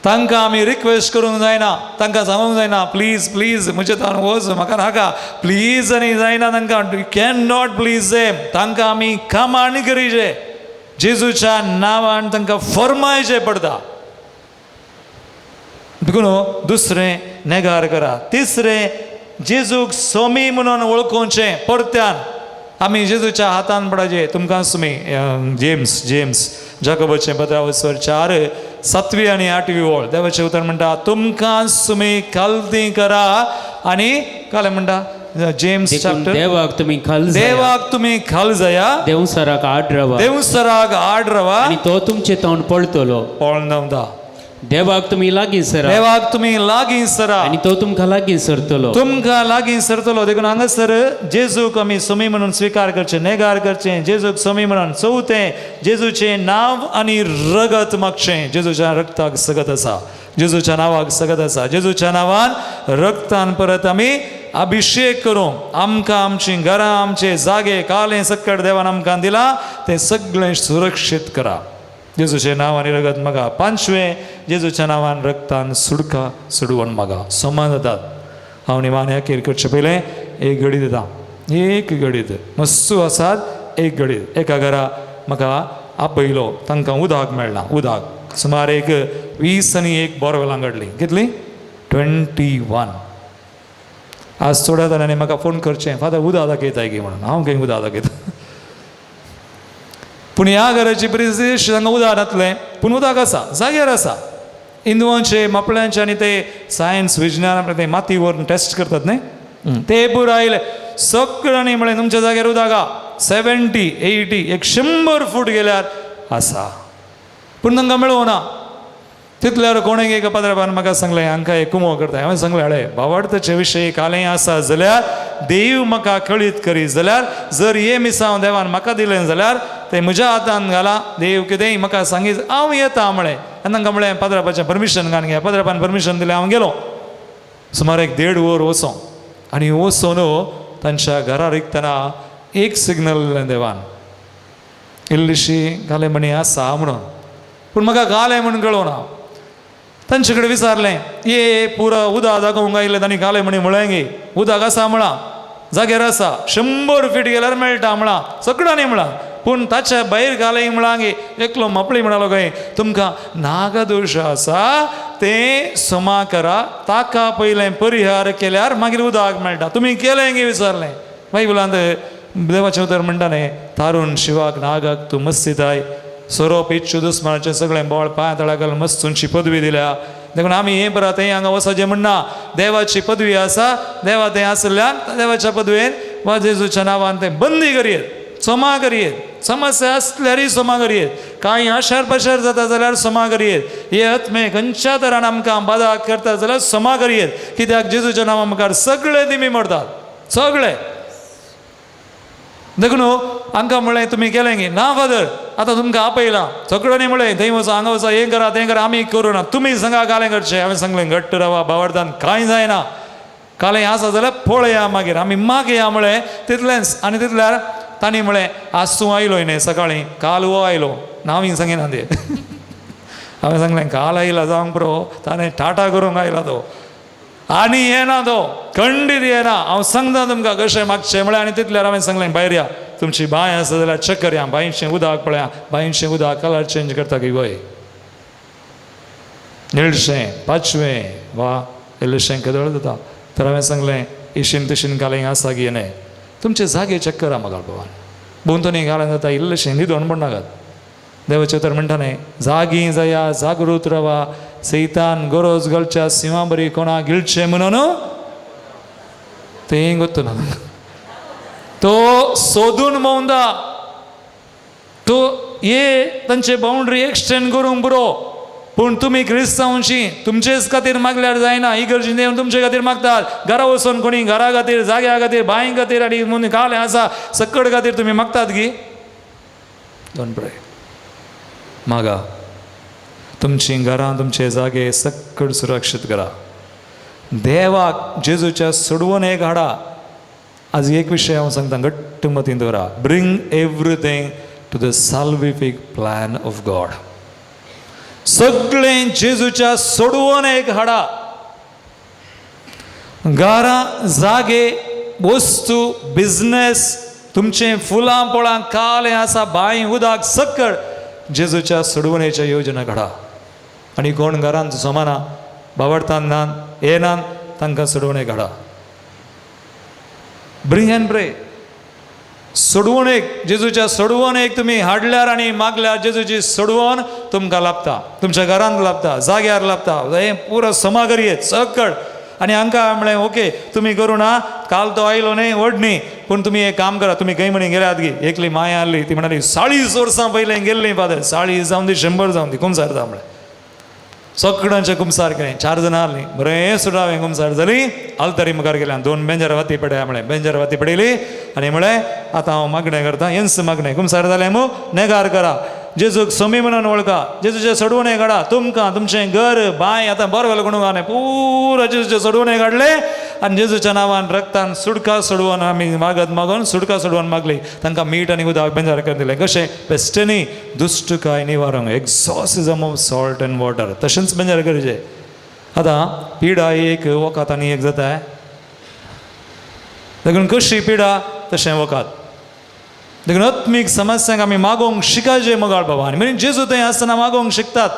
तांकां आमी रिक्वेस्ट करूंक जायना तांकां सांगूंक जायना प्लीज प्लीज म्हजे तान वच म्हाका नाका प्लीज आनी जायना तांकां. You can not please them. तांकां आमी कामांणी करीचे जेजूच्या नांवान तांकां फर्मायचें पडटा. देखून दुसरें नेगार करा. तिसरें जेजूक सोमी म्हणून वळखुचें. परत्यान आमी जेजूच्या हातान पडाचे. तुमकां सुमी जेम्स जेम्स जाकोबाचें पत्रावस्वर 4 7वी आनी 8वी वळ देवाचें उतर म्हणटा तुमकां सुमी खालती करा आनी कालें म्हणटा जेम्स चॅप्टर देवाक तुमी खाल देवाक तुमी खाल जाया देवसराक आड रावा देवसराक आड रावा आनी तो तुमचे तोंड पळतलो. पळोवन धांवता. देवाक तुमी लागीं सरा देवाक तुमी लागीं सरा आनी तो तुमकां लागीं सरतलो. तुमकां लागीं सरतलो. देखून हांगासर जेजूक आमी सोमी म्हणून स्विकार करचें नेगार करचें जेजूक सोमी म्हणून. चवथें जेजूचें नांव आनी रगत मागचें. जेजूच्या रगताक सगत आसा जेजूच्या नांवाक सगत आसा. जेजूच्या नांवान रगतान परत आमी अभिशेक करूं. आमकां आमचीं घरां आमचे जागे कालें सक्कड देवान आमकां दिलां तें सगळें सुरक्षीत करा जेजूचें नांव आनी रगत मागा. पांचवें जेजूच्या नांवान रगतान सुडका सुडवण मागा. समान जातात. हांव निमान अखेर करचें पयलें एक घडी दिता एक घडीत मस्तू आसात एक घडीत. एका घरा म्हाका आपयलो तांकां उदक मेळना. उदक सुमार एक 20 आनी 1 बोरवेलां काडलीं. कितलीं 21. आज थोड्या जाणांनी म्हाका फोन करचें फादर उदक दाखयताय की म्हणून. हांव खंय उदक दाखयता. पूण ह्या घराची परिस्थिती हांगा उदक नासलें पूण उदक आसा जाग्यार आसा. हिंदुवांचे मापळ्यांचे आनी ते सायन्स विज्ञान ते माती व्हरून टेस्ट करतात न्ही ते पुरो आयले सगळ्यांनी म्हळें तुमच्या जाग्यार उदक आहा 70 80 100 फूट गेल्यार आसा पूण तांकां मेळोना. तितल्यार कोणें एका पाद्राबान म्हाका सांगलें हांकां एक कुमो करता. हांवें सांगलें हळे भावार्थाचे विशय कालें आसा जाल्यार देव म्हाका कळीत करी जाल्यार जर हे मिसांव देवान म्हाका दिलें जाल्यार तें म्हज्या हातान घालां, देव कितेंय म्हाका सांगीत हांव येता म्हळें. आनी तांकां म्हळें पाद्राबाचें परमिशन घालून घे. पाद्राबान परमिशन दिलें, हांव गेलो. सुमार एक 1.5 वर वचों आनी वचून तांच्या घरा रिगतना एक सिग्नल दिलें देवान, इल्लीशी घालें म्हणी आसा म्हणून, पूण म्हाका घालें म्हूण कळना. तांचे कडेन विचारलें, ये पुरो उदक दाखोवंक आयिल्लें तांणी घालें म्हणी म्हळें गे, उदक आसा म्हळां, जाग्यार आसा, 100 फीट गेल्यार मेळटा म्हळां, सगळ्यांनी म्हळां, पूण ताच्या भायर घालें म्हळां गे. एकलो मापळी म्हणालो काय तुमकां नागदोश आसा तें समा करा, ताका पयलें परिहार केल्यार मागीर उदक मेळटा, तुमी केलें गे विचारलें. बायबलांत देवाचें उतर म्हणटा न्ही, तारून शिवाक नागाक तूं मस्तिताय, सोरोप इच्छू दुस्मानाचें सगळें बोळ पांय तळा घालून मस्तूंची पदवी दिल्या. देखून आमी हें बरा थंय हांगा वचचें म्हणना, देवाची पदवी आसा, देवा थंय आसल्यान देवाच्या पदवेन वा जेजूच्या नांवान तें बंदी करयेत, क्षमा करयेत, समस्या आसल्यारय क्षमा करयेत, कांय आशार पाशार जाता जाल्यार क्षमा करयेत, हे आत्मे खंयच्या तरान आमकां बादा करता जाल्यार क्षमा करयेत, कित्याक जेजूच्या नांवा मुखार सगळे दिमी मोडतात, सगळे. देखून हांकां म्हळें तुमी केलें गे? ना फादर, आतां तुमकां आपयलां, सगळ्यांनी म्हळें थंय वचा हांगा वचा, हें करा तें करा, आमी करूं ना, तुमी सांगा कालें करचें. हांवें सांगलें घट्ट रावा, भावार्थान कांय जायना, कालें आसा जाल्यार पळया मागीर आमी मागया म्हळें, तितलेंच. आनी तितल्यार तांणी म्हळें आज तूं आयलो न्ही सकाळीं, काल हो आयलो, नांव सांगिना ते. हांवें सांगलें काल आयला जावंक पुरो, ताणें टाटा करूंक आयला तो, आनी येना तो, खंडीत येना, हांव सांगता तुमकां कशें मागचें म्हळें. आनी तितल्यार हांवें सांगलें भायर या, तुमची बांय आसा जाल्यार चेक करया, बांयचें उदक पळया, बांयचें उदक कलर चेंज करता की वय, निळशें पाचवें वा इल्लेशें कदळ जाता. तर हांवें सांगलें इशीन तिशीन घालें आसा की न्हय, तुमचे जागे चेक करा म्हाका बाबान, भोंवतणी घालें जाता इल्लेशें न्हिदोन म्हणनाकात. देवाचें तर म्हणटा न्हय, जागी जाया, जागृत रावा, सैतान गरज घालच्या सिंहा बरी कोणा गिळचें म्हणून तें गोत्तू ना, तो सोदून भोंवता, तो ये तांचे बाउंड्री एक्सटेंड करूंक पुरो, पूण तुमी क्रिस्तांवची तुमचेच खातीर मागल्यार जायना, इगर्जीन येवन तुमचे खातीर मागतात, घरा वचून कोणी घरा खातीर, जाग्या खातीर, बांय खातीर आनी म्हणून कालें आसा सकड खातीर तुमी मागतात गी. Don't pray, मागा, तुमचीं घरां तुमचे जागे सकड सुरक्षीत करा, देवाक जेजूच्या सोडवून एक हाडा. आज एक विशय हांव सांगता, घट्ट मतींत दवरा, bring everything to the salvific plan of God. सगळें जेजूच्या सोडवून एक हाडा, घरां, जागे, वस्तू, बिजनेस, तुमचें फुलां पोळां कालें आसा, बांय, उदक, सकळ जेजूच्या सोडवणेच्या योजना घडा. आनी कोण घरांत सोमाना, बावडतान ना, येनान, तांकां सोडवणे घडा. ब्रिंग अँड प्रे, सोडवण एक, जेजूच्या सोडवण एक तुमी हाडल्यार आनी मागल्यार जेजूची सोडवण तुमकां लाभता, तुमच्या घरांत लाभता, जाग्यार लाभता, हें पुरो समागर येत सकळ. आनी हांकां म्हणलें ओके तुमी करूं ना, काल तो आयलो न्ही व्हड न्ही, पूण तुमी एक काम करा, तुमी खंय म्हणी गेल्यात गी, एकली माया आहली, ती म्हणाली 40 वर्सां पयलें गेल्लीं फादर, 40 जावन दी 100 जावन दी, कुमसार जावं म्हळें, सगळ्यांचें कुमसार केलें, 4 जाणां आहलीं, बरें सुद्दां हांवें कुमसार जाली, आल्तारी मुखार गेल्यान 2 बेंजर वाती पडया म्हळें, बेंजर वाती पडयली आनी म्हळें आतां हांव मागणें करता, हेंच मागणें, कुमसार जालें मू नेगार करा, जेजूक समी म्हणून वळखा, जेजूचें सोडवणें काडा, तुमकां तुमचें घर बांय आतां बरो वेलो कोणूक न्ही, पुरो जेजूचें सोडवणें काडलें आनी जेजूच्या नांवान रक्तान सुडका सोडवून आमी मागत मागून सुडका सोडवून मागली, तांकां मीठ आनी उदक बेंजार करून दिलें. कशें बेश्टेनी दुश्टकाय निवारूंक, exorcism of salt and water, तशेंच बेंजार करचें. आतां पिडा एक वखद आनी एक जाता, देखून कशी पिडा तशें वखद. देखून आत्मीक समस्यांक आमी मागोवंक शिकाचे मोगाळ बाबा, आनी म्हणजे जेजू थंय आसतना मागोवंक शिकतात,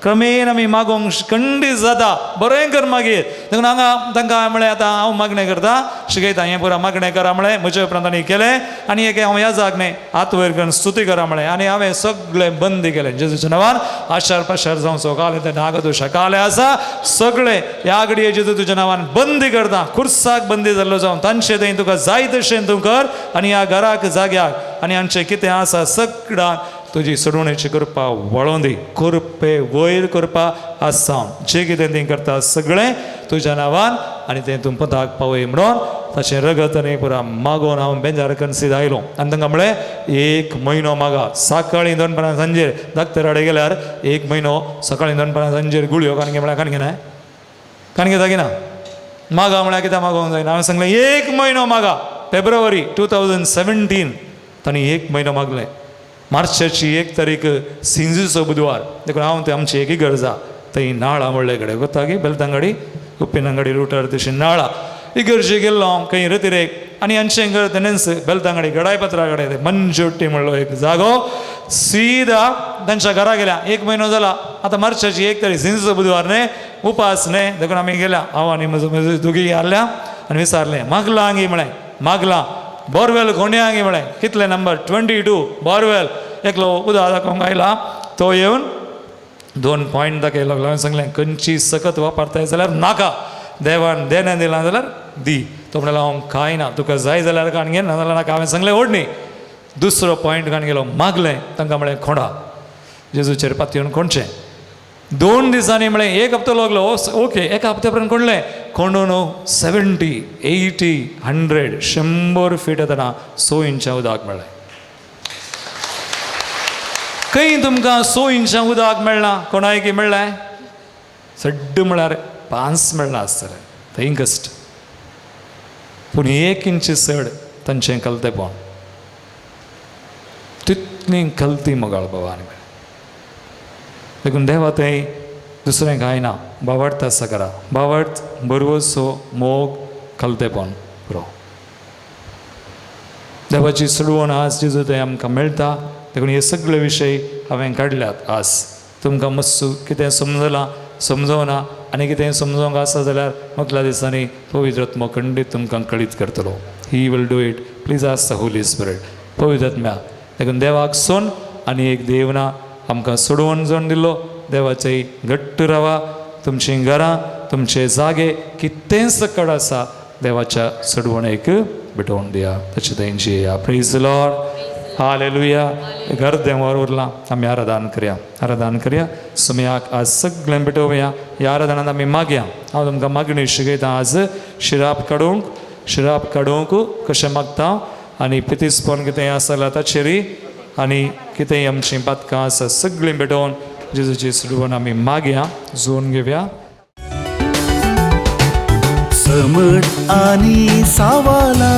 क्रमेण आमी मागोवंक खंडीत जाता, बरें कर मागीर. देखून हांगा तांकां म्हळें आतां हांव मागणें करता, शिकयता, हें पुरा मागणें करा म्हळें, म्हजे उपरांत तांणी केलें आनी एक हांव याजाक न्ही हात वयर करून स्तुती करा म्हळें आनी हांवें सगळें बंदी केलें जेजूच्या नांवान. आशार पाशार जावचो कालें तें नागदोशा कालें आसा सगळें ह्या घडये जेजू तुज्या नांवान बंदी करता, खुर्साक बंदी जाल्लो जावन तांचे थंय तुका जाय तशें तूं कर आनी ह्या घराक जाग्याक आनी आमचें कितें आसा सगळ्यांक तुजी सोडवणेची कृपा वळोवन दी. कृपे वयर कृपा आसा जें कितें तें करता सगळें तुज्या नांवान आनी तें तूं पदाक पावय म्हणून ताचें रगत आनी पुरा मागोवन हांव बेंजार कन्सीद आयलो. आनी तांकां म्हळें 1 म्हयनो मागा, सकाळीं दनपारां सांजेर डाक्टरा कडेन गेल्यार 1 म्हयनो सकाळीं दनपारां सांजेर गुळयो काणगे म्हळ्यार काणगे न्हय काणगे जागिना मागा म्हळ्यार कित्याक मागोवंक जायना. हांवें सांगलें 1 म्हयनो मागा. फेब्रुवारी 2017 तांणी 1 म्हयनो मागलें. मार्चाची 1 तारीख सिंजीचो बुधवार, देखून हांव ते आमची एक इगर्ज आहा थंय नाळा म्हणले कडेन वता की बेलतांगाडी उप्पिनांगाडी रुटार तशी नाळा इगर्जे गेल्लो हांव खंय रतिरेक आनी आमचें घर तेणेंच बेलतांगाडी गडायपत्रा कडेन मंजोटी म्हणलो एक जागो सीदा तांच्या घरा गेल्या. 1 म्हयनो जाला आतां मार्चाची 1 तारीख सिंजीचो बुधवार न्हय उपास न्हय, देखून आमी गेल्या हांव आनी म्हजो म्हजो दोगी हाडल्या आनी विचारलें मागलां आंगी म्हळें मागलां बोरवेल कोंड्या आंगी म्हळें कितले नंबर 22 बोरवेल. एकलो उदक दाखोवंक आयला तो येवन 2 पॉयंट दाखयलो लागलो. हांवें सांगलें खंयची सकत वापरताय जाल्यार नाका, देवान देणें दिलां जाल्यार दी. तो म्हणलो हांव कांय ना, तुका जाय जाल्यार काण घे ना जाल्यार नाका. हांवें सांगलें ओडणी. दुसरो पॉयंट काण गेलो मागलें तांकां म्हळें खोंडा जेजूचेर पातयेवन कोणचें. 2 दिसांनी म्हळें 1 हप्तो लागलो ओके, 1 हप्त्या पर्यंत कोणलें कोंडून 70 80 100 100 फीट येतना 6 इंचां उदक मेळ्ळें. खंय तुमकां 6 इंचां उदक मेळना? कोणायकी मेळ्ळें? सड्ड म्हळ्यार 5 मेळना आसतलें थंय कश्ट, पूण 1 इंच चड तांचें कलतेपण तितली कलती मोगाळ बाबा. आनी देखून देवा थंय दुसरें कांय ना, बावडत आसा करा बावडत बरवसो मोग कलतेपण पुरो. देवाची सोडवण आज जेजू थंय आमकां मेळटा. देखून हे सगळे विशय हांवें काडल्यात आज तुमकां मातसो कितें समजलां समजोना आनी कितें समजोवंक आसा जाल्यार मुखल्या दिसांनी पवित्र आत्मो खंडीत तुमकां कळीत करतलो. He will do it. Please ask the Holy Spirit पवित्र आत्म्या. देखून देवाक सोन आनी एक देव ना आमकां सोडवण जावन दिल्लो. देवाचें घट्ट रावा, तुमचीं घरां तुमचे जागे कितें सकड आसा देवाच्या सोडवणेक भेटोवन दिया. तशें तेंची येया. Praise Lord, hallelujah. घर देवार उरलां आमी आराधन करया, आराधन करया. सुमयाक आज सगळें भेटोवया. ह्या आराधनांत आमी मागया. हांव तुमकां मागणी शिकयतां आज शिराप काडूंक, शिराप काडूंक कशें मागता आनी पितीसपण कितें आसा जाल्यार ताचेरय आनी कितेंय आमचीं पातकां आसा सगळीं भेटोवन जेजूची सोडवण आमी मागया, जोन घेवया. समट आनी सावाला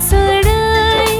चढाई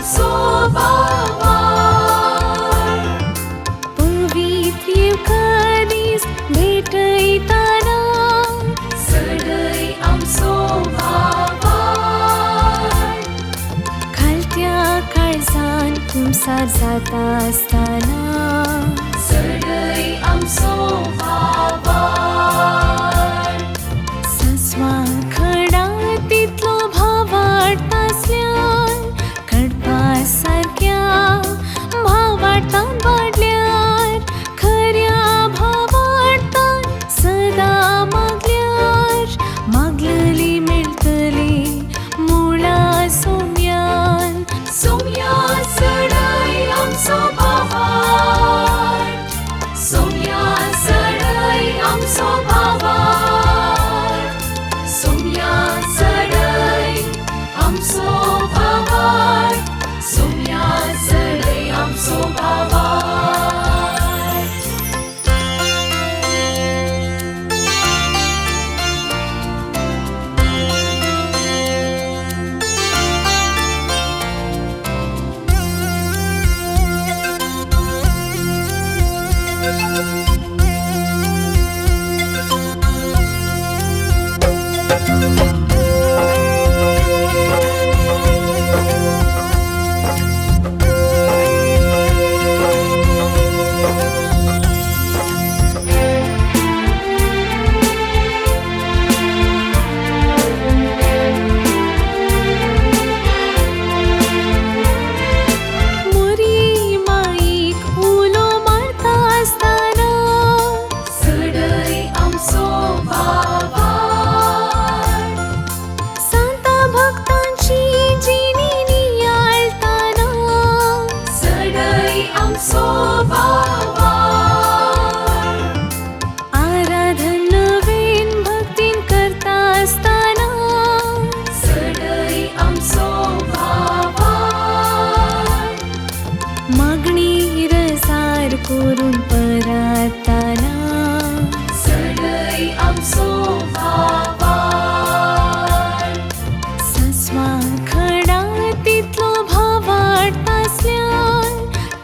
आमचो भावार्थ. पवित्र येवकारीस्त भेटयताना चडय आमचो भावार्थ. खालत्या काळजान कुमसार जाता आसतना चडय आमचो भावार्थ. सस्वा खडा तितलो भावार्थ आसल्यार कडपा सारक्या भावार्थान वाडल्यार खऱ्या भावार्थान सदां मागल्यार मागलली मेळटली मुळा सोम्यान. सोम्या चडय आमचो भावार्थ. सोम्या चडय आमचो भावार्थ. सोम्या चडय आमचो भावार्थ. सोम्या चडय आमचो भावार्थ. मोरी माईक उलो मारता आसतना चडय आमचो भावार्थ. सांता भक्तांची जिणी नियाळताना चडय आमचो भावार्थ. आराधन नवीन भक्तीन करता आसतना चडय आमचो भावार्थ. मागणी रजार करून परताना चडय आमचो भावार्थ. सस्वा खडा तितलो भावार्थ आसल्यार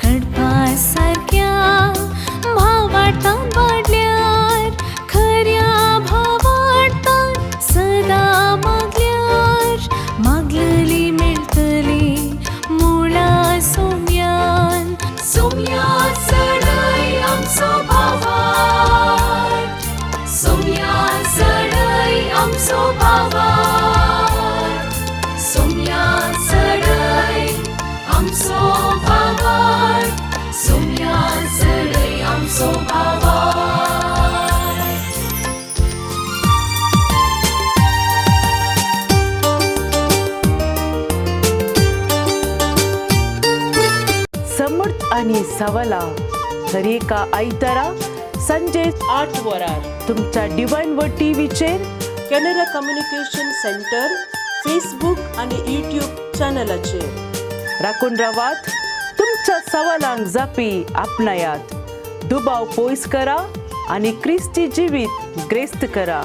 कडपा सारक्या भावार्थान वाडल्यार खऱ्या भावार्थान सदां मागल्यार मागलली मेळटली मुळा सोम्यान. सोम्या चडय आमचो भावार्थ. सोम्या चडय आमचो भावार्थ. सोम्या चडय आमचो भावार्थ. सोम्या चडय आमचो भावार्थ. समर्थ आणि सवला दरेका आयतारा संजे 8 वरार तुमच्या डिवायन व टीव्हीचेर कॅनरा कम्युनिकेशन सेंटर फेसबूक आणि यूट्यूब चॅनलाचेर. राखून रावात, तुमच्या सवालांक जापी आपणायात, दुबाव पयस करा आनी क्रिस्ती जिवीत ग्रेस्त करा.